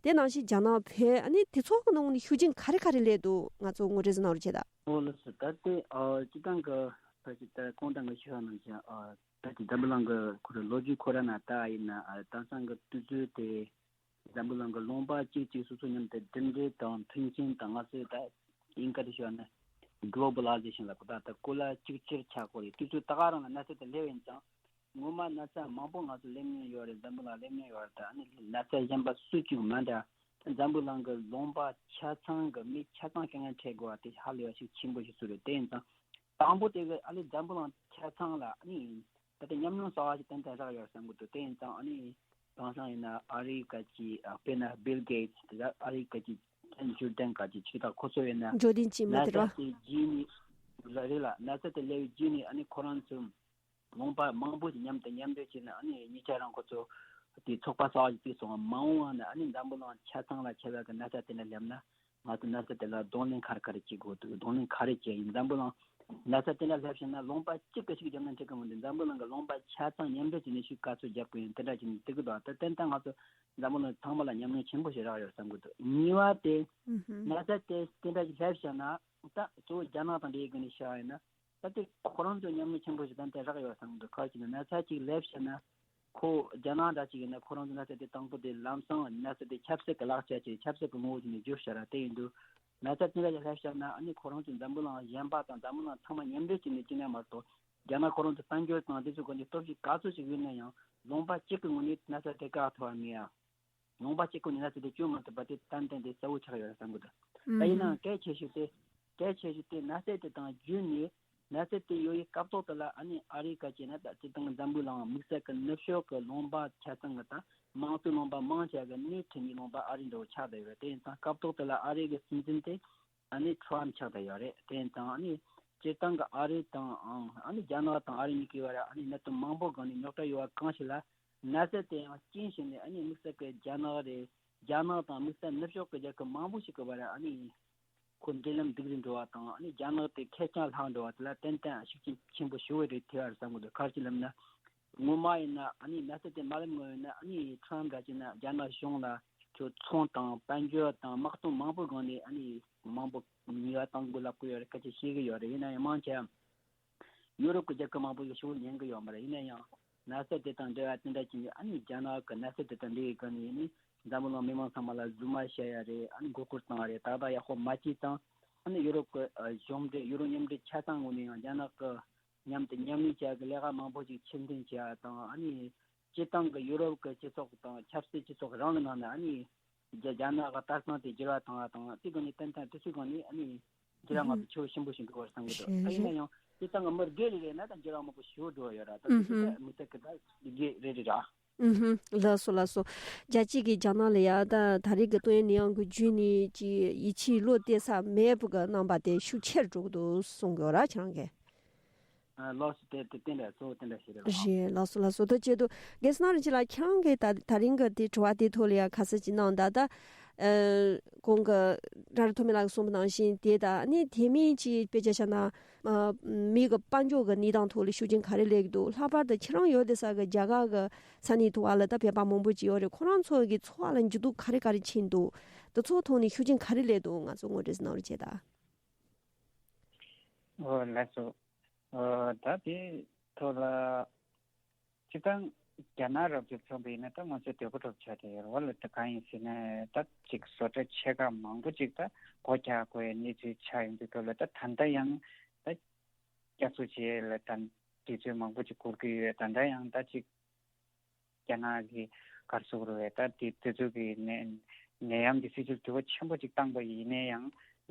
དེ་ནང་བཞིན་རྒྱ་ནག་བོད་ཨ་ནི་དེ་ཚོ་གི་ནང་ནས་ཤུགས་རྐྱེན་ག་རེ་ག་རེ་སླེབས་འདུག་ང་ཚོ་ངོ་སྤྲོད་ཟིན་གནང་རོགས་བྱེད་དང་། ཨོ་ལགས་སོ། ད་ལྟའི་ཨ་སྤྱི་བཏང་གི་ད་ཅི་ད་གོང་དང་གི་ཞུ་བ་ནང་བཞིན་ཨ་ད་ཅི་འཛམ་བུ་གླིང་གི་ཁོ་ར་ལོ་རྒྱུས་ཁོ་ར་ན་ད་ཡིན་ན་ཨ་དེང་སང་གི་དུས་ཚོད་དེ། འཛམ་བུ་གླིང་གི་ལུང་པ་གཅིག་གཅིག་སོ་སོ་མཉམ་དུ་འགྲིམ་འགྲུལ་དང་མཐུན་རྐྱེན་དང་ང་ཚོས་ད་ཨིན་སྐད་དུ་ཞུ་བ་ན་གི་ལོ་བ་ལ་ཟེ་ཤིང་ལ་གོ་ད་ད་གོ་ལ་གཅིག་གྱུར་ཆགས་གོ་རེད། དུས་ཚོད་ད་ག་རང་ལ་ན་ཚ་དེ་སླེབས་ཡིན་ཙང་ངོ་མ་ན་ཚ་མང་པོ་ང་ཚོ་སླེབས་མྱོང་ཡོད་རེད། འཛམ་བུ་གླིང་སླེབས་མྱོང་ཡོད་རེད། ད་ཨ་ནི་ན་ཚ་གཞན་པ་སུ་གཅིག་མ་འདྲ། ད་འཛམ་བུ་གླིང་གི་ལུང་པ་ཆ་ཚང་གི་མི་ཆ་ཚང་དཀའ་ངལ་འཕྲད་དགོས་པ་དེ་ཧ་ལས་པ་ཞིག་ཆེན་པོ་ཞིག་བཟོས་རེད། དེ་ཡིན་ཙང་དང་པོ་དེ་གི་ཨ་ལི་འཛམ་བུ་གླིང་ཆ་ཚང་ལ་ཨ་ནི། ད་ལྟ་ཉམས་མྱོང་གསར་བ་ཞིག་ཏན་ཏན་རག་ཡོད་བསམ་གི་འདུག་དེ་ཡིན་ཙང་ཨ་ནི་དེང་སང་ཡིན་ན་ཨ་རིའི་སྐད་ཀྱི་ཨ་དཔེར་ན་Bill Gates དེ་ཨ་རིའི་སྐད་ཀྱི་འབྱོར་ལྡན་སྐད་ཀྱི་ཆོས་དང་ཁོ་ཚོ་ཡིན་ན་འབྱོར་ལྡན་ཅིག་མ་ན་དེ་ར་ཚ་དེ་རྗེས་ནས་ལ་རེད་ལ་ན་ཚ་དེ་སླེབས་རྗེས་ནས་ཨ་ནི་ཁོ་རང་ཚོ་ལུང་པ་མང་པོ་ཞིག་མཉམ་དུ་མཉམ་འབྲེལ་བྱས་ནས་ཨ་ནི་གཉིས་ཆ་རང་ཁོ་ཚོ་དེ་ཚོགས་པ་གསར་བ་ཞིག་བཙུགས་སོང་། མ་འོངས་པ་ན་ཨ་ནི་འཛམ་བུ་གླིང་ཆ་ཚང་ལ་ཁྱབ་པ་གི་ན་ཚ་དེ་འདྲ་སླེབས་ན། ང་ཚོ་ན་ཚ་དེ་ལ་གདོང་ལེན་ག་རེ་ག་རེ་བྱེད་དགོས་འདུག་གདོང་ལེན་ག་རེ་བྱེད་ཡིན། འཛམ་བུ་གླིང་ན་ཚ་དེ་འདྲ་སླེབས་ཤིང་ན་ལུང་པ་གཅིག་གི་ཞིག་རྒྱབ་ན་འགྲིག་གི་མི་འདུག་འཛམ་བུ་གླིང་གི་ལུང་པ་ཆ་ཚང་མཉམ་འབྲེལ་བྱས་ནས་ཞིག་དཀའ་ཚུགས་རྒྱག་དགོས་ཡིན། དེ་འདྲ་བྱས་ནས་འགྲིག་གི་འདུག་ད་ཏན་ཏན་ང་ཚོ་འཛམ་བུ་གླིང་ཚང་མ་ལ་ཉམས་མྱོང་ཆེན་པོ་ཞིག་རག་ཡོད་བསམ་གི་འདུག་གཉིས་པ་དེ་ན་ཚ་དེ་དེ་འདྲ་ཞིག་སླེབས་ཤིང་ན་ད་གཙོ་བོ་རྒྱ་ནག་དང་འབྲེལ་གི་ནས་བཤད་ཡིན་ན། ད་ལྟའི་ཁོ་རང་ཚོ་ཉམས་མྱོང་ཆེན་པོ་ཞིག་ཏན་ཏན་རག་ཡོད་བསམ་གི་འདུག་ག་རེ་ཟེར་ན་ན་ཚ་གཅིག་སླེབས་ཤག་ན་ཁོ་རྒྱ་ནག་འདྲ་ཅིག་ཡིན་ན་ཁོ་རང་ཚོ་ན་ཚ་དེ་དང་པོ་དེ་ལམ་སང་ན་ཚ་དེ་ཆབ་སྲིད་ཀྱི་ལག་ཆ་ཅིག་ཆབ་སྲིད་ཀྱི་ངོ་བོ་ཅིག་ནས་བསྒྱུར་ཤག་ར། དེ་ཡིན་དུས་ན་ཚ་དེ་འདྲ་ཞིག་སླེབས་ཤག་ན་ཨ་ནི་ཁོ་རང་ཚོ་འཛམ་བུ་གླིང་གཞན་པ་དང་འཛམ་བུ་གླིང་ཚང་མ་མཉམ་འབྲེལ་བྱས་ནས་བྱས་ན་མ་གཏོགས་རྒྱ་ནག་ཁོ་རང་ཚོ་དཔལ་འབྱོར་དང་དེ་ཚོའི་སྒོ་ནས་སྟོབས་ཤུགས་ག་ཚོད་ཅིག་ཡོད་ན་ཡང་ལུང་པ་གཅིག་གི་ངོས་ནས་ན་ཚ་དེ་བཀག་ཐུབ་པ་མེད་ཡ། ལུང་པ་གཅིག་པུ་ནས་ན་ཚ་དེ་བཅོས་མ་ཐུབ་པ་དེ་ཏན་ཏན་དེ་གསལ་བོ་ཆགས་ཡོད་བསམ་གི་འདུག་ད་ཡིན་ནའང་གལ་ཆེ་ཤོས་དེ་གལ་ཆེ་ཤོས་དེ་ན་ཚ་དེ་དང་བརྒྱུད་ནས་ན་ཚ་དེ་ཡོད་ཡའི་སྐབས་ཐོག་དེ་ལ་ཨ་ནི་ཨ་རིའི་སྐད་ཀྱིས་ན་ད་སྤྱིར་བཏང་འཛམ་བུའི་གླིང་དམིགས་བསལ་གྱི་ནུབ་ཕྱོགས་ཀྱི་ལུང་པ་ཆ་ཚང་གི་དང་དམངས་གཙོའི་ལུང་པ་མང་ཆེ་བ་གི་སྣེ་ཁྲིད་མཁན་ལུང་པ་ཨ་རི་འདྲ་བོ་ཆགས་བསྡད་ཡོད་རེད། དེ་ཡིན་ཙང་སྐབས་ཐོག་དེ་ལ་ཨ་རི་གི་སྲིད་འཛིན་དེ་ཨ་ནི་ཁྲོམ་ཆགས་བསྡད་ཡོད་རེད། དེ་ཡིན་ཙང་ཨ་ནི་སྤྱིར་བཏང་གི་ཨ་རི་དང་ཨ་ནི་རྒྱ་ནག་དང་ཨ་རི་གཉིས་ཀའི་བར་ཨ་ནི་གནད་དོན་མང་པོ་སྒང་ནས་རྙོག་དྲ་ཡོད་པ་གང་ཞིག་ལ། ན་ཚ་དེ་ཡང་རྐྱེན་བྱས་ནས་ཨ་ནི་དམིགས་བསལ་གྱི་རྒྱ་ནག་རེད། རྒྱ་ནག་དང་དམིགས་བསལ་ནུབ་ཕྱོགས་ཀྱི་རྒྱལ་ཁབ་མང་པོ་ཞིག་གི་བར་ཨ་ནི་ཁོ་འབྲེལ་ལམ་སྡུག་རུ་འགྲོ་བ་དང་ཨ་ནི་རྒྱ་ནག་དེ་ཁེར་རྐྱང་ལྷག་འགྲོ་བ་དེ་ལ་ཏན་ཏན་ཤུགས་རྐྱེན་ཆེན་པོ་ཞེ་པོ་རེད་ཐེབས་པ་རེད་བསམ་གི་འདུག་ག་རེ་ཟེར་ལབ་ན། ངོ་མ་ཡིན་ན་ཨ་ནི་ན་ཚ་དེ་མ་སླེབས་སྔོན་ཡིན་ན་ཨ་ནི་ཁྲོམ་འདྲ་བྱས་ན་རྒྱ་ནག་གཞུང་ལ་ཁྱོད་ཚོང་དང་དཔལ་འབྱོར་དང་དམག་དོན་མང་པོའི་སྒང་ནས་ཨ་ནི་མང་པོ་ཉེས་པ་བཏང་དགོས་ལབ་ཀྱི་ཡོད་རེད། སྐད་ཆ་བཤད་ཀྱི་ཡོད་རེད། ཡིན་ན་ཡང་མང་ཆེ་ཡུ་རོབ་ཀྱི་རྒྱལ་ཁབ་མང་པོ་ཞིག་ཤུགས་ཉན་གྱི་ཡོད་མ་རེད། ཡིན་ན་ཡང་ན་ཚ་དེ་དང་འབྲེལ་བ་དེ་འདྲ་ཅིག་ཨ་ནི་རྒྱ་ནག་གི་ན་ཚ་དེ་དང་འབྲེལ་བའི་སྒང་ནས་ནི་འཛམ་བུ་གླིང་མི་མང་ཚང་མ་ལ་རྫུན་མ་བཤད་ཡ་རེད། ཨ་ནི་མགོ་སྐོར་བཏང་བ་རེད། ད་ལྟ་ཡག་པོ་མ་བྱས་ཙང་ཨ་ནི་ཡུ་རོབ་ཀྱི་ཨ་གཞུང་འབྲེལ་ཡུ་རོབ་མཉམ་འབྲེལ་ཆ་ཚང་ངོས་ནས་ཡང་རྒྱ་ནག་གི་མཉམ་དུ་མཉམ་ལས་བྱ་གི་ལས་ཀ་མང་པོ་ཞིག་ཕྱིར་འཐེན་བྱས་པ་དང་ཨ་ནི་སྤྱིར་བཏང་གི་ཡུ་རོབ་ཀྱི་སྤྱི་ཚོགས་དང་ཆབ་སྲིད་སྤྱི་ཚོགས་རང་གི་ནང་ནས་ཨ་ནི་རྒྱ་རྒྱ་ནག་གི་ལྟ་སྟངས་དེ་འགྱུར་བ་བཏང་བ་དང་དེ་སྒང་ནས་ཏན་ཏན་དེ་ཚོའི་སྒང་ནས་ཨ་ནི་འགྱུར་བ་མ་ཧུམ། ཐེབས་ཆེ་བོ་ཞིག་འགྲོ་བར་བསམ་གི་འདུག་ད་ཡིན་ན་ཡང་སྤྱིར་བཏང་གི་མི་སྒེར་རེ་རེ་ན་ད་འགྱུར་བ་མང་པོ་ཞིག་འགྲོ་ཡོད་ར། ད་དེ་ཚོ་ད་མི་ཚེ་གི་ད་སྒེར་རེ་རེ་ར། ཨུ་ཧུམ། ལགས་སོ་ལགས་སོ། རྒྱལ་སྤྱི་གི་རྒྱ་ནག་ལ་ཡ་ད་ད་རེས་ཀྱི་ཏོག་དབྱིབས་ནད་ཡམས་ཀྱི་བརྒྱུད་ནས་ཀྱི་ཡིད་ཆེས་བློ་གཏད་ས་མེད་པ་གི་རྣམ་པ་དེ་ཤུགས་ཆེར་འགྲོ་གི་འདུག་གསུང་གི་ཡོད་ར་ཁྱེད་རང་གིས། ཨ་ལགས་སོ། དེ་དེ་བསྟན་པའི་གཙོ་བོ་དེ་འདྲ་ཞིག་རེད་ལགས། རེད། ལགས་སོ་ལགས་སོ། ད་བྱས་དུས་རྒན་གསུང་རིན་ཆེན་ལགས་ཁྱེད་རང་གིས་ད་ད་རིང་གི་དེ་དྲི་བ་དེ་ཐོག་ལ་ཡ་ཁ་གསལ་ཅིག་གནང་ད་ད། ཨ་གོང་གི་ཌོག་ཊར་ཐོགས་མེད་ལགས་གསུངས་པ་ནང་བཞིན་དེ་ད་ནི་དེ་མིན་གྱི་དཔེ་ཆ་བཞག་ན། ཨ་མི་གི་དཔལ་འབྱོར་གྱི་གནས་སྟངས་ཐོག་ལ་ཤུགས་རྐྱེན་ག་རེ་སླེབས་ཀྱི་འདུག་ལྷག་པར་དུ་ཁྱེད་རང་ཡོད་བསྡད་ས་གི་རྒྱ་གར་གྱི་ས་གནས་ཐོག་ལ་ད་བོད་པ་མང་པོ་ཅིག་ཡོད་རེད། ཁོ་རང་ཚོ་གི་འཚོ་བ་ལ་འགྱུར་ལྡོག་ག་རེ་ག་རེ་ཕྱིན་འདུག་དེ་ཚོ་ཐོག་ནས་ཤུགས་རྐྱེན་ག་རེ་སླེབས་འདུག་ང་ཚོ་ངོ་སྤྲོད་གནང་རོགས་བྱེད་ད། ཨོ་ལགས་སོ། ཨོ་ད་དེ་ཐོག་ལ་སྤྱིར་བཏང་རྒྱ་ནག་རབ་ཅིག་མཚོན་པ་ཡིན་ན་ད་ང་ཚོ་བདེ་པོ་འདྲ་པོ་ཆགས་བསྡད་ཡོད་རེད་བ་ལ། ད་གང་ཡིན་ཟེར་ན་ད་ཅིག་བཟོ་གྲྭ་ཆེ་ཁག་མང་པོ་ཅིག་ད་སྒོ་རྒྱག་དགོས་ཡ་གནས་ཚུལ་ཆགས་ཡོང་དུས་སྐབས་ལ། ད་ད་ལྟ་ཡང་ད་བསྐྱར་གསོ་བྱེད་ཡ་ལ་ད་དུས་ཚོད་མང་པོ་ཅིག་འགོར་གྱི་ཡོད། ད་ལྟ་ཡང་ད་ཅིག་རྒྱ་ནག་གི་ག་རེ་ཟེར་དགོས་རེད་པས། ད་དེ་དེ་ཚོ་གི་ནད་ནད་ཡམས་ཀྱི་སྲིད་བྱུས་འགྱུར་བ་ཆེན་པོ་ཅིག་བཏང་པ་ཡིན་ན་ཡང་།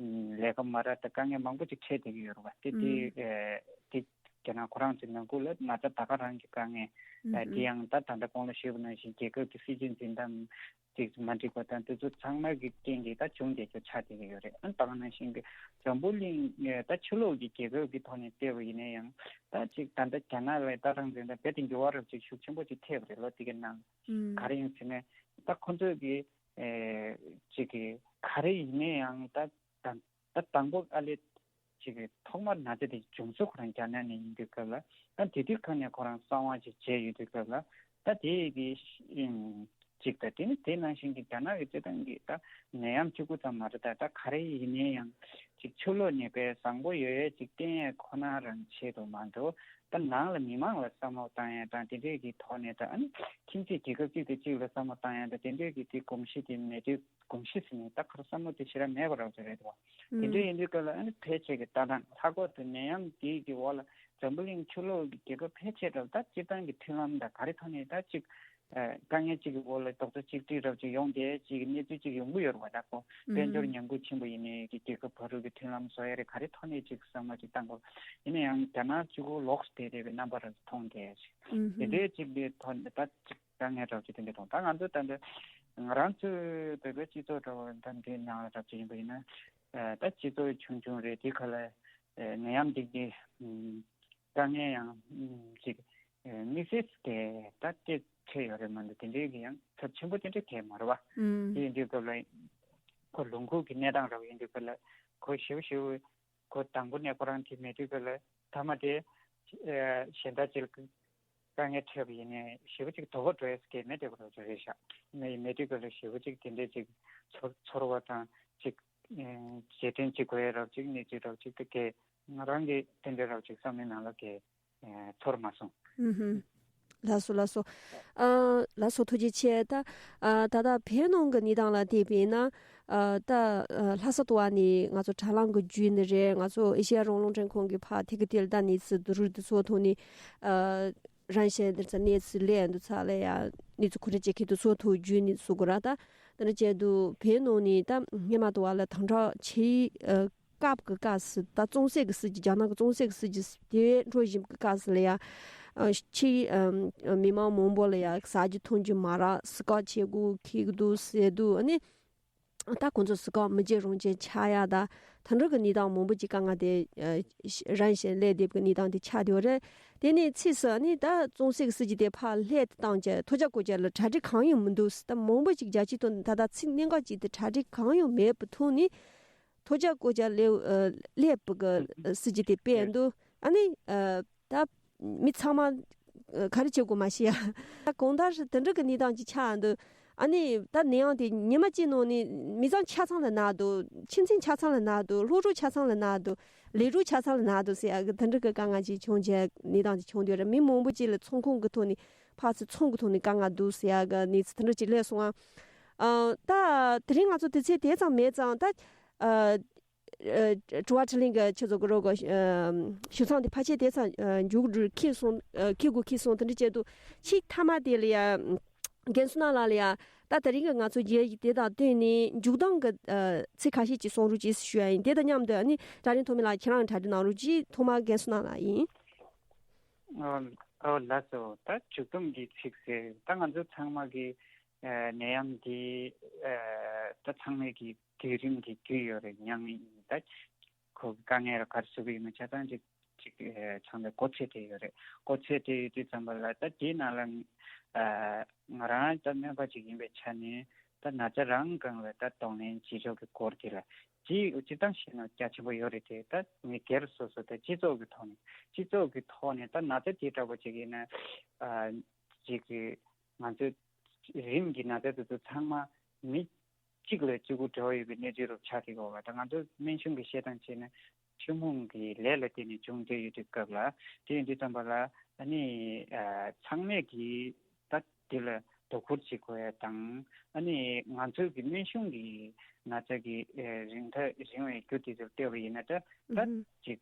ལས་ཀ་མ་རག་དང་དཀའ་ངལ་མང་པོ་ཅིག་འཕྲད་བསྡད་ཀྱི་ཡོད་རེད་པ། དེ་དེ་ཨེ་དེ་རྒྱ་ནག་ཁོ་རང་ཚོའི་ནང་ཁུལ་ལ་ན་ཚ་ད་ག་རང་གི་དཀའ་ངལ། ཨེ་དེ་ཡང་ད་ད་ལྟ་གོང་ལ་ཞུས་པ་ནང་བཞིན་རྒྱལ་ཁབ་ཀྱི་སྲིད་བྱུས་འཛིན་སྟངས་ཅིག་མ་འགྲིག་པ་དང་། དེ་ཚོ་ཚང་མ་གི་རྐྱེན་གྱིས་ད་བྱུང་བསྡད་རྒྱུ་ཆགས་བསྡད་ཀྱི་ཡོད་རེད། ཨ་ད་ག་ནང་བཞིན་གྱི་འཛམ་བུ་གླིང་ད་ཕྱི་ལོགས་ཀྱི་རྒྱལ་ཁབ་ཀྱི་ཐོག་ནས་བལྟས་པ་ཡིན་ན་ཡང་། ད་ཅིག་ད་ལྟ་རྒྱ་ནག་ལ་ད་རང་འཛིན་ད་རྦད་དེ་འགྱུར་བ་རབ་ཅིག་ཤུགས་ཆེན་པོ་ཅིག་ཐེབས་པ་རེད་ལོ་དེ་གའི་ནང་། ག་རེ་ཡིན་ཟེར་ན་ད་ཁོ་ཚོས་ཀྱི་ཨེ་ཅིག་གི་ག་རེ་ཡིན་ན་ཡང་ད་ད་ད་དང་པོ་ཨ་ལས་ཅིག་གི་ཐོག་མར་ན་ཚ་དེ་འབྱུང་ས་ཁོ་རང་རྒྱ་ནག་ནས་ཡིན་དུས་སྐབས་ལ། ད་དེ་དུས་ཁ་ནས་ཁོ་རང་གསང་བ་ཅིག་བྱས་ཡོད་དུས་སྐབས་ལ། ད་དེ་གི་ཨིམ་ཅིག་ད་དེ་ནི་དེ་ནང་བཞིན་གྱི་རྒྱ་ནག་གི་སྤྱི་བཏང་གི་ད་ནད་ཡམས་གཅིག་པུ་ཙམ་མ་རེད། ད་ད་ག་རེ་ཡིན་ན་ཡང་ཅིག་ཕྱི་ལོགས་ནས་དཔེ་བཟང་པོ་ཡོད་ཡོད་ཅིག་བསྟན་ཡས་ཁོ་ན་རང་ཆེད་དུ་མ་འགྲོ། ད་ནང་ལ་མི་མང་ལ་བསམ་བློ་བཏང་ཡས་དང་དེ་འདྲས་ཀྱི་ཐོག་ནས། ད་ཨ་ནི་ཁྱིམ་མཚེས་རྒྱལ་ཁབ་གཅིག་དང་གཅིག་ལ་བསམ་བློ་བཏང་ཡས་དང་དེ་འདྲས་ཀྱི་དེ་གོམས་གཤིས་དེ་མེད་དུས། གོམས་གཤིས་ཟེར་ནས་ད་ག་རེ་བསམ་བློ་དེ་ཞེ་དྲག་མེད་པ་རང་ཚོ་རེད་དོ། དེ་འདྲ་ཡིན་དུས་སྐབས་ལ་ཨ་ནི་ཕལ་ཆེར་གྱི་ལྟ་སྟངས་ཧ་གོ་དུ་ནད་ཡམས་དེའི་གི་འོག་ལ་འཛམ་བུ་གླིང་ཕྱི་ལོགས་ཀྱི་རྒྱལ་ཁབ་ཕལ་ཆེར་རབ་ད་སྤྱིར་བཏང་གི་མཐུན་ལམ་དང་ག་རེ་ཐོག་ནས་ད་ཅིག་ཨ་དཀའ་ངལ་ཅིག་གི་འོག་ལ་རྡོག་རྩ་གཅིག་སྒྲིལ་རབ་ཅིག་ཡོང་དེ་ཅིག་གི་གནས་ཚུལ་ཅིག་ཡོང་གི་ཡོད་རེད་བ། ད་ཁོ་དཔལ་འབྱོར་ཉམས་རྒུད་ཕྱིན་པ་ཡིན་ནའི་གི་རྒྱལ་ཁབ་བར་དུ་གི་མཐུན་ལམ་བཟོ་ཡ་རེད། ག་རེ་ཐོག་ནས་ཅིག་བསམ་བློ་ཅིག་བཏང་དགོས། ཡིན་ན་ཡང་རྒྱ་ནག་གཅིག་པོ་ལོགས་སུ་བསྡད་བསྡད་པའི་རྣམ་པ་རབ་མཐོང་དེ་ཅིག་དེ་འདྲའི་ཅིག་གི་ཐོག་ནས་ད་ཅིག་དཀའ་ངལ་འདྲ་བོ་ཅིག་དེ་འདྲ་མཐོང་། ད་ང་ཚོ་ད་འདི་ང་རང་ཚོའི་བོད་པའི་སྤྱི་ཚོགས་འདྲ་བོ་ད་འདི་ནང་ལ་འདྲ་བོ་ཅིག་ཡིན་པ་ཡིན་ན། ཨ་ད་སྤྱི་ཚོགས་ཆུང་ཆུང་རེད། དེ་ག་ལ་ཨ་ནད་ཡམས་འདི་གི་ཨམ་དཀའ་ངལ་ཡང་ཨམ་ཅིག་ཨ་དམིགས་བསལ་གྱི་ད་སྐད་ཆ་ཡོད་རེད་མ་གཏོགས་དེ་འདྲའི་གི་ཡང་ཚབས་ཆེན་པོ་དེ་འདྲ་གས་མ་རེད་བ། དེ་ཡིན་དུས་སྐབས་ལ་ཁོ་ལུང་ཁུག་གི་གནས་སྟངས་འདྲ་བོ་ཡིན་དུས་སྐབས་ལ་ཁོ་ཞེ་པོ་ཞེ་པོ། ཁོ་དང་པོ་ནས་ཁོ་རང་དེ་མེད་དུས་སྐབས་ལ་མཐའ་མ་དེ་ཨ་གཞན་དག་ཅིག་ལ་དཀའ་ངལ་འཕྲད་པ་ཡིན་ནའི་ཞེ་པོ་ཅིག་དོགས་པ་འགྲོ་ཡས་སྐད་མེད་དེ་ཁོ་རང་ཚོ་རེད་ཤག་མེད་མེད་དུས་སྐབས་ལ་ཞེ་པོ་ཅིག་དེ་འདྲས་ཅིག་ཚོར་ཚོར་བ་དང་ཅིག་ཨ་རྗེས་དྲན་ཅིག་དགོས་ཡས་རབ་ཅིག་གནས་ཚུལ་རབ་ཅིག་དེ་གས་ང་རང་གི་དེ་འདྲས་རབ་ཅིག་བསམ་བློའི་ནང་ལ་གས་ཨ་ཚོར་མ་སོང་། ཨུ་ཧུམ། ལགས་སོ་ལགས་སོ། ཨ་ལགས་སོ་ཐུགས་རྗེ་ཆེ། ད་ཨ་ད་ལྟ་བོད་ནང་གི་གནས་སྟངས་ལ་བལྟས་པས་ན། ཨ་ད་ཨ་ལྷ་ས་དུ་བ་ནས་ང་ཚོ་དྲ་ལམ་གྱི་བརྒྱུད་ནས་རེད། ང་ཚོ་ཨེ་ཤེ་ཡ་རང་དབང་རླུང་འཕྲིན་ཁང་གི་ཕར་ཐད་ཀར་དེ་ལ་ད་གནས་ཚུལ་བསྡུ་རུབ་འདི་ཚོ་ཐོག་ནས་ཨ་རང་བཞིན་འདི་ཚོ་གནས་ཚུལ་ལས་འདི་ཚོ་ལ་ཡ་གནས་ཚུལ་གོ་སྒྲིག་བྱེད་མཁན་དེ་ཚོ་ཐོག་བརྒྱུད་ནས་བཟོ་དགོས་ར། ད་དེ་འདྲ་བྱས་དུས་བོད་ནང་ནས་ད་སྔོན་མ་དུ་བ་ལ་དམ་དྲག་བྱེད་ཨ། སྐབས་ཀྱི་སྐབས་སུ་ད་གཙང་སེལ་གྱི་སྲིད་ཇུས་རྒྱ་ནག་གི་གཙང་སེལ་གྱི་སྲིད་ཇུས་དེ་འགྲོ་བཞིན་པའི་སྐབས་སུ་ལ་ཡ། ཨ་ཕྱིའི་ཨ་མི་མང་མང་པོ་ལ་ཡ་ཟ་རྒྱུ་འཐུང་རྒྱུ་མ་རག་ཟི་ཁང་ཆེ་དགུ་ཁེ་གི་འདུག་ཟེར་འདུག་ཨ་ནི་ད་ཁོང་ཚོ་ཟི་ཁང་མི་རྒྱག་རང་བྱེད་ཆགས་ཡ་ད་ད་འགྲོ་གི་གནས་སྟངས་མང་པོ་ཅིག་དཀའ་ངལ་དེ་ཨ་རང་བཞིན་ལས་འདེབས་ཀྱི་གནས་སྟངས་དེ་ཆགས་བསྡད་ཡོད་རེད། དེ་ནས་ཚིག་སུ་ཨ་ནི་ད་གཙང་སེལ་གྱི་སྲིད་ཇུས་དེ་ཕར་ལྷད་དུ་བཏང་བྱས་ཐོ་རྒྱ་བཀོད་རྒྱ་ལ་གྲ་སྒྲིག་གང་ཡང་མི་འདུག་ད་མང་པོ་ཅིག་རྒྱ་ཆེའི་ཐོག་ནས་ད་ལྟ་ཚིག་གནད་འགག་ཅིག་དེ་གྲ་སྒྲིག་གང་ཡང་མེད་པའི་ཐོག་ནས། ཐོ་ཅག་ཀོ་ཅག་ལེ་ཨ་ལེ་པུ་གི་ཨ་སྲིད་ཇུས་དེ་སྤེལ་འདུག་ཨ་ནི་ཨ་ད་མི་ཚང་མ་ཨ་ག་རེ་བྱེད་དགོས་མ་ཤེས་ཡ། ད་གང་ལྟར་དེ་འདྲ་གི་གནས་སྟངས་ཅིག་ཆགས་འདུག་ཨ་ནི་ད་ནད་ཡམས་དེ་ཉི་མ་གཅིག་ནང་ནས་མི་ཚང་ཆ་ཚང་ལ་ན་འདུག་ཁྱིམ་མཚེས་ཆ་ཚང་ལ་ན་འདུག་སློབ་གྲོགས་ཆ་ཚང་ལ་ན་འདུག་ལས་གྲོགས་ཆ་ཚང་ལ་ན་འདུག་ཟེར་ཡ་གི་དེ་འདྲ་གི་དཀའ་ངལ་ཅིག་བྱུང་བྱས་གནས་སྟངས་ཅིག་བྱུང་འདུག་ར། མི་མང་པོ་ཅིག་ལ་ཚོང་ཁང་གི་ཐོག་ནས་ཕར་ཚུར་ཚོང་གི་ཐོག་ནས་དཀའ་ངལ་འདུག་ཟེར་ཡ་གི་གནས་ཚུལ་དེ་འདྲ་ཅིག་སླེབས་སོང་ཨ། ཨ་ད་དེ་རིང་ང་ཚོ་དུས་ཚོད་དེ་ཙམ་མེད་ཙང་ད། ཨ། ཨ་དྲི་བ་དྲིས་ལན་གྱི་ཆེད་དུ་གི་རོགས་གི་ཨ་ཞུ་མཚམས་དེ་ཕལ་ཆེར་དེ་ཙམ་ཨ་མཇུག་སྒྲིལ་འཁེལ་སོང་ཨ་འཁེལ་དགོས་འཁེལ་སོང་། དེ་འདྲ་བྱས་འདུག་ཕྱིའི་མཐའ་མ་དེ་ལ་ཡ་རྒན་བསོད་ནམས་ལགས་ལ་ཡ་ད་དེ་རིང་གི་ང་ཚོ་མཇལ་ཡིག་དེ་དང་བསྟུན་ནས་མཇུག་སྡོམ་གྱི་ཨ་ཚིག་ཁ་ཤས་ཅིག་གསུང་རོགས་གྱིས་ཞུ་ཡ་ཡིན། དེ་དང་མཉམ་དུ་ཨ་ནི་གྲྭ་རིན་ཐོགས་མེད་ལགས་ཁྱེད་རང་གྲ་སྒྲིག་གནང་རོགས་གྱིས། ཐོག་མར་རྒན་བསོད་ནམས་ལགས་ཡིན། ཨ་ ཨོ་ལགས་སོ། ད་མཇུག་སྡོམ་གྱི་ཚིག་ཟེར། ད་ང་ཚོ་ཚང་མ་གི་ཨ་ནད་ཡམས་འདི་ཨ་ད་ཚང་མས་ཀྱི་བརྒྱུད་རིམ་གྱི་བརྒྱུད་ཡོད་རེད། མྱངས་ཡིན། ད་ཁོ་གི་དཀའ་ངལ་ར་ག་རེ་བཟོ་གི་ཡོད་མེད་ཆ་ཚང་ཅིག་ཅིག་ཨ་ཚང་མས་གོ་ཚོད་དེ་ཡོད་རེད། གོ་ཚོད་དེ་ཡོད་དུས་ཙམ་པ་ལ་ད་དེའི་ནང་ལ་ཨ་ང་རང་ད་སྨན་པ་ཅིག་ཡིན་པའི་ཆ་ནས་ད་ན་ཚ་རང་སྒང་ལ་ད་གདོང་ལེན་བྱེད་ཕྱོགས་ཀྱི་སྐོར་དེ་ལ་ཅིག་སྤྱིར་བཏང་བཤད་ན་རྒྱ་ཆེན་པོ་ཡོད་རེད་དེ། ད་མི་སྒེར་སོ་སོ་ད་སྤྱི་ཚོགས་ཀྱི་ཐོག་ནས་སྤྱི་ཚོགས་ཀྱི་ཐོག་ནས་ད་ན་ཚ་དེ་འདྲ་པོ་ཅིག་ཡིན་ན་ཨ་ཅིག་གི་ང་ཚོའི་རིམས་ཀྱི་ན་ཚ་དེ་ཚོ་ཚང་མ་མི་གཅིག་ལ་གཅིག་པུ་འབྲེལ་བ་ཡོད་པའི་གནས་ཚུལ་རུ་ཆགས་བསྡད་ཡོད་པ། ད་ང་ཚོ་སྨན་གཞུང་གི་བཤད་སྟངས་བྱས་ན་ཐུན་མོང་གི་ལས་ལ་བརྟེན་ནས་བྱུང་བསྡད་ཡོད་དུས་སྐབས་ལ། དེ་ཡིན་དུས་ཙམ་པ་ལ་ཨ་ནི་ཨ་ཚང་མས་ཀྱིས་ད་དེ་ལ་དོ་ཁུར་བྱེད་དགོས་ཡ་དང་། ཨ་ནི་ང་ཚོའི་གི་སྨན་གཞུང་གི་ན་ཚ་གི་ཨ་རིང་ཐག་རིང་བའི་རྒྱུ་དེ་ཚོར་བལྟས་པ་ཡིན་ན་ད་ད་ཅིག་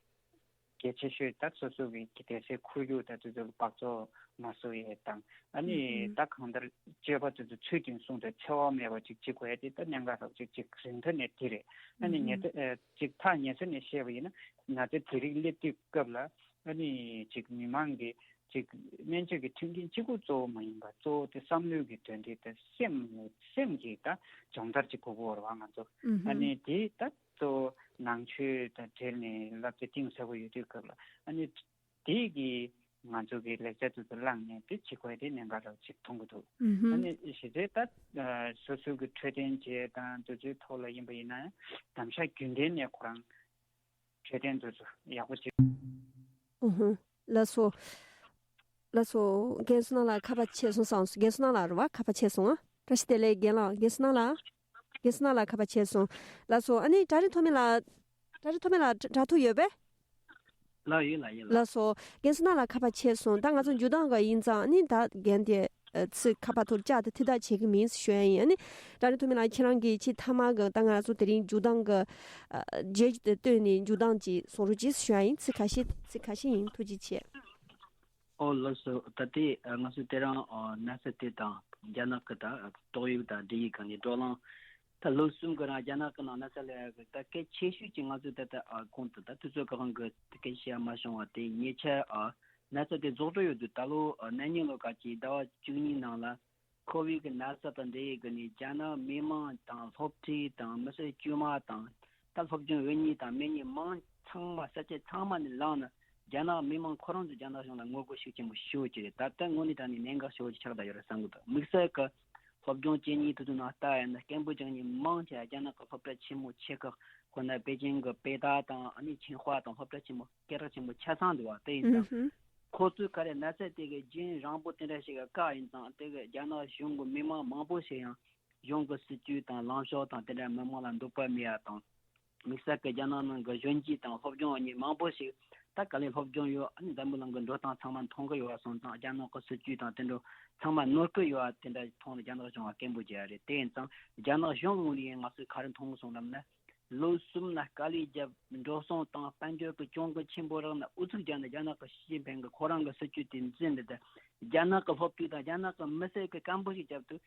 གལ་ཆེ་ཤོས་ད་སོ་སོ་གི་གི་བདེ་གསལ་ཁོར་ཡུག་ད་དེ་ཚོ་ལ་སྦགས་བཙོག་མ་བཟོ་ཡས་དང་། ཨ་ནི་ད་གང་ལྟར་སྤྱོད་པ་དེ་ཚོ་ཚུལ་མཐུན་སྲུང་དང་འཚེ་བ་མེད་པ་ཅིག་བྱེད་དགོས་ཡས་དེ་ད་གནད་འགག་རང་ཅིག་ཅིག་རིང་ཐག་ནས་དེ་རེད། ཨ་ནི་ཉེ་ཐ་ཨ་ཅིག་ཐག་ཉེ་ས་ནས་བཤད་པ་ཡིན་ན་ན་ཚ་དེ་རིགས་སླེབས་དུས་སྐབས་ལ་ཨ་ནི་ཅིག་མི་མང་གི་ཅིག་སྨན་བཅོས་ཀྱི་མཐུན་རྐྱེན་གཅིག་པུ་གཙོ་བོ་མ་ཡིན་པ་གཙོ་བོ་དེ་བསམ་བློའི་གི་དོན་དེ་དང་སེམས་སེམས་ཀྱི་ད་སྦྱོང་བརྡར་ཅིག་དགོས་ཀྱི་ཡོད་རེད་བ་ང་ཚོ། ཨ་ནི་དེ་ད་གཙོ་བོ་ནང་ཆོས་དང་འབྲེལ་ནས་བསླབ་བྱ་གཏིང་ཟབ་པོ་ཡོད་དུས་སྐབས་ལ་ཨ་ནི་དེ་གི་ང་ཚོ་གི་ལེགས་ཆ་དེ་ཚོ་བླངས་ནས་དེ་བྱེད་དགོས་དེ་གནད་འགག་རང་ཅིག་མཐོང་གི་འདུག། ཨ་ནི་གཞི་རྩའི་ད་སོ་སོ་གི་འཕྲོད་བསྟེན་བྱེད་དང་དེ་ཚོའི་ཐོག་ལ་ཡིན་པ་ཡིན་ན་ཡང་གདམ་ག་རྒྱུན་ལྡན་ནས་ཁོ་རང་འཕྲོད་བསྟེན་དེ་ཚོ་ཡག་པོ་བྱེད། ཨུ་ཧུ། ལགས་སོ། ལགས་སོ། རྒན་བསོད་ནམས་ལགས་ཁ་པར་ཆད་སོང་བསམ་སོང་། རྒན་བསོད་ནམས་ལགས་རེད་བ། ཁ་པར་ཆད་སོང་ཨ། བཀྲ་ཤིས་བདེ་ལེགས་རྒན་ལགས། རྒན་བསོད་ནམས་ལགས། རྒན་བསོད་ནམས་ལགས་ཁ་པར་ཆད་སོང་། ལགས་སོ། ཨ་ནི་གྲྭ་རིན་ཐོགས་མེད་ལགས། གྲྭ་རིན་ཐོགས་མེད་ལགས་དྲ་ཐོག་ཡོད་པས། ལགས་ཡོད་ལགས་ཡོད་ལགས། ལགས་སོ། རྒན་བསོད་ནམས་ལགས་ཁ་པར་ཆད་སོང་། ད་ང་ཚོ་མཇུག་སྡོམ་ག་ཡིན་ཙང་ཨ་ནི་ད་རྒན་དེ་ཨ་ཚིག་ཁ་པར་ཐོག་བཅར་ཏེ་ཐུགས་དག་བྱེད་ཀྱི་མིན་ཞུ་ཡ་ཡིན། ཨ་ནི་གྲྭ་རིན་ཐོགས་མེད་ལགས་ཁྱེད་རང་གིས་ཅིག་མཐའ་མ་གི་ད་ང་ཚོ་དེ་རིང་མཇུག་སྡོམ་གི་ཨ་རྗེས་ཀྱི་བསྟོད་ནས་མཇུག་སྡོམ་ཅིག་གསུང་རོགས་གྱིས་ཞུ་ཡ་ཡིན། ཚིག་ཁ་ཤས་ཚིག་ཁ་ཤས་ཡིན། ཐུགས་རྗེ་ཆེ། ཨོ་ལགས་སོ། ད་ལྟའི་ང་ཚོ་དེ་རིང་ཨ་ན་ཚ་དེ་དང་རྒྱ་ནག་གི་ད་ཏོག་དབྱིབས་དང་འབྲས་ཡིག་སྒང་ནས་བགྲོ་གླེང་། ད་ལོ་གསུམ་གི་རིང་རྒྱ་ནག་གི་ནང་ན་ཚ་ལབ་ཡག་གི་ད་གལ་ཆེ་ཤོས་ཀྱི་ང་ཚོས་ད་ལྟ་ཨ་གོང་དུ་ད་དུས་ཚོད་གང་གི་སྐད་ཆ་བཤད་མ་བྱུང་བ་དེ་ཉེ་ཆར་ཨ་ན་ཚ་དེ་རྫོགས་འགྲོ་ཡོད་དུས་ད་ལོ་ཨ་གནས་ཉིན་ལོ་ག་ཅིག་ཟླ་བ་བཅུ་གཉིས་ནང་ལ་ཁོ་བིད་གི་ན་ཚ་དང་འབྲེལ་ཡོད་གི་ནས་རྒྱ་ནག་མི་མང་དང་སློབ་ཕྲུག་དང་མི་སེར་དཀྱུས་མ་དང་ད་སློབ་སྦྱོང་འོས་གཉིས་དང་མེད་གཉིས་མང་ཚང་མ་ས་ཆ་ཚང་མ་ནས་ལངས་ནས་རྒྱ་ནག་མི་མང་ཁོ་རང་ཚོ་རྒྱ་ནག་གཞུང་ལ་ངོ་རྒོལ་ཤུགས་ཆེན་པོ་ཞུ་གི་རེད། ད་ལྟ་དངོས་གནས་དྲང་གནས་གནད་འགག་ཆེ་བོ་ཅིག་ཆགས་བསྡད་ཡོད་རེད་བསམ་གི་འདུག། དམིགས་བསལ་གི་སློབ་སྦྱོང་བྱེད་མཁན་དེ་ཚོ་ནང་ལྟ་ཡ་ན་སྐད་འབོད་རྒྱག་མཁན་མང་ཆེ་བ་རྒྱ་ནག་གི་སློབ་གྲྭ་ཆེན་མོ་ཆེ་ཁག་ཁོ་ན་པེ་ཅིང་གི་པེ་ཏཱ་དང་ཨ་ནི་ཆིང་ཧྭ་དང་སློབ་གྲྭ་ཆེན་མོ་སྐད་གྲགས་ཆེན་པོ་ཆ་ཚང་འདུག་བ། དེ་ཡིན་ཙང་ཁོ་ཚོས་ག་རེ་ན་ཚ་དེ་གི་རྒྱུན་རིང་པོ་དེ་འདྲ་ཞིག་གི་བཀག་ཡིན་ཙང་དེ་གི་རྒྱ་ནག་གཞུང་གི་མི་མང་མང་པོ་ཞིག་ཡང་གཞུང་གི་སྲིད་ཇུས་དང་ལངས་ཕྱོགས་དང་དེ་འདྲ་མི་མང་ལ་འདོད་པ་མེད་ཡ་དང་། དམིགས་བསལ་གྱི་རྒྱ་ནག་ནང་གི་གཞོན་སྐྱེས་དང་སློབ་སྦྱོང་བ་གཉིས་མང་པོ་ཞིག་ད་ག་ལེར་སློབ་སྦྱོང་ཡོད། ཨ་ནི་འཛམ་བུ་གླིང་གི་འགྲོ་སྟངས་ཚང་མ་མཐོང་གི་ཡོད་པ་སོང་ཙང་རྒྱ་ནག་གི་སྲིད་ཇུས་དང་དེ་འདྲ་ཚང་མ་ནོར་གི་ཡོད་པ་དེ་འདྲ་མཐོང་ནས་རྒྱ་ནག་གཞུང་ལ་སྐད་འབོད་བྱས་ཡ་རེད། དེ་ཡིན་ཙང་རྒྱ་ནག་གཞུང་གི་ངོས་ནས་ང་ཚོས་ག་རེ་མཐོང་གི་སོང་ལབ་ན། ལོ་གསུམ་ན་དཀའ་ལས་བརྒྱབ། འགྲོ་སོང་བཏང་། དཔལ་འབྱོར་གྱི་གྱོང་གུན་ཆེན་པོ་རག་ནས་ཨུ་ཚུགས་རྒྱག་ནས་རྒྱ་ནག་གི་ཞི་ཅིན་ཕིང་གི་ཁོ་རང་གི་སྲིད་ཇུས་དེ་འཛིན་འདི་དང་རྒྱ་ནག་གི་སློབ་ཕྲུག་དང་རྒྱ་ནག་གི་མི་སེར་གྱི་སྐད་འབོད་ཞིག་བརྒྱབ་དུས།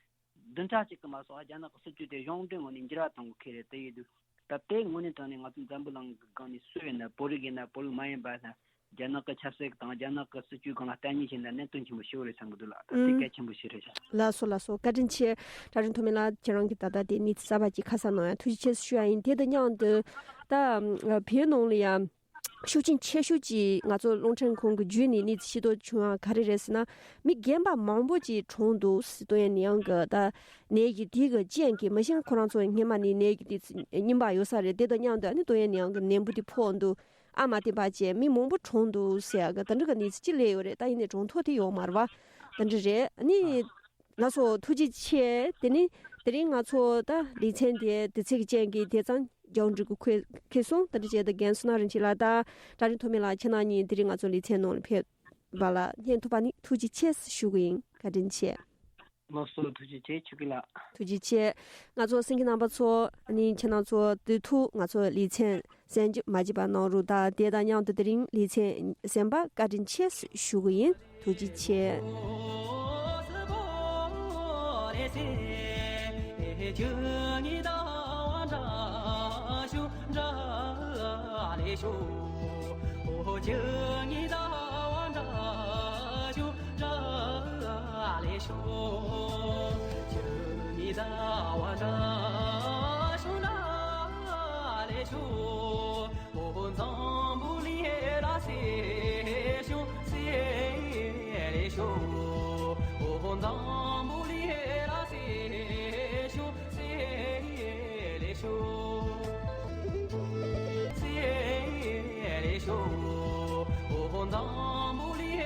བདུན་ཕྲག་གཅིག་གི་མ་སོང་རྒྱ་ནག་གི་སྲིད་ཇུས་དེ་གཞུང་འབྲེལ་ངོས་ནས་འགྱུར་བ་གཏོང་དགོས་ཁེལ་རེད། དེ་ཡིན་དུས་ད་ལྟའི་དངོས་གནས་དྲང་གནས་ང་ཚོ་འཛམ་བུ་གླིང་གི་སྒང་ནས་སུ་ཡིན་ན་བོད་རིགས་ཡིན་ན་བོད་རིགས་མ་ཡིན་པ་ན་རྒྱ་ནག་གི་ཆབ་སྲིད་དང་རྒྱ་ནག་གི་སྲིད་ཇུས་སྒང་ལ་ལྟ་ཉན་བྱས་ན་གནད་དོན་ཆེན་པོ་ཞིག་རེད་བསམ་གི་འདུག་ལགས། ད་དེ་ཨང་། གལ་ཆེན་པོ་ཞིག་རེད་ཤག། ལགས་སོ་ལགས་སོ། བཀའ་དྲིན་ཆེ། གྲྭ་རིན་ཐོགས་མེད་ལགས་ཁྱེད་རང་གིས་ད་ལྟ་དེ་གནས་ཚུལ་གསར་པ་ཅིག་ཁ་གསལ་གནང་ཡ་ཐུགས་རྗེ་ཆེ་ཞུ་ཡ་ཡིན། དེ་དང་མཉམ་དུ་ད་བོད་ནང་ལ་ཡ། ཤུགས་རྐྱེན་ཆེ་ཤོས་ཀྱིས་ང་ཚོ་རླུང་འཕྲིན་ཁང་གི་བརྒྱུད་ནས་གནས་ཚུལ་ཤེས་རྟོགས་བྱུང་ཡ་ག་རེ་རེད་ཟེར་ན། མི་རྒན་པ་མང་པོ་ཅིག་གྲོངས་འདུག་ཟེར། ཏོག་དབྱིབས་ནད་ཡམས་ཀྱི་ད་ནད་ཀྱི་དེ་གི་རྐྱེན་གྱིས་མི་གཞན་ཁོ་རང་ཚོ་སྔོན་མ་ནས་ནད་ཀྱི་དེ་ཚོ་རྙིང་པ་ཡོད་ས་རེད། དེ་དང་མཉམ་དུ་ཨ་ནི་ཏོག་དབྱིབས་ནད་ཡམས་ཀྱི་ནད་འབུ་དེ་ཕོག་འདུག། ཨ་མ་བསྟན་པ་བཅས་མི་མང་པོ་གྲོངས་འདུག་ཟེར་ཡ་གི་ད་འདྲ་གི་གནས་ཚུལ་ཅིག་སླེབས་ཡོད་རེད། ད་ཡིན་ནའི་གྲོངས་ཐོ་དེ་ཡོད་མ་རེད་བ། ད་འདྲ་རེད། ཨ་ནི། ལགས་སོ། ཐུགས་རྗེ་ཆེ། དེ་ནི་དེ་རིང་ང་ཚོ་ད་ལེ་ཚན་དེ་དུས་ཚོད་ཀྱི་རྐྱེན་གྱིས་དེ་ཙམ་རྒྱང་འགྲིག་གི་ཁེལ་སོང་། ད་ནི་བྱས་ད་རྒན་བསོད་ནམས་རིན་ཆེན་ལགས་དང་གྲྭ་རིན་ཐོགས་མེད་ལགས་ཁྱེད་རྣམ་གཉིས་དེ་རིང་ང་ཚོ་ལེ་ཚན་ནང་ལ་ཕེབས་པ་ལ་སྙན་ཐོ་པ་ནི་ཐུགས་རྗེ་ཆེ་ཞུ་གི་ཡིན། བཀའ་དྲིན་ཆེ། ལགས་སོ། ཐུགས་རྗེ་ཆེ། ཆོས་སྐྱིད་ལགས། ཐུགས་རྗེ་ཆེ། ང་ཚོ་གསན་མཁན་རྣམ་པ་ཚོ་ནི་ཁྱེད་རྣམ་ཚོ་དུས་ཐུག་ང་ཚོ་ལེ་ཚན་གསན་རྒྱུ་མ་བརྗེད་པ་གནང་རོགས། ད་དེ་དང་མཉམ་དུ་དེ་རིང་ལེ་ཚན་གསན་པ་བཀའ་དྲིན་ཆེ་ཞུ་གི་ཡིན། ཐུགས་རྗེ་ཆེ།